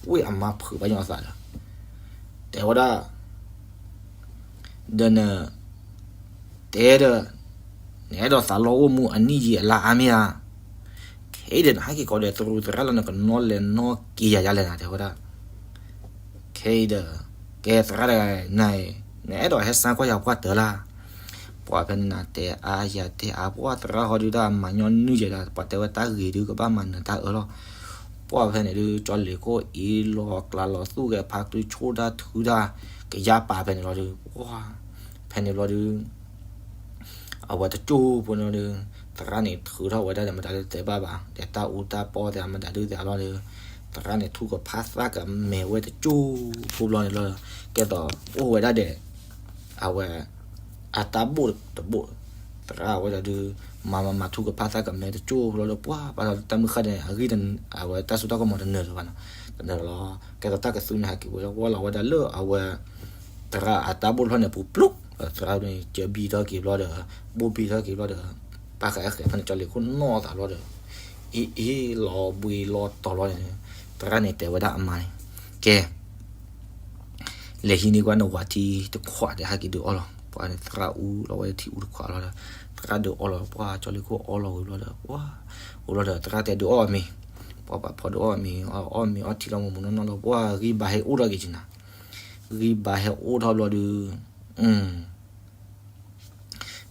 ဝဲအမါဖုးဘၣ်ညီအသးဒီး တဲဝဲဒၣ် ဒီးန တဲဒီး နအဲၣ်ဒိးသးလီအိၣ်မူအနံၣ်ယံာ်အလါအါမ့ၢ်ဧါ, ခဲအံၤဒီးနဟဲက့ၤကီးဒီးသရူးသရၣ်လၢနကနီၣ်လဲၤနီၣ်က့ၤယၤယါလဲၣ်နၤ တဲဝဲဒၣ် ခဲအံၤဒီး ကဲသရၣ်တဂၤနၤအံၤ နအဲၣ်ဒိးဟဲစါကွၢ်ယၤပှၢ်တၢၢ်လၢ်, ပှၤဖဲန့ၣ်နၤတဲအါယၤတဲအါ ပှၢ်သရၣ်ဟီဒုးတၢ်မၤညီနုၢ်ယဲဒၣ် ပှၤတဲဝဲတၢ်ဂ့ၤဒုးကဘၣ်မၤနၢၤတၢ်အၢလီၤ, ပှၢ်ဖဲန့ၣ်ဒုး ကၠီလ့ၤခိၣ်အ့လီၤကျါလီၤသူၣ်ဂဲၤဖးကျူဆိၣ်တၢ်ထုတၢ် ကယါပာ်ဖဲန့ၣ်လီၤဒုး ပှၢ် ဖဲန့ၣ်ဘျီဒုး အဝဲတကၠိဖိန့ၣ်ဒီး သရၣ်န့ၣ်ထုးထီၣ်ဝဲဒၣ်ဒီးမတၤဒုးတဲဘၣ်ဘၣ် ဒီးတၢ်အူတၢ်ပီသ့ၣ်မတၤဒုးသ့ၣ်လီၤဒီး သရၣ်န့ၣ်ထုကဖၣ်သၣ်ကမဲာ်ဝဲတကၠိဖိဘျီန့ၣ်လီၤ, ကဲသိးအိၣ်ဝဲဒၣ်ဒီး အဝဲ အတၢ်ဘိၣ်တဘိၣ် သရၣ်ဝဲဒၣ်ဒုး မၤမၤမၤထုကဖၣ်သၣ်ကမဲာ်တကၠိဖိလီၤဒီး ပှၢ်ဘၣ်ဒီးတၢ်မုၢ်ဃၢ်ဒဲးန့ၣ် အဂံၢ် အဝဲတၢ်စိတၢ်ကမီၤတနၢၤလၢၤဘၣ်နီၤ, တနၢၤလီၤ, ကဲသိးတၢ်ကသူန့ၣ်ဟဲက့ၤဝဲလီၤ ဝဲလီၤဝဲဒၣ်လၢအဝဲ သရၣ်အတၢ်ဘိၣ်တဖျၢၣ်န့ၣ်ပူၤပျိၢ်, သရၣ်န့ၣ် ကၢဘံထီၣ်က့ၤဘျီဒီး ဘိၣ်ဘံထီၣ်က့ၤဘျီဒီး ပၢ်ဃာ်အဲၣ်ဃဲးဖဲန့ၣ် ကၠီလ့ၤခိၣ်နီၢ်သးဘျီဒီး အ့ၣ်အ့ၣ်လီၤဘှံးလီၤတီၤလီၤန့ၣ် သရၣ်န့ၣ်တဲဝဲဒၣ်အမါန့ၣ် ကဲ လဲၤဟံးန့ၢ်ကွၢ်နဝၤထံတခွးဒီးဟဲက့ၤဒုးအီၣ်လီၤ, ပှၤန့ၣ် သရၣ်အူလီၤဝဲထံအူတခွးလီၤဒီး သရၣ်ဒုးအီၣ်လီၤ ပှၢ်ကၠီလ့ၤခိၣ်အီၣ်လီၤဝံၤဘျီဒီး ပှၢ် ဝံၤဘျီဒီး သရၣ်တဲဒုးအီၣ်အီၤမ့ၤ, ပှၢ်ပာ်ဖီဒုးအီၣ်အီၤမ့ၤ အီၣ်မ့ၤအီထံလီၤမူးမူးနီၢ်နီၢ်လီၤ ပှၢ်ဂံၢ်ဘါဟဲအိၣ်ထီၣ်က့ၤက့ၤနၤ, ဂံၢ်ဘါဟဲအိၣ်ထီၣ်ဘျီဒုး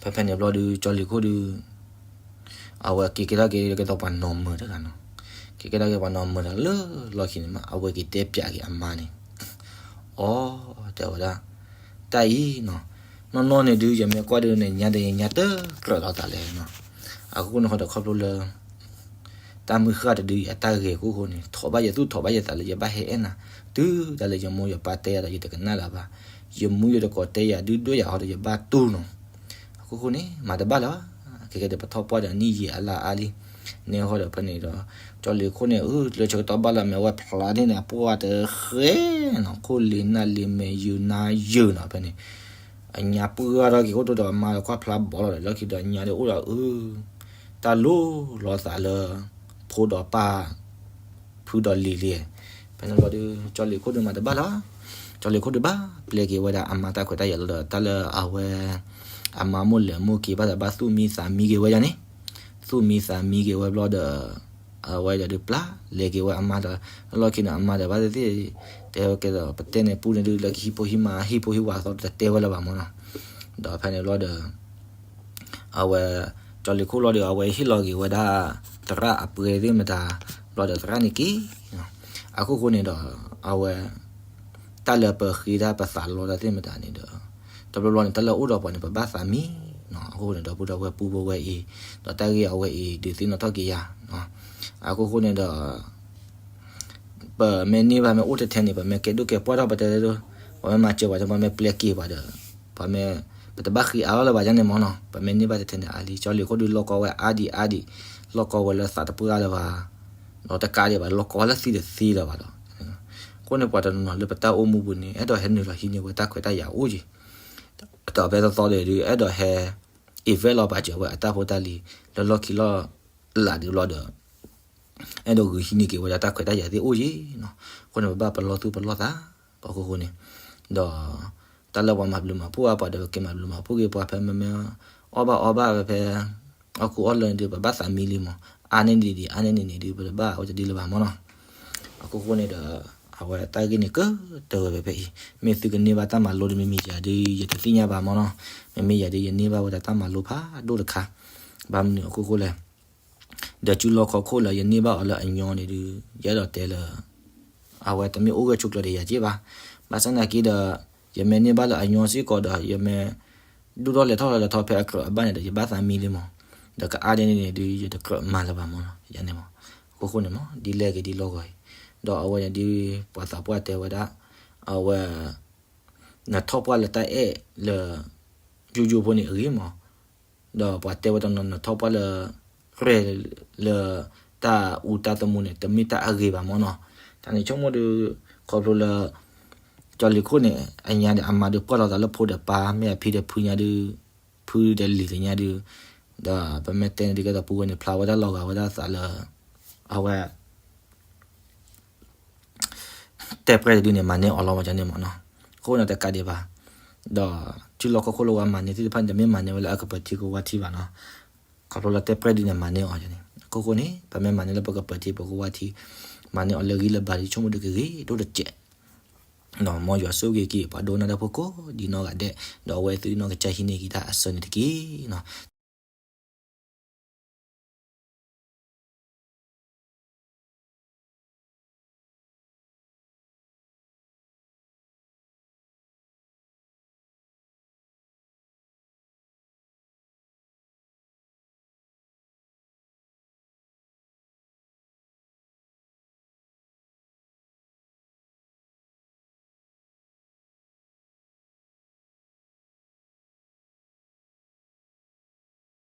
ဖဲဖဲန့ၣ်ဘျီဒုး ကၠီလ့ၤခိၣ်ဒုး အဝဲက့ၤကဲထီၣ်က့ၤကဲသိးပှၤနီၢ်မုာ်တဂၤနီၤ, က့ၤကဲထီၣ်က့ၤပှၤနီၢ်မုာ်တဂၤလၢလီၢ်ခံန့ၣ်မး အဝဲက့ၤတဲပျးက့ၤအမါန့ၣ်, အိ တဲဝဲဒၣ်, တၢ်အံၤနီၤ, နီၢ်နီၢ်န့ၣ်ဒုး ယမ့ၢ်ကွၢ်ဒုးန့ၣ် ညါဒီးယညါတကြၢးလီၤသးလဲၣ်နီၤ, အဃိန့ၣ်ဃီဒီးခီဖျိလၢ တၢ်မုၢ်ဃၢ်တဒုအတၢ်ဂဲၤအဃိန့ၣ် ထိးဘၣ်ယသူၣ်ထိးဘၣ်ယသးလၢယဘၣ်ဟဲအဲၣ်နၤ, တုၤဒၣ်လဲာ်ယမိၢ်ယပၢ်တဲယၤဒီးယတကနၣ်လၢၤဘၣ်, ယမူယတကိးတဲယၤဒုဒွဲၣ်ယၤဟီဒီးယဘၣ်တူၢ်နီၤ, အဃိဃိန့ၣ် မၤတဘၣ်လၢၤဘၣ်, ခဲကဲဒီးပထီၣ်ပှၢ်ဒီးနံၣ်ယံာ်အလါအါလံ, န့ၣ်ဃီဒီးဖဲန့ၣ်ဒီး ကၠီလ့ၤခိၣ်န့ၣ် အၢ လၢဆၢကတီၢ်ဘၣ်လၢအမဲာ်ဝဲဖျါန့ၣ်န့ၣ် အပှၢ်တဃဲနီၤ ခိၣ်လ့ၤနၢ်လ့ၤမဲာ်ယုာ်နါယုာ်နီၤ ဖဲန့ၣ် အညါပှၢ်ထီၣ်က့ၤအိၣ်တ့ၢ်ဒီးအမါဒီးကွၢ်ဖျါဘီလီၤဒီး လၢခံဒီးညါဒီးအိၣ်ဒီးအု တၢ်လိၣ်လီၤသးလၢ ဖိဒီးပၢ် ဖုဒီးလံၤလံၤ, ဖဲန့ၣ်ဘျီဒုး ကၠီလ့ၤခိၣ်ဒုးမၤတဘၣ်လၢၤ, ကၠီလ့ၤခိၣ်ဒုးဘၣ်ပျဲက့ၤဝဲဒၣ်အမါတၢ်ခွဲးတၢ်ယာ်လီၤဒီး တၢ်လၢအဝဲ အမါမိၣ်လဲၤမိၣ်က့ၤဘၣ်ဒီးဘၣ်သူၣ်မံသးမံက့ၤဝဲဒၣ်န့ၣ်, သူၣ်မံသးမံက့ၤဝဲဘျီဒီး အဝဲဒၣ်ဒုးပျၢ်လဲၤက့ၤဝဲအမါဒီး လၢလီၢ်ခံန့ၣ် အမါဒီးဘၣ်သ့ၣ်သ့ၣ် တဲဝဲကဲဒီး ပတဲန့ၣ်ပူန့ၣ်ဒုး လၢကဟံးဖိဟံးမါ ဟံးဖိဟံးဝၤသီတတဲဝဲလၢၤဘၣ်မၢ်နီၤ, ဒီးဖဲန့ၣ်ဘျီဒီး အဝဲ ကၠီလ့ၤခိၣ်လီၤဒီး အဝဲဟ့ၣ်လီၤက့ၤဝဲဒၣ် သရၣ်အပှဲၤသ့ၣ်မတၤ ဘျီဒီးသရၣ်န့ၣ်က့ၤ အခိၣ်ဃိန့ၣ်ဒီး အဝဲ တၢ်လၢပဃ့တၢ်ပသးလီတၢ်သ့ၣ်မတၤန့ၣ်ဒီး တဘျီဘျီန့ၣ် တၢ်လၢအိၣ်ဒီးပှၤန့ၣ် ပဘၣ်သးမံနီၤ, အဃိန့ၣ်ဒီး ပုၢ်ဒီးဝဲၢ်ပူဖိဝဲအံၤ ဒီးတၢ်ဂ့ၢ်အဝဲအံၤ ဒုးသ့ၣ်နီၣ်ထီၣ်က့ၤယၤ, အခိၣ်ဃိန့ၣ်ဒီး ပမ့ၢ်န့ၢ်ဘၣ်မ့ၢ်အိၣ်ထဲထဲန့ၣ် ပမ့ၢ်ကဲဒိၣ်ကဲပှၢ်ထီၣ်ပတဲဒိၣ်, ပမ့ၢ်မၤစၢၤပှၤဒီး ပမ့ၢ်ပျဲက့ၤပှၤဒီး ပမ့ၢ် ပတဘၣ်ဃ့အါထီၣ်လၢၤဘၣ်ယါန့ၣ်မၢ်နီၤ, ပမ့ၢ်န့ၢ်ဘၣ်ထဲထဲန့ၣ်အါလံ, ကၠီလ့ၤခိၣ်ဒုးလီၢ်ကီဝဲအါဒံးအါဒံး, လီၢ်ကီဝဲလၢသးတပှၢ်လၢၤဘၣ်, ဒီးတကးဒံးဘၣ် လီၢ်ကီဝဲလၢသံတသ့လၢၤဘၣ်ဒီး, အဃိန့ၣ်ပှၤတနီၤနီၤလၢပတၢ်အိၣ်မူပူၤန့ၣ် အဲၣ်ဒိးဟဲနုာ်လီၤဟံးန့ၢ်ဝဲတၢ်ခွဲးတၢ်ယာ်အိၣ်က့ၤ, ဒီးဖဲသီသီဒီး အဲၣ်ဒိးဟဲ invite လီၤပာ်စၢၤဝဲအတၢ်ဖိတၢ်လံၤ လၢလီၢ်ခံလီၢ်လးဒုးဘျီဒီး အဲၣ်ဒိးဂုာ်ဟံးန့ၢ်က့ၤဝဲဒၣ်တၢ်ခွဲးတၢ်ယာ်သ့ၣ်အိၣ်က့ၤနီၤ, အဃိန့ၣ် ပဘၣ်ပလီၢ်သူၣ်ပလီၢ်သး ပှၤခိၣ်ဃိန့ၣ်, ဒီး တၢ်လၢပှၤမၤဘျုးမၤဖှိၣ်အပှၤဒီး ပက့ၤမၤဘျုးမၤဖှိၣ်က့ၤပှၤဖဲမ့မ့ၢ် အီၣ်ဘၣ်အီဘၣ်ဝဲဖဲ အီၣ်ခူအီၣ်လၢာ်န့ၣ်ဒုး ပဘၣ်သးမံလံမး, အါန့ၢ်ဒံးဒံး အါန့ၢ်န့ၣ်န့ၣ်ဒုး ပတဘၣ်အဝဲတဒ်လၢၤဘၣ်မၢ်နီၤ, အခိၣ်ဃိန့ၣ်ဒီး အဝဲတၢ်ဂ့ၢ်န့ၣ်ကတၢၢ်ဝဲဖဲအံၤ, မ့ၢ်သုကန့ၢ်ဘၣ်တၢ်မၤလိတမံၤမံၤယၤဒုး ယတသ့ၣ်ညါဘၣ်မၢ်နီၤ, မ့မ့ၢ်ယၤဒုး ယန့ၢ်ဘၣ်ဝဲဒၣ်တၢ်မၤလိဖးဒိၣ်တခါ, ဘၣ်မနုၤအခိၣ်ဃိလဲၣ် ဒီးစုလီၢ်ခီၣ်ခိၣ်လၢယန့ၢ်ဘၣ်အီၤလၢအညီန့ၣ်ဒုး ယအဲၣ်ဒိးတဲလၢ အဝဲတမ့ၢ်အိၣ်ဂၢၢ်ဆိးကျၢၤဒီးယၤက့ဘၣ်, ဘၣ်ဆၣ်သနာ်က့ဒီး ယမ့ၢ်န့ၢ်ဘၣ်လၢအညီစ့ၢ်ကီးဒီး ယမ့ၢ်ဒိၣ်ထီၣ်လဲၤထီၣ်လဲၤထီၣ်ဖဲအကြၢးအဘၣ်န့ၣ်ဒီး ယဘၣ်သးမံလံမး, ဒီးကအါဒ်န့ၣ်န့ၣ်ဒုး ယတကြၢးမၤလၢၤဘၣ်မၢ်နီၤ, ယၤန့ၣ်မး, အခိၣ်ဃိန့ၣ်မး ဒ်လဲၣ်ဂ့ၤဒ်လီၢ်ဂီၤအံၤ, ဒီးအဝဲန့ၣ်ဒုး ပှၤသးပှၢ်တဲဝဲဒၣ် အဝဲ နထီၣ်ပှၢ်လၢတၢ်အဲၣ်လၢ ယိယိဖိန့ၣ်အဂ့ၤမး, ဒီးပှၤတဲဝဲတနီၤ နထီၣ်ပှၢ်လၢ ရဲၣ်လၢ တၢ်အူတၢ်သမူန့ၣ် တမ့ၢ်တၢ်အဂ့ၤဘၣ်မၢ်နီၤ, တၢ်န့ၣ်ဆိကမိၣ်ဒုး ခီဖျိလၢ ကၠီလ့ၤခိၣ်န့ၣ် အညါဒီးအမါဒုးပှၢ်လီၤသးလၢဖိဒီးပၢ် မ့ၢ်အဖံဒီးဖုညါဒုး ဖုတဲလံၤသ့ၣ်ညါဒုး, ဒီးပမ့ၢ်တဲန့ၣ်ဒုးကဲသိးပူဝဲန့ၣ် ဖျါဝဲဒၣ်လီၤဂာ်ဝဲဒၣ်သးလၢ အဝဲ တဲပြဲၢ်တဒုန့ၣ် မၤန့ၢ်အီၤလီၤမးန့ၣ်မးနီၤ. အဃိန့ၣ်တကးဒံးဘၣ်, ဒီး ထံလီၢ်ကီၢ်ခိၣ်လၢဝဲမၤန့ၢ်သ့ၣ်တဖၣ်န့ၣ် တမ့ၢ်မၤန့ၢ်ဝဲလၢအကပၢၤထံကဝါထံဘၣ်နီၤ. ခီဖျိလၢတဲပြဲၢ်ဒုန့ၣ် မၤန့ၢ်အီၤန့ၣ် အဃိဃိန့ၣ် ပမ့ၢ်မၤန့ၢ်လၢပကပၢၤထံပကဝါထံ, မၤန့ၢ်အီၤလၢဂံၢ်လၢဘါဒ်ဆိကမိၣ်ဒုးကဂ့ၤဒိၣ်တစဲး. မ်ယွၤဆိၣ်ဂ့ၤက့ၤပှၤဒိကနၣ်တၢ်ဖိကိးဒ်နီၢ်ဂၤဒဲး, ဒီးအဝဲသ့ၣ်နီၢ်ကစၢ်ဟံးန့ၢ်က့ၤတၢ်အဆၢန့ၣ်တက့ၢ်နီၤ.